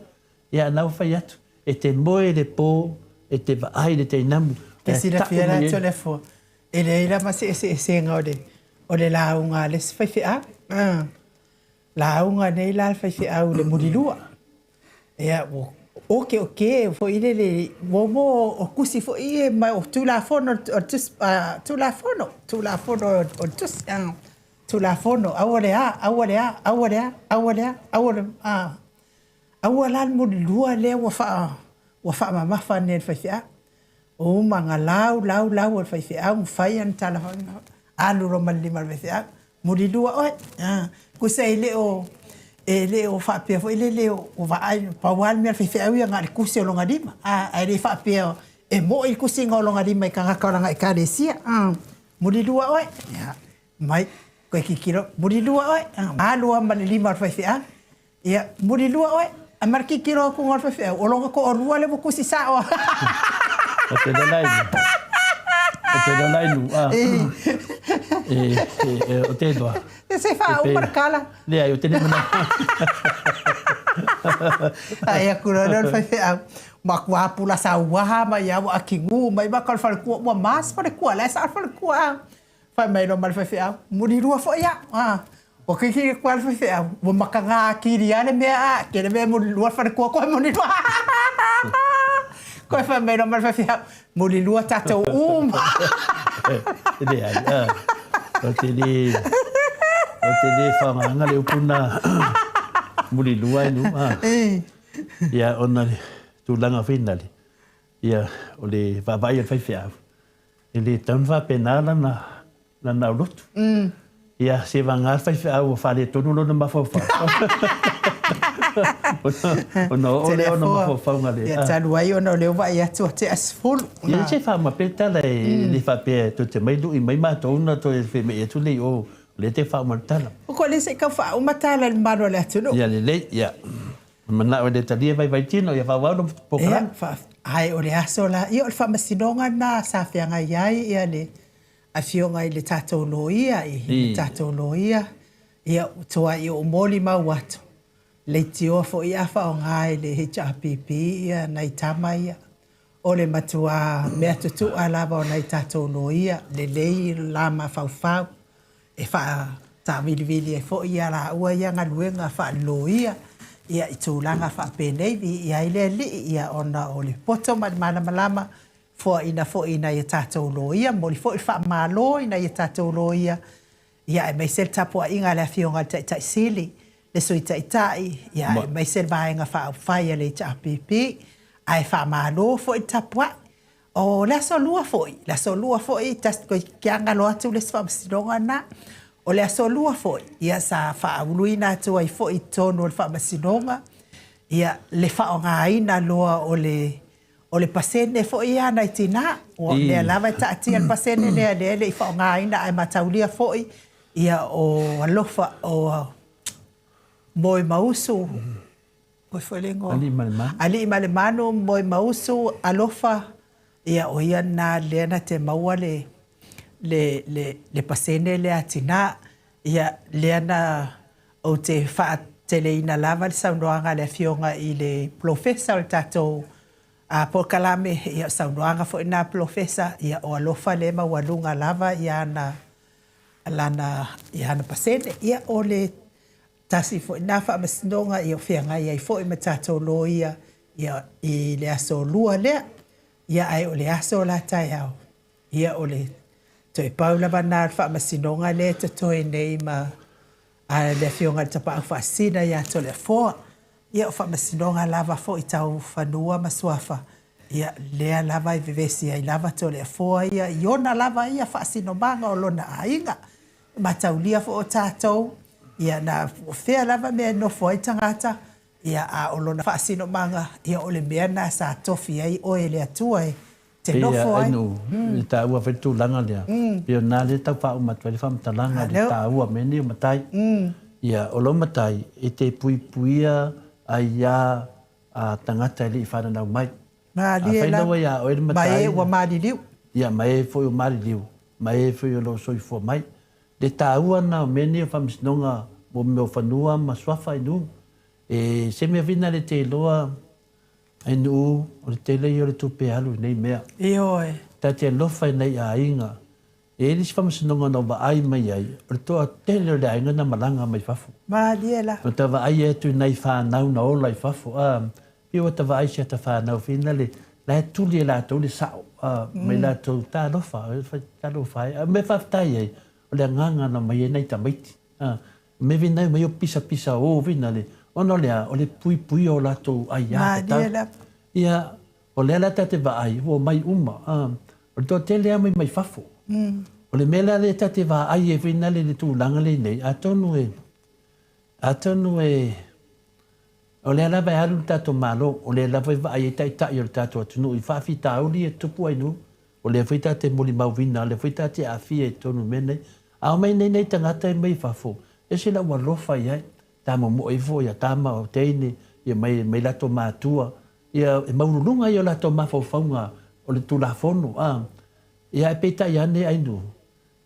B: ia na ua fai atu, e te moe i le po, e te vaai i le teinamu,
A: Te silafia la Toleafoa, e leai lava se eseesega o le, o le lauga a le isi faifeau. Lauga nei la le faifeau i le mulilua. Ia, ua oke oke foi lele, ua mo o tusi foi ia ma o Tulafono o le tusi, Tulafono, Tulafono o le tusi, Tulafono, aua le a, aua le a, aua le a, aua le a, aua le a. Aua la le mulilua lea ua faa, ua faamamafa nei e le faifeau. Uma na lau lau lau e le faifeau ma fai ana tala alu loa ma le lima o le faifeau, mulilua oe. Tusa e le o, E le o faapea foi lele o vaai, pau lava le mea a le faifeau ia na o le tusi o lona lima, a, ae le faapea e moi le tusiga o lona lima i tagata o lana ekalesia. Mulilua oe, ia, mai, toe tilotilo, mulilua oe, alu lava ma le lima o le faifeau. Ia, mulilua oe, ae ma le tilotilo atu o le faifeau, o lona toalua lea ua tusi sao lava.
B: O te lala i O te lala i nu, a. E, e, o te iloa.
A: Se faauma le tala.
B: Leai, ou te le manatu.
A: Ai aku loa lea o le faifeau, matua pula sauaha mai lava ua atigu mai maka o le faletua, ua ma se faletua, la e sao le faletua. Fai mai loa ma le faifeau, mulilua foi au. A, ua tilotilo atu lava le faifeau, ua mataga atili lava le mea, a, tele mea e mulilua le faletua toe mulilua. Toe fai mai loa ma le faifeau, Mulilua tatou uma.
B: Leai, ou te le, ou te le faaaogaina le upu lena mulilua e nuu. Ia, ona o le tulaga foi lale, ia, o le vaavaai a le faifeau, e le tatau ona faapena lana, lana aulotu. Ia, se vagana le faifeau ua faaletonu lona mafaufau, ona oo lea o ona mafaufauga le.
A: Ia, talu ai ona o lea ua vaai atu ua tea 10.
B: Ia, se faauma pea le tala, e le faapea toe te mai lui mai matou ona toe feme'i atu lea i o, o lea e te faauma le tala.
A: Ua le se i tau faauma tala i le mamalu o le atunuu.
B: Ia lelei, ia. Manao e le talia vaivai tino, ia faaauau lou polokalame.
A: Ia, ae o le aso la, ia o le faamasinoga lena sa feagai ai ia le Afioga i le tatou loia, i le tatou loia, ia ua tuai ou molimau atu, leitioa foi a faaaoga e le HRPP ia nai tama ia. O le matua mea tutu'a lava o nai tatou loia, lelei la mafaufau e faataavilivili ai foi ia laua ia galuega faale-loia ia i tulaga faapenei, viia ai le Alii ia ona o le poto ma le malamalama Foaiina foi i nai a tatou loia, momoli foi le faamalo i nai a tatou loia, ia aemaise le tapuaiga a le Afioga i le Taitai Sili, le Sui Taitai, ia aemaise le Vaega Faaupufai a le HRPP, ae faamalo foi le tapuai. O le Aso Lua foi, le Aso Lua foi, toeitiiti lava galo atu le isi faamasinoga lena. O le Aso Lua foi, ia sa faauluina atu ai foi i totonu o le faamasinoga, ia le faaaogaina loa o le O le pasene foi ia a nai tina, ua mea lava e taatia le pasene lea lea e le i faaaogaina ae mataulia foi ia o alofa o Moemausu, oi foi le igoa? Aliimalemanu, Moemausu, Alofa, ia o ia lena lea na te maua le le le le pasene lea a tina. Ia lea na ou te faateleina lava le saunoaga a le Afioga i le Polofesa o le tatou polokalame, ia o saunoaga foi na a Polofesa, ia o alofa lea e maualuga lava ia ana, lana, ia ana pasene. Ia o le tasi foi lena faamasinoga ia o feagai ai foi ma tatou loia ia i le aso Lua lea. Ia ae o le aso la taeao, ia o le toe pau lava lena o le faamasinoga lea e totoe nei ma A le Afioga i le Tapaau Faasisina ia Toleafoa, ia o faamasinoga lava foi tau fanua ma suafa, ia lea lava e vevesi ai lava Toleafoa ia i ona lava ia faasinomaga o lona aiga. E mataulia foi o tatou, ia na o fea lava mea e nofo ai tagata, ia a o lona faasinomaga, ia o le mea lena sa tofi ai oe e le Atua e te nofo ai.
B: Pei e taua foi le tulaga lea, pei o lena lea e tau faauma atu ai le faamatalaga i le taua o mea nei o matai. Ia, o lou matai, e te puipuia aiā a tagata e le i fananau mai.
A: Afai
B: laua iā oe le matai.
A: Ma e ua maliliu.
B: Ia, ma e foi ua maliliu, ma e foi o lo o soifua mai. Le taua lena o mea nei o faamasinoga mo mea o fanua ma suafa i nuu. E se mea foi lena le te iloa Ai nuu, o le tele ia o le tupe alu i nei mea.
A: Ioe.
B: Ta te alofa i nai aiga. E i ai le isi faamasinoga na ou vaai mai ai, o le toatele o le aiga na malaga mai fafo.
A: Malie la.
B: Na ta vaai atu i nai fanau na ola i fafo, a, pei ua ta vaai i si ata fanau foi lale, la e tuli e latou le sao, a, mai latou, talofa, talofa e. A o le mea faafetai ai, o le agaga na omai ai nai tamaiti. A, me vinau mai o pisapisa o vina le, ona o le a, o le puipuia o latou aiā tatau. Ia, o lea la ta te vaai, ua omai uma, a, o le toatele lava omai mai fafo. O le mea la lea ta te vaai ai foi nale i le tulaga lenei, atonu e, Atonu e, o lea lava e alu le tatou Malo, o lea lava e vaai ai taitai o le tatou atunuu i faafitauli ia e tutupu ai nuu, o lea foi ta te molimauina, o lea foi ta te aafia i totonu o mea nei. A omai nei nai tagata ia mai fafo, e ese lou alofa i ai, ta momoe ifo ia tama o teine, ia mai, mai latou matua, ia e maualuluga ia o latou mafaufauga o le Tulafono, a. Ia ae peitai ane ai nuu,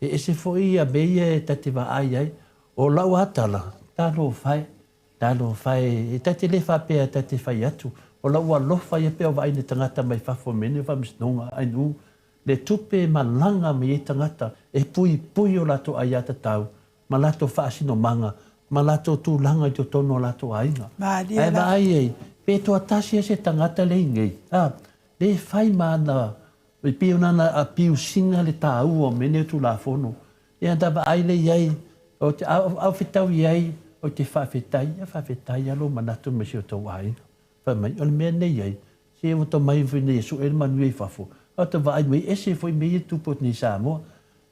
B: E ese foi ia mea ia e ta te vaai ai. O lau lava tala, talofa e, talofa e, e ta te le faapea ta te fai atu. O lou alofa ia pei o vaai i ni tagata mai fafo i mea nei o faamasinoga, ainu, le tupe e malaga mai ai tagata e puipui o latou aiatatau ma latou faasinomaga ma latou tulaga i totonu o latou aiga.
A: Malie
B: Ae
A: la.
B: vaai ai, pe toatasi lava se tagata lea i nei, a, le fai ma ana E pei ona na apiusiga le taua o mea nei o Tulafono, ia na vaai lea i ai, ou te a ou fetau i ai, ou te faafetai, ia faafetai lava lou manatu mai si o tou aiga. Fai mai, o le mea lenei i ai, se ua tomai foi nei e sue le manuia i fafo, a ou te vaai mai, ese foi mea ia e tupu atu nei i Samoa.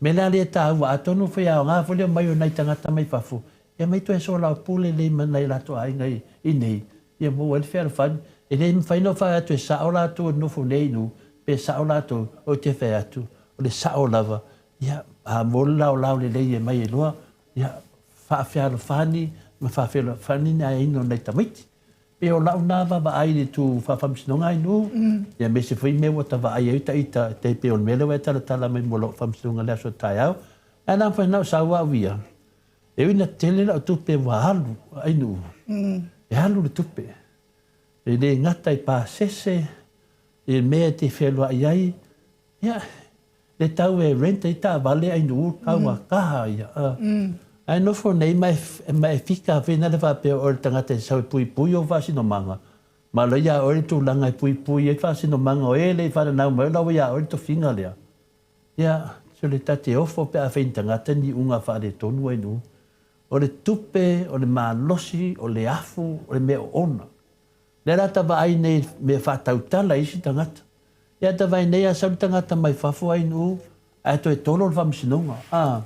B: Mea la lea e taua, atonu foi e aoga foi le omai o nai tagata mai fafo, e omai toe soalaupule lelei ma nai o latou aiga i nei, ia maua ai le fealofani. E le mafai ona ou fai atu e sao latou e nofo nei i nuu, pe sao latou, ou te fai atu, o le sao lava, ia, a maua le laolao lelei e mai ai loa, ia, faafealofani ma faafealofani ni aiga o nai tamaiti. Pei o lau na vaavaai i le itu faafaamasinoga ai nuu, ia aemaise foi mea ua ta vaai ai ita, e tai pei o le mea lea ua e talatala mai mo lau faamasinoga i le aso taeao. Ae na mafai ona ou sau au ia, e ui ina tele lau tupe ua alu ai nuu, e alu le tupe. E le gata i pasese, i mea e te fealuai ai, Ia, le tau e rent ai taavale ai nuu kau a kaha ia. Ae nofo nei ma e, ma e fika foi nale faapea o le tagata e sau e puipui ou faasinomaga, ma o la ia oe le tulaga e puipui ai faasinomaga o e le i fananau mai o la ua ia oe le tofiga lea. Ia, sole ta te ofo pe a fai ni tagata ni iuga faaletonu ai nuu. O le tupe, o le malosi, o le afu, o le mea oona. Lea la ta vaai nei mea faatautala i isi tagata. Ia ta vaai nei a sau le tagata mai fafo ai nuu ae toe tolo le faamasinoga. A,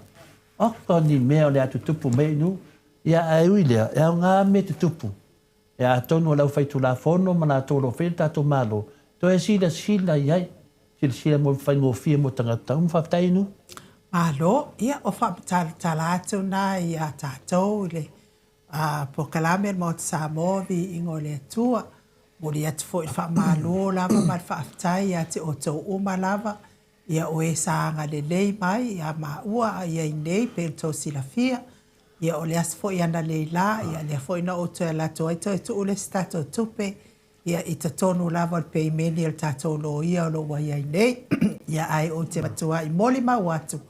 B: oka ni mea o le a tutupu mai ai nuu. Ia ae ui lea, e aoga mea tutupu. E atonu o le aufaitulafono ma latou o lo o faia le tatou Malo, toe silasila i ai, silasila mo faigofie mo tagata uma. Faafetai ai nuu.
A: Malo, ia o faamatalatala atu na ia tatou i le A polokalame a le Maota Samoa, Viiga o le Atua. Momoli atu foi le faamalo lava ma le faafetai ia te outou uma lava, ia o e sa agalelei mai ia maua a i ai nei pei ona outou silafia. Ia o le aso foi analeila, ia lea foi na ou toe alu atu ai toe tuu le isi tatou tupe ia i totonu lava o le peimeni a le tatou loia o lo o ua i ai nei. Ia ae ou te matuai molimau atu,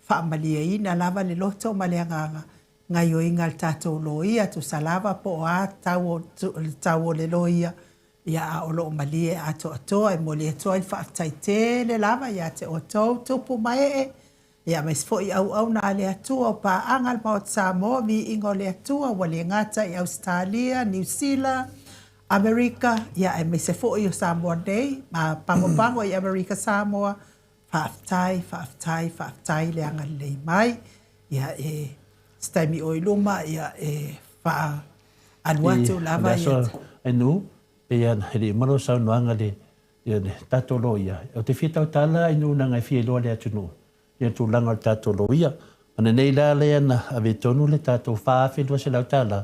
A: faamalieina lava le loto ma le agaga gaioiga a le tatou loia, tusa lava po o a tau o le tau o le loia, ia a o lo o malie atoatoa. E momoli atu ai le faafetai tele lava ia te outou tupu ma ee, ia aemaise foi auauna a le Atua o paaga a le Maota Samoa, viiga o le Atua ua le gata i Ausetalia, Niu Sila, Amerika, ia aemaise foi o Samoa nei, ma pagopago i Amerika Samoa, Faafetai, faafetai, faafetai le agalelei mai. Ia e se taimi o i luma ia e faa alu atu lava
B: ia. I le aso Ainu, pei a e le i uma lou saunoaga le ia le tatou loia, ou te fia tautala Ainu leaga e fia iloa le atunuu ia tulaga o le tatou loia. O lenei la lea na ave tonu le tatou $4,200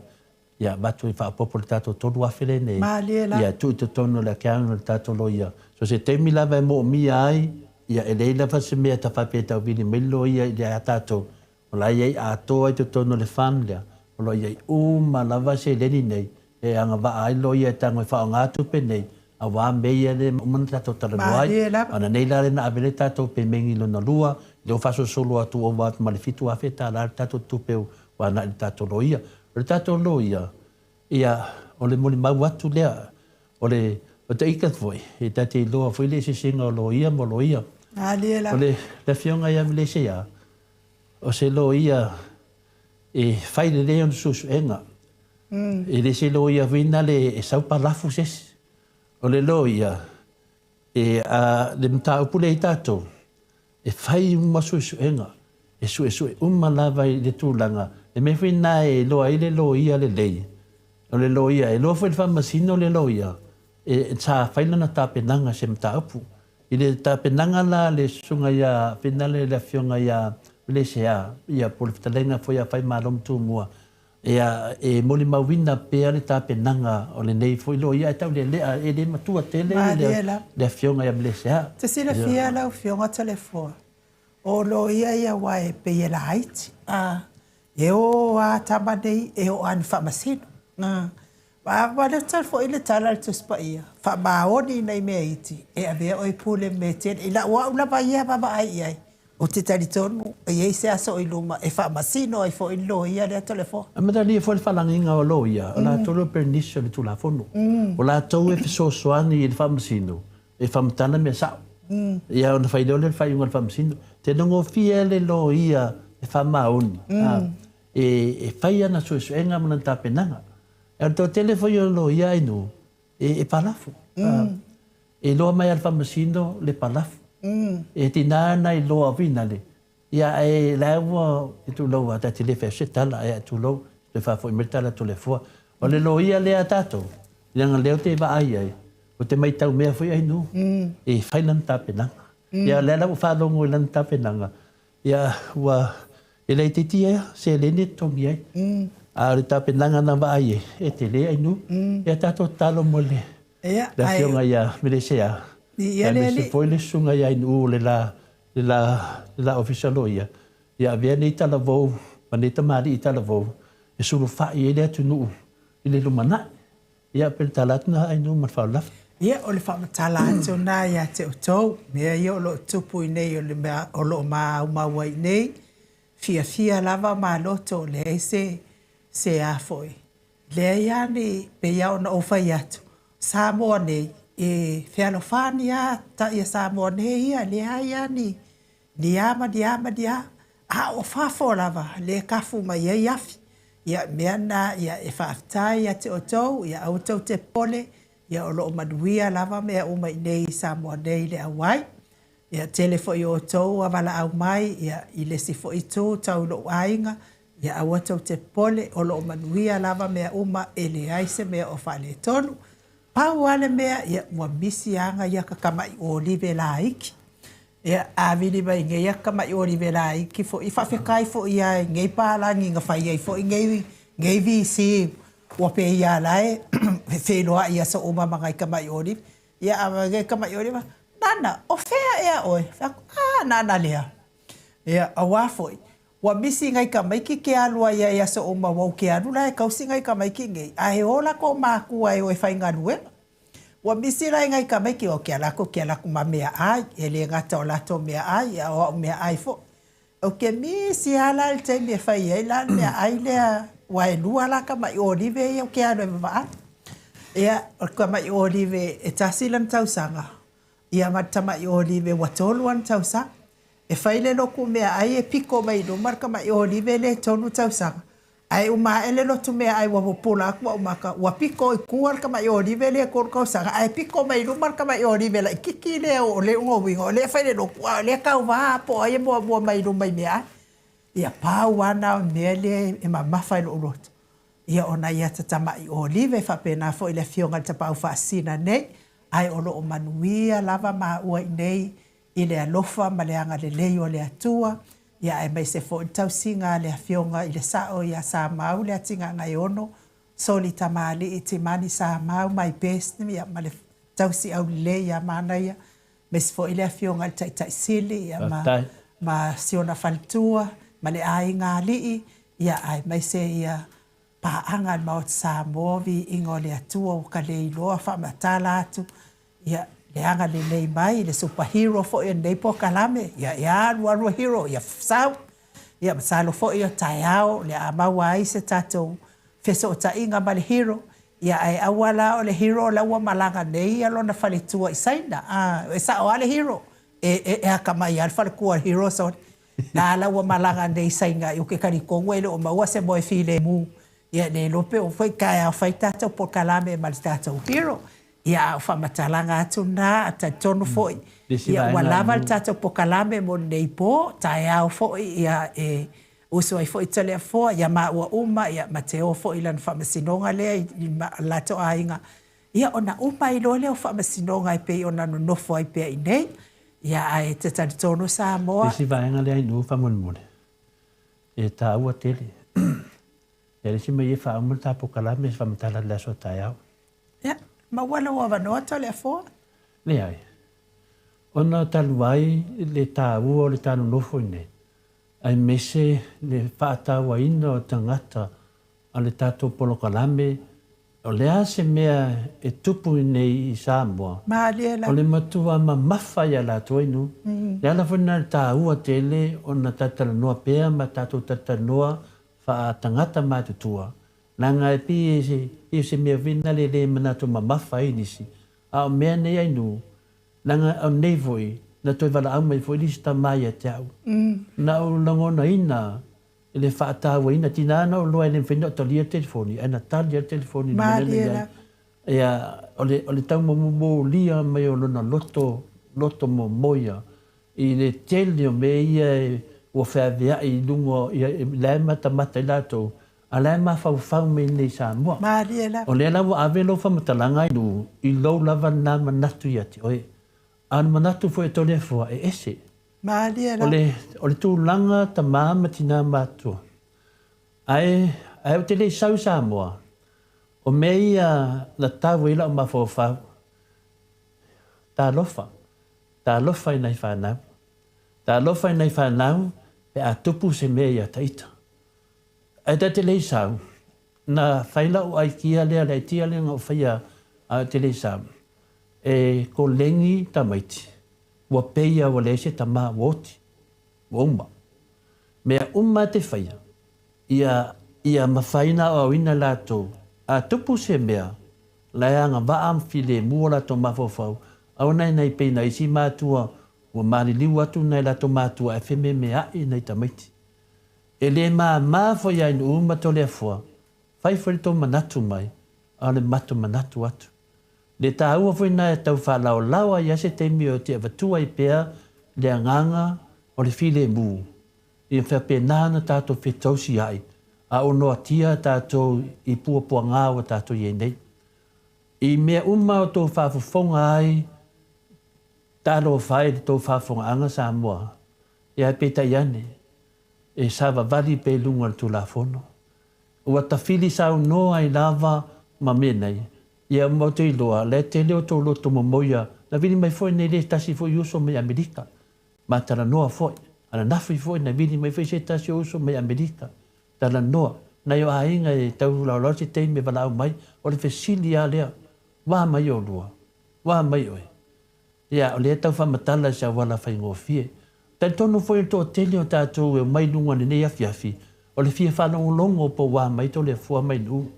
B: Ia avatu e faaopoopo i le tatou 3,000 lenei,
A: Malie la.
B: ia tuu i totonu o le account o le tatou loia. So se taimi lava e moomia ai, ia e leai lava se mea ta faapea e tauvili mai le loia i a tatou, o la e i ai atoa i totonu o le fund lea, o lo o i ai uma lava seleni nei e agavaa ai le loia e tago e faaaoga tupe nei aua mea ia lea ua uma ona tatou talanoa ai.
A: Malie lava.
B: A o nei la lea na ave le tatou pemegi lona lua, lea ua faasolosolo atu ua ova atu ma le $7,000 le tatou tupe ua agai i le tatou loia. O le tatou loia, ia, o le molimau atu lea, o le o te ita foi, e ta te iloa foi le eseesega o loia ma loia.
A: Malie
B: lava. O le Afioga ia Meleseia, o se loia e fai lelei ona suesuega. E le se loia foi nale e sau palafu se isi. O le loia, e a le mataupu lea i tatou, e fai uma suesuega, e suesue uma lava i le tulaga Le mea foi lena e iloa ai le loia lelei, o le loia, e iloa foi e le Faamasino le loia, e, sa fai lana tapenaga i se mataupu. I le tapenaga la a le Susuga ia Finale, le Afioga ia Melesea, ia po o le fetalaiga foi ia Faimalo ma Tumua, ia, e molimauina pea le tapenaga o lenei foi loia ae taulealea, e le matua tele
A: Malie lava.
B: le Afioga ia Melesea.
A: Te silafia lau Afioga Toleafoa, o loia ia aua e pei e laiti, a, e o lava tama nei e oo lava ina faamasino. A o foi le tala a le Tusi Paia, faamaoni nai mea iti, e avea oe e pule ma mea e tele. I lau au lava ia vaavaai i ai, ou te talitonu e i ai se aso i luma e faamasino ai foi le loia lea Toleafoa.
B: E matalia foi le faalagiga o loia, o latou lea o perenisi o le Tulafono. O latou e fesoasoani i le Faamasino e faamatala mea sao. Ia ona fai loa lea o le faaiuga a le Faamasino. Telogofie le loia e faamaoni, e fai ana suesuega ma lana tapenaga. O le toatele foi o loia ainu e palafo. E iloa mai lava e le Faamasino le palafo. E tiga ona iloa finale, ia ae la ua tulou lava, ta te le fai atu se tala, ae tulou, toe faafoi mai le tala a Toleafoa. O le loia lea a tatou, leaga o lea ou te vaai ai, ou te matau mea foi ainu, e fai lana tapenaga. Ia o lea la ua faalogo i lana tapenaga, Ia, ua e laitiiti ia seleni e totogi ai. A o le tapenaga na vaai ai, e tele ainu. Ia tatou tatalo mo le
A: le
B: afioga ia Melesea, aemaise foi le susuga ia Ainuu o le la le la le la ofisa loia, ia avea nei talavou ma nei tamalii talavou e sulufai ai le atunuu i le lumanai. Ia, pe le tala atu na Ainuu ma le faaaloalo.
A: Ia, o le faamatala atu lena ia te outou, mea ia o lo o tupu i inei o le mea o lo o maumau ai i inei, fiafia lava ma loto, leai se, se a foi, leai lava ni, pei lava ona ou fai atu, Samoa nei, e fealofani lava ia Samoa nei ia, leai lava ni, ni a ma ni a ma ni a, a o fafo lava lea e kafu mai ai afi. Ia, mea na, ia, e faafetai ia te outou, ia aua tou te popole, ia o lo o manuia lava mea uma i inei i Samoa nei i le auai. Ia, tele foi o outou ua valaau mai, ia, i le isi foi itu tau i lou aiga, ia aua tou te popole, o lo o manuia lava mea uma, e leai se mea o faaletonu. Pau lava le mea, ia, ua misi lava nai ata tama'i olive laiti. Ia, a vili mai nei ata tama'i olive laiti foi, faafetai foi lava i nei palagi na fai ai foi nei, nei VC, ua pei lava la e feiloai i aso uma ma nai tama'i olive. Ia, a mai nei tama'i olive, Nana, o fea ea oe? Fai atu, A, Nana lea. Ia, aua foi, ua misi nai tamaiti ke alu ai i aso uma, ua ou ke alu la e tausi nai tamaiti nei, ae o latou mākua e o e faigaluega. Ua misi la i nai tamaiti, ou ke alu atu, ou ke alu atu ma meaai, e le gata o latou meaai, a o au meaai foi. Ou te misi lava la i le taimi e fai ai la le meaai lea, aua e lua la tama'i olive ia ou te alu ai e vaavaai. Ia, o le tama'i olive e tasi lana tausaga, ia ma le tama'i olive ua tolu ana tausaga. E fai le lotu meaai e piko mai i luma le tama'i olive lea e tolu tausaga, ae uma ae le lotu meaai ua pupula atu ou maka, ua piko i tua le tama'i olive lea e tolu tausaga, ae piko mai i luma le tama'i olive laitiiti lea o le lona uiga o lea e fai le lotu a o lea e tauva po o ai e muamua mai i luma i meaai. Ia pau lava na o le mea lea e mamafa i lou loto, ia o nai ata tama'i olive faapena foi le afioga i le Tapaau Faasisina nei, ae o lo o manuia lava maua i inei i le alofa ma le agalelei o le Atua, ia aemaise foi le tausiga a le Afioga i le Sao ia Samau Leatigagaeono, Soli Tamalii Timani Samau my best ia ma le tausi aulelei ia manaia, aemaise foi le Afioga i le Taitai Sili ia ma ma si ona faletua ma le aiga alii, ia aemaise ia paaga a le Maota Samoa, viiga o le Atua ua ka le iloa faamatala atu Ia, le agalelei mai i le super hero foi o lenei polokalame, ia e alu alu le hero, ia sau. Ia masalo foi o taeao o le a maua ai se tatou fesootaiga ma le hero. Ia ae aua la o le hero la ua malaga nei ia lona faletua i Saina. A, e sao lava le hero, e, e, e atamai lava le faletua o le hero sole. La la ua malaga nei i Saina, ou te talitonu e le o maua se moe filemu. Ia le iloa pe oo foi i taeao fai tatou polokalame ma le tatou hero. Ia, a o faamatalaga atu lena, a talitonu foi, ia, ua lava le tatou polokalame mo lenei po, taeao foi, ia, e Uso ai foi Toleafoa ia maua uma ia ma Teo foi i lana faamasinoga lea i latou aiga. Ia ona uma ai loa lea o faamasinoga e pei ona nonofo ai pea i nei. Ia ae te talitonu Samoa.
B: Le isi vaega lea i nuu faamolemole e taua tele. Ia le isi mea ia faauma le ta polokalame se faamatala i le aso a taeao.
A: Ia, maua lou avanoa Toleafoa.
B: Leai. Ona talu ai le taua o le ta nonofo i nei, aemaise le faatauaina o tagata a le tatou polokalame, o le a se mea e tupu nei i Samoa, o le matua mamafa ia latou i nuu. Le ala foi lena i le taua tele ona talatalanoa pea ma tatou talatalanoa faa-tagata matutua, leaga e pei o se mea foi lena e le manatu mamafa ai nisi, a o mea nei ai nuu, Leaga o nei foi, na toe valaau mai foi le isi tama ia te au. Na ou lagonaina i le faatauaina, tina na ou iloa e le mafai ona ou talia le telefoni, ae na tali lava le telefoni i le mea lea na i ai. Ia, o le, o le taumomolia mai o lona loto, loto momoia i le tele o mea ia ua feaveai i luga, ia, la e matamata ai latou, a la e mafaufau mai nei i Samoa.
A: Malie lava.
B: O lea la ua ave lou faamatalaga i nuu i lou lava lena manatu ia te oe. A o le manatu foi o Toleafoa e ese.
A: Malie lava.
B: O le, o le tulaga tama ma tina matutua. Ae, ae ou te le i sau i Samoa, o mea ia na tau ai lau mafaufau, talofa, talofa i nai fanau. Talofa i nai fanau pe a tupu se mea ia ita. Ae ta te le i sau, na fai lau aikia lea, le aitia lea na ou faia ae ou te le i sau, e koleni tamaiti, ua pei a ua leai se tama, ua oti, ua uma. Mea uma te faia, ia, ia mafai ona aoaoina latou, a tupu se mea, la e agavaa ma filemu o latou mafaufau, aua nai nai pei nai isi matua ua maliliu atu nai latou matua ae fememeai nai tamaiti. E le māmā foi ia Inu'u ma Toleafoa, fai foi le tou manatu mai, a o le matou manatu atu. Le tāua foi na e tau faalaolao ai ia se taimi o te avatua ai pea le agaga o le filemu, ia faapena ona tatou fetausia'i a o noatia tatou i puapuagā ua tatou i ai nei. I mea uma o tou faafofoga ai, talofa e i le tou faafofogaaga Samoa, ia ae peitai ane, e savavali pea i luga o le Tulafono. Ua tafili saunoa ai lava ma mea nei, ia ma ou te iloa, la e tele o tou loto momoia, na vili mai foi nei le tasi foi uso mai Amerika, ma talanoa foi, ananafi foi na vili mai foi se tasi o uso mai Amerika, talanoa, nai o aiga e tau laolao se taimi e valaau mai, o le fesili lava lea, ua mai olua, ua mai oe. Ia, o lea e tau faamatala i se auala faigofie. Talitonu foi o le toatele o tatou e omai i luga o lenei afiafi, o le fia faalogologo po ua mai Toleafoa mai nuu.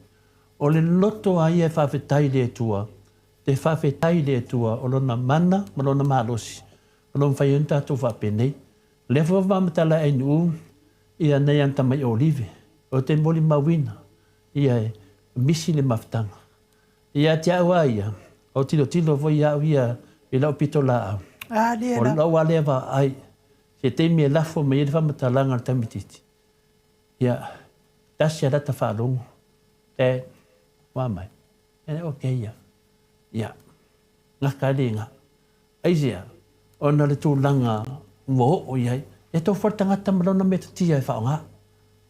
B: O le loto a ia e faafetai i le Atua, te faafetai i le Atua o Lona mana ma Lona malosi o lo o mafai ai ona tatou faapenei. O lea foi ua faamatala e Ainuu ia nai ana tamai olive, ou te molimauina ia e misi le mafutaga. Ia te au a ia, o tilotilo foi au ia i lau pitolaau. O lau a lea vaai, se taimi e lafo mai ai le faamatalaga a le tamaitiiti, ia, tasi a lata faalogo, Dad, ua mai? E ok ia. Ia, gata ai lena. Aisea? Ona o le tulaga ua oo i ai, e tofu le tagata ma lona metotia e faaaoga.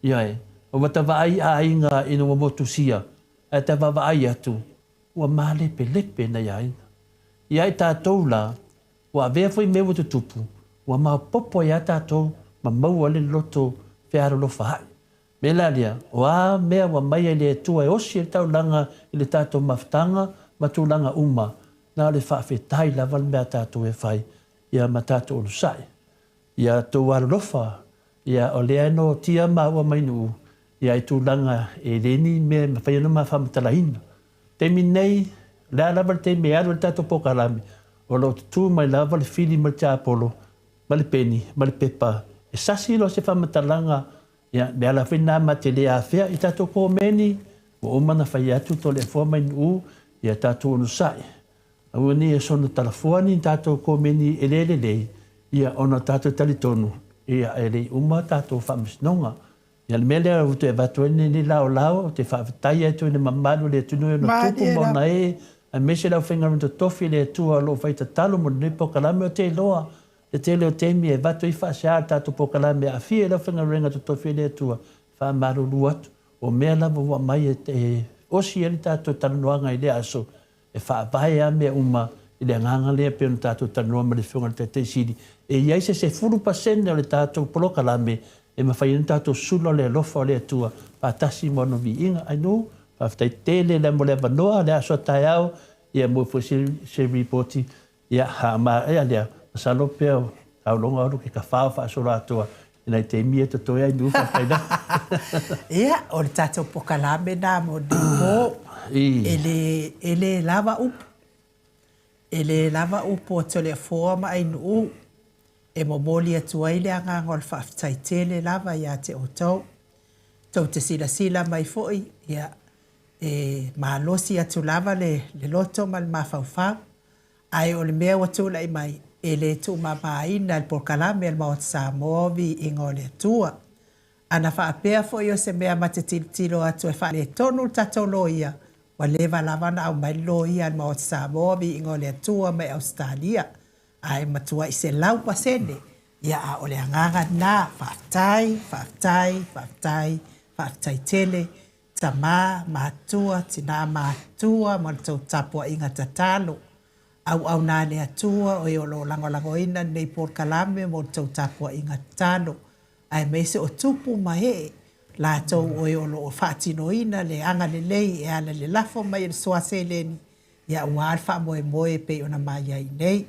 B: Ioe, ua ta vaai aiga ina ua motusia, ae ta vaavaai atu, ua malepelepe nai aiga. Ia i tatou la, ua avea foi mea ua tutupu, ua maopoopo ai lava tatou ma maua ai le loto fealolofa ai. Mea la lea, o a mea ua aumai e le Atua e osi ai le taulaga i le tatou mafutaga ma tulaga uma, na o le faafetai lava le mea a tatou e fai, ia ma tatou onosai. Ia tou alolofa, ia o lea e noatia maua mai nuu, ia i tulaga e le ni mea e mafai ona ma faamatalaina. Taimi nei, o le a lava le taimi e alu ai le tatou polokalame, o lo o tutū mai lava le fili ma le tiapolo ma le peni ma le pepa e sasi loa se faamatalaga, ia le ala foi lena ma te le afea i tatou komeni, ua uma ona fai atu Toleafoa mai nuu, ia tatou onosai. Aua ne i soona talafoa ni tatou komeni e le lelei, ia ona tatou talitonu, ia e le i uma tatou faamasinoga. Ia, le mea lea ua toe avatu ai lenei laolao, ou te faafetai atu i le mamalu o le atunuu i ona tupu ma ona ee, aemaise le aufaigaluega totofi a le Atua o lo o fai tatalo mo lenei polokalame. Ou te iloa le tele o taimi e avatu ai faasea i le tatou polokalame e aafia i le aufaigaluega totofi a le Atua, e faamalulu atu, o mea lava ua aumai e osi ai le tatou talanoaga i lea aso, E faavae lava mea uma i le agaga lea pei ona tatou talanoa ma le Afioga i le Taitai Sili, e i ai se 10% o le tatou polokalame e mafai ai ona tatou sula le alofa o le Atua faatasi ma ona viiga. Ainu, faafetai tele lea mo le avanoa, le aso a taeao, ia maua foi se, se ripoti, ia, a maea lea, masalo pea o tauloga olo ke tafao faasoloatoa i nai taimi ia totoe ai nuu faafetai lava.
A: Ia, o le tatou pokalame na mo nei po, e le, e le lava upu. E le lava upu o Toleafoa ma Ainuu e momoli atu ai le agaga o le faafetai tele lava ia te outou. Tou te silasila mai foi, ia, e malosi atu lava le, le loto ma le mafaufau. Ae o le mea ua tulai mai, e le tuumamaina e le polokalame a le Maota Samoa o Viiga o le Atua. Ana faapea foi o se mea ma te tilotilo atu e faaletonu le tatou loia, ua leva lava ona aumai le loia a le Maota Samoa o Viiga o le Atua mai Ausetalia, ae matuai 100%. Ia, a o le agaga lena, faafetai, faafetai, faafetai, faafetai tele. Tama, matua, tina matua ma le tou tapuaiga tatalo. Auauna a le Atua o e o lo o lagolagoina lenei polokalame mo le tou tapuaiga tatalo, aemaise o tupu ma ee, latou o e o lo o faatinoina le agalelei e ala i le lafo mai o le soa seleni, ia aua le faamoemoe e pei ona mai ai nei.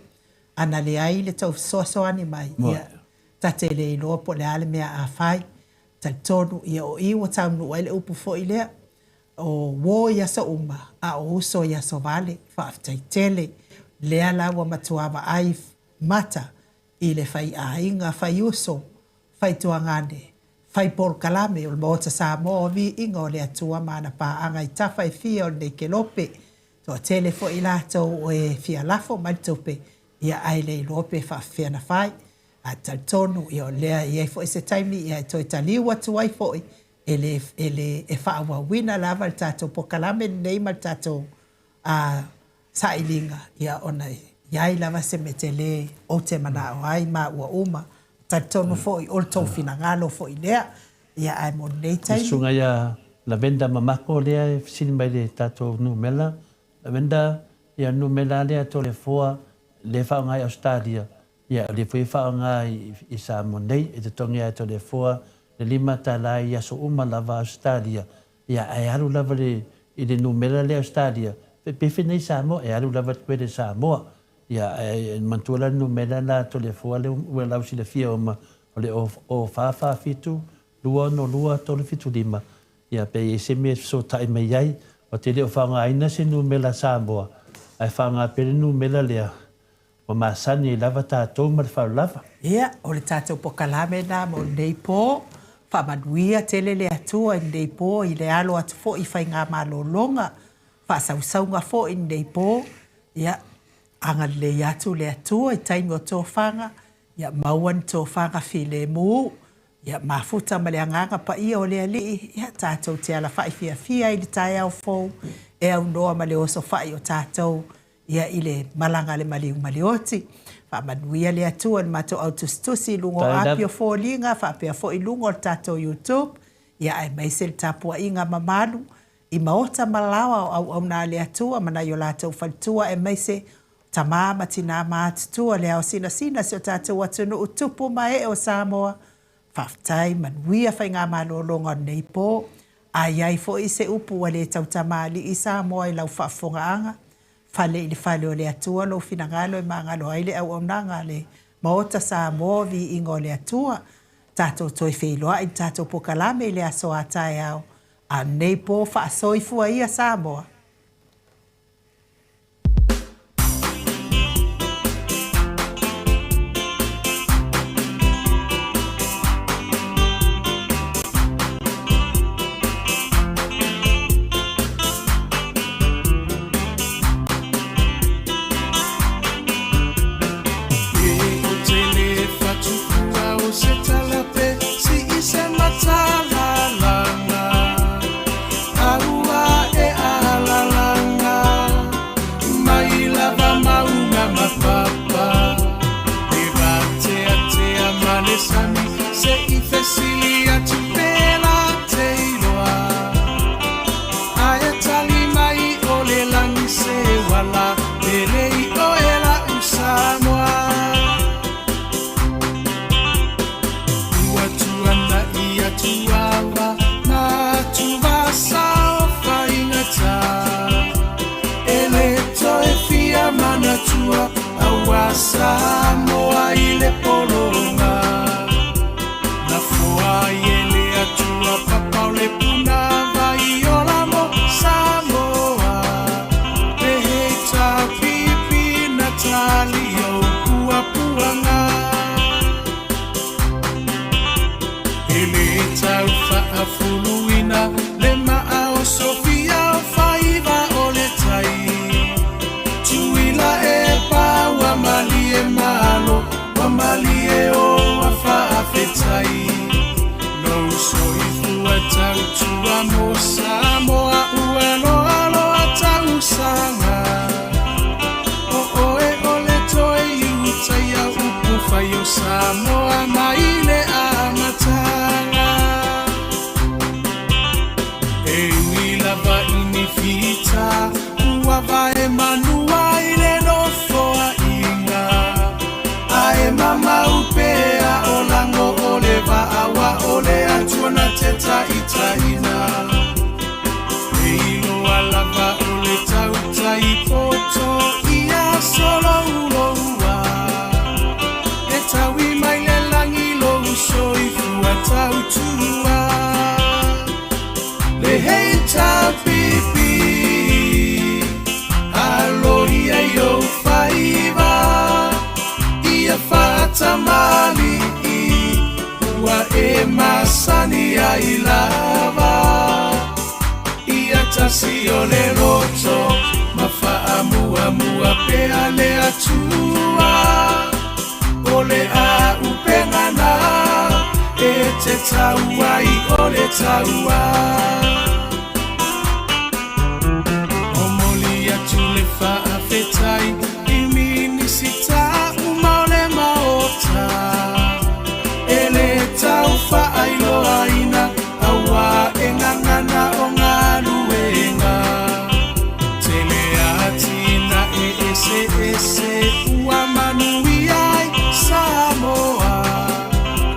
A: Ana leai le tou fesoasoani mai, ia, ta te le iloa po o le a le mea a fai. Talitonu, ia o i ua taunuu ai le upu foi lea, o uo i aso uma, a o uso i aso vale. Faafetai tele. Lea la ua matua vaai mata i le fai aiga, fai uso, fai tuagane, fai polokalame o le Maota Samoa o Viiga o le Atua ma ana paaga i tafa e fia o lenei kelope. Toatele foi i latou e fia lafo mai le tupe, ia ae le iloa pe faafefea na fai. Ae talitonu, ia o lea e i ai foi se taimi ia e toe taliu atu ai foi, e le, e le, e faaauauina lava le tatou polokalame lenei ma le tatou a, sailiga, ia ona e i ai lava se mea tele ou te manao ai maua uma. Talitonu foi o le tou finagalo foi lea, ia ae mo lenei taimi.
B: Le susuga ia Lavender Mamako lea e fesili mai i le tatou numera. Lavender, ia numera lea Toleafoa lea e faaaoga i Ausetalia, Ia, o lea foi e faaaoga i Samoa nei, e totogi lava e Toleafoa le $5 i aso uma lava Ausetalia, ia ae alu lava i le numera lea Ausetalia, pe fea nei Samoa, e alu lava i le Credit Samoa. Ia, ae manatua la le numera la a Toleafoa lea ua lausilafia uma, o le 0447 262 375, ia pe i ai se mea e fesootai mai ai, ou te le o faaaogaina se numera Samoa, ae faaaoga pea le numera lea Ua masani ai lava tatou ma le faulava.
A: Ia, o le tatou pokalame lena mo lenei po. Faamanuia tele le Atua i lenei po i le alo atu foi i faigamalologa, faasausauga foi i lenei po. Ia, agalelei atu le Atua i taimi o tofaga, ia maua ni tofaga filemu, ia mafuta ma le Agaga Paia o le Alii, ia tatou te alafai fiafia ai i le taeao fou e aunoa ma le osofai o tatou ia i le malaga a le maliu ma le oti. Faamanuia le Atua i le matou au tusitusi i luga o api o foliga faapea foi i luga o le tatou YouTube, ia aemaise le tapuaiga mamalu i maota ma laoa o auauna a le Atua ma nai o latou faletua aemaise tama ma tina matutua le ao sinasina si o tatou atunuu tupu ma ee o Samoa. Faafetai, manuia faigamalologa o lenei po. A i ai foi se upu ua le tautamalii Samoa i lau faafofogaaga, fale i le fale o le Atua lou finagalo e magalo ai le auaunaga a le Maota Samoa o Viiga o le Atua. Tatou toe feiloai i le tatou pokalame i le aso a taeao, a o lenei po faasoifua ia Samoa.
C: masani se i fesili atu pēlā te iloa. Ae tali mai o le lagi se uala pele i oe la'u Samoa. Ua tuana'i atu ava ma atuvasa o faigata. E lē toe fia manatua auā Samoa i le pologa. Lafo ai e le Atua papa o le punavai ola mo Samoa. Le HRPP na tali ou puapuaga. E lē tau faafuluina le maa o Sofia o faiva o le tai. Tuila e pa ua malie malo ua malie o a faafetai. Lou soifua tautua mo Samoa ua loaloa tausaga. O oe o le toe iutaia upu fai o Samoa mai le amataga. E ui lava i ni fita ua vae manua i le nofoaiga. Ae mamau pea o lago o le vaa ua o le Atua na te taitaiina. E iloa lava o le tautai poto ia solouloua. E taui mai le lagi lou soifua tautua. Le HRPP alo ia i ou faiva ia faatamali'i ua e masani ai lava. Ia tasi o le loto ma faamuamua pea le Atua. O le auupega na e te tau ai o le taua. Momoli atu le faafetai i Minisita uma o le Maota. E lē tau faailoaina auā e gagana o galuega. Tele atinae eseese ua manuia ai Samoa.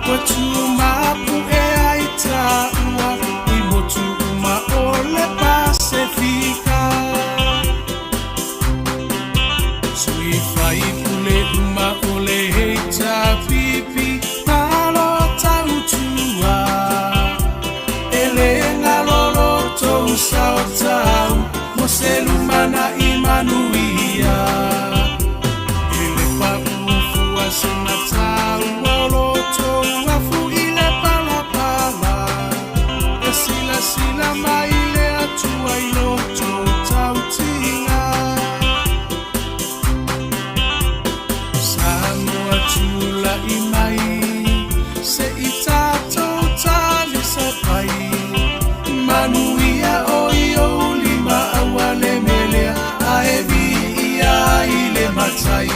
C: Ua tumapu'e ai taua i motu uma o le Pasefika. Sui faipule uma o le HRPP malo tautua. E lē galo lo tou sao tau mo se lumana'i manuia. E le paʻu fua se mataua o lo tou afu i le palapala. E silasila mai le Atua i lo tou tautiga. Samoa tula'i mai se'i tatou talisapai. Manuia o i ou lima aua le melea ae viia ai le Matai.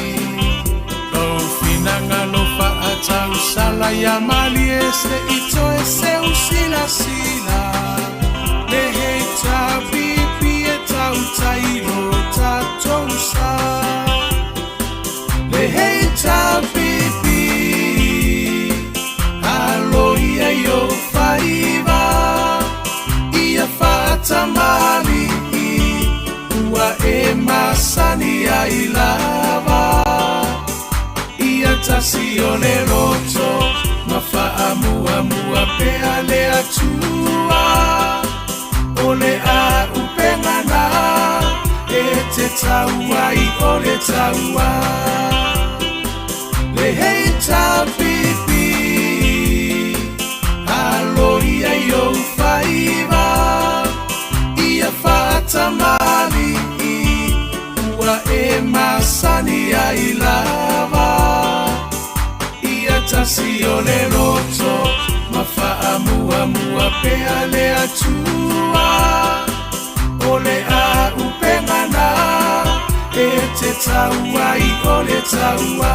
C: Lou finagalo faatausala ia malie se'i toe seu silasila. Le HRPP e tautai lo tatou sa. Le HRPP alo ia i ou faiva ia faatamali'i ua e masani ai lava. Ia tasi o le loto ma faamuamua pea le Atua. O le auupega na e te tau ai o le taua. Le HRPP alo ia i ou faiva ia faatamali'i ua e masani ai lava. Ia tasi o le loto ma faamuamua pea le Atua. O le auupega na e te tau ai o le taua.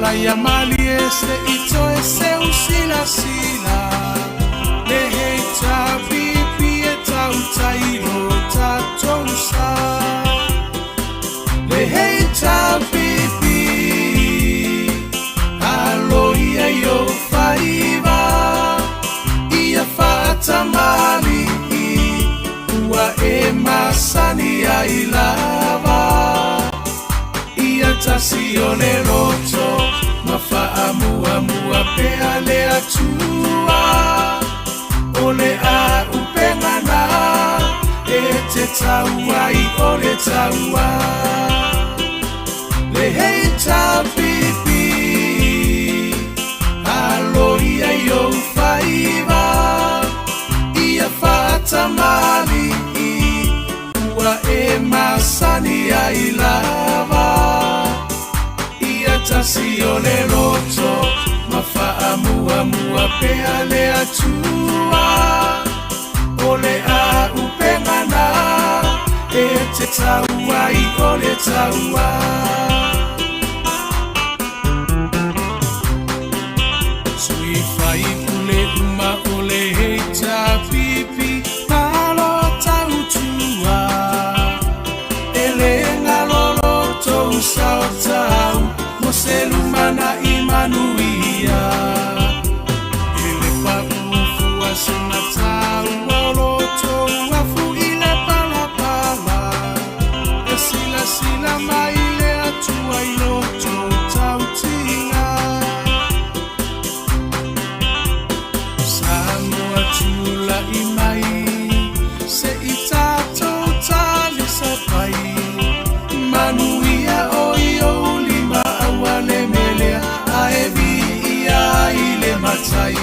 C: tausala ia malie se i toe seu silasila le HRPP e tautai lo tatou sa. Le HRPP alo ia i ou faiva ia faatamalii ua e masani ai lava. Ia tasi o le loto ma faamuamua pea le Atua. O le auupega na e te tau ai o le taua. Le HRPP alo ia i ou faiva ia faatamalii ua e masani ai lava. Ia tasi o le loto ma faamuamua pea le Atua. O le auupega na e te tau ai o le taua. Sui faipule uma o le HRPP malo tautua. E le galo lo tou sao tau mo se lumanai manuia. E le paʻu fua sina taua o lo tou afu i le palapala. E silasila mai le Atua i lo tou tautiga. Samoa tula'i mai se i tatou talisapai. Manuia o i ou lima aua le melea ae viia ai le Matai.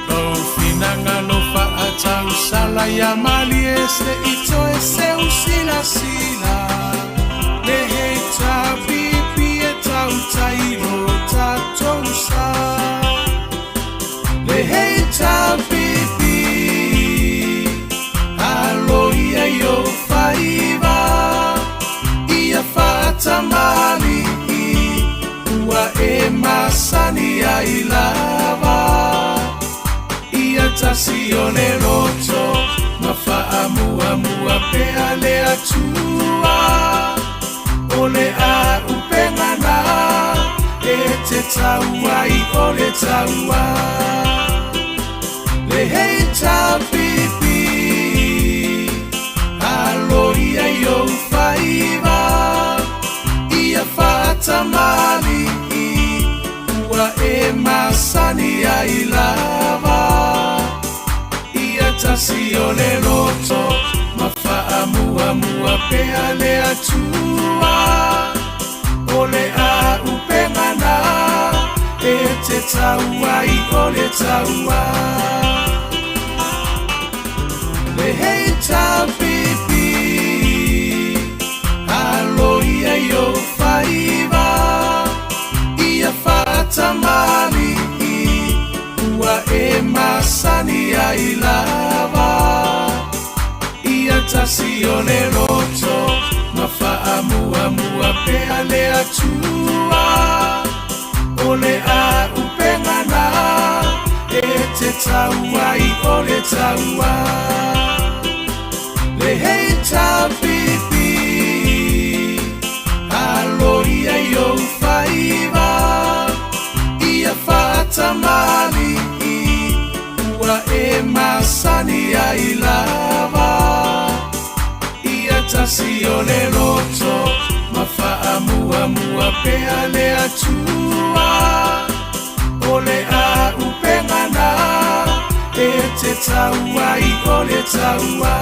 C: Lou finagalo faatausala ia malie se i toe seu silasila. Le HRPP e tautai lo tatou sa. Le HRPP alo ia i ou faiva ia faatamalii ua e masani ai lava. Ia tasi o le loto ma faamuamua pea le Atua. O le auupega na e te tau ai o le taua. Le HRPP alo ia i ou faiva ia faatamalii ua e masani ai lava. Ia tasi o le loto ma faamuamua pea le Atua. O le auupega na e te tau ai o le taua. Le HRPP alo ia i ou faiva ia faatamalii ua e masani ai lava. Ia tasi o le loto ma faamuamua pea le Atua. O le auupega na e te tau ai o le taua. Le HRPP alo ia i ou faiva ia faatamalii ua e masani ai lava. Ia tasi o le loto ma faamuamua pea le Atua. O le auupega na e te tau ai o le taua.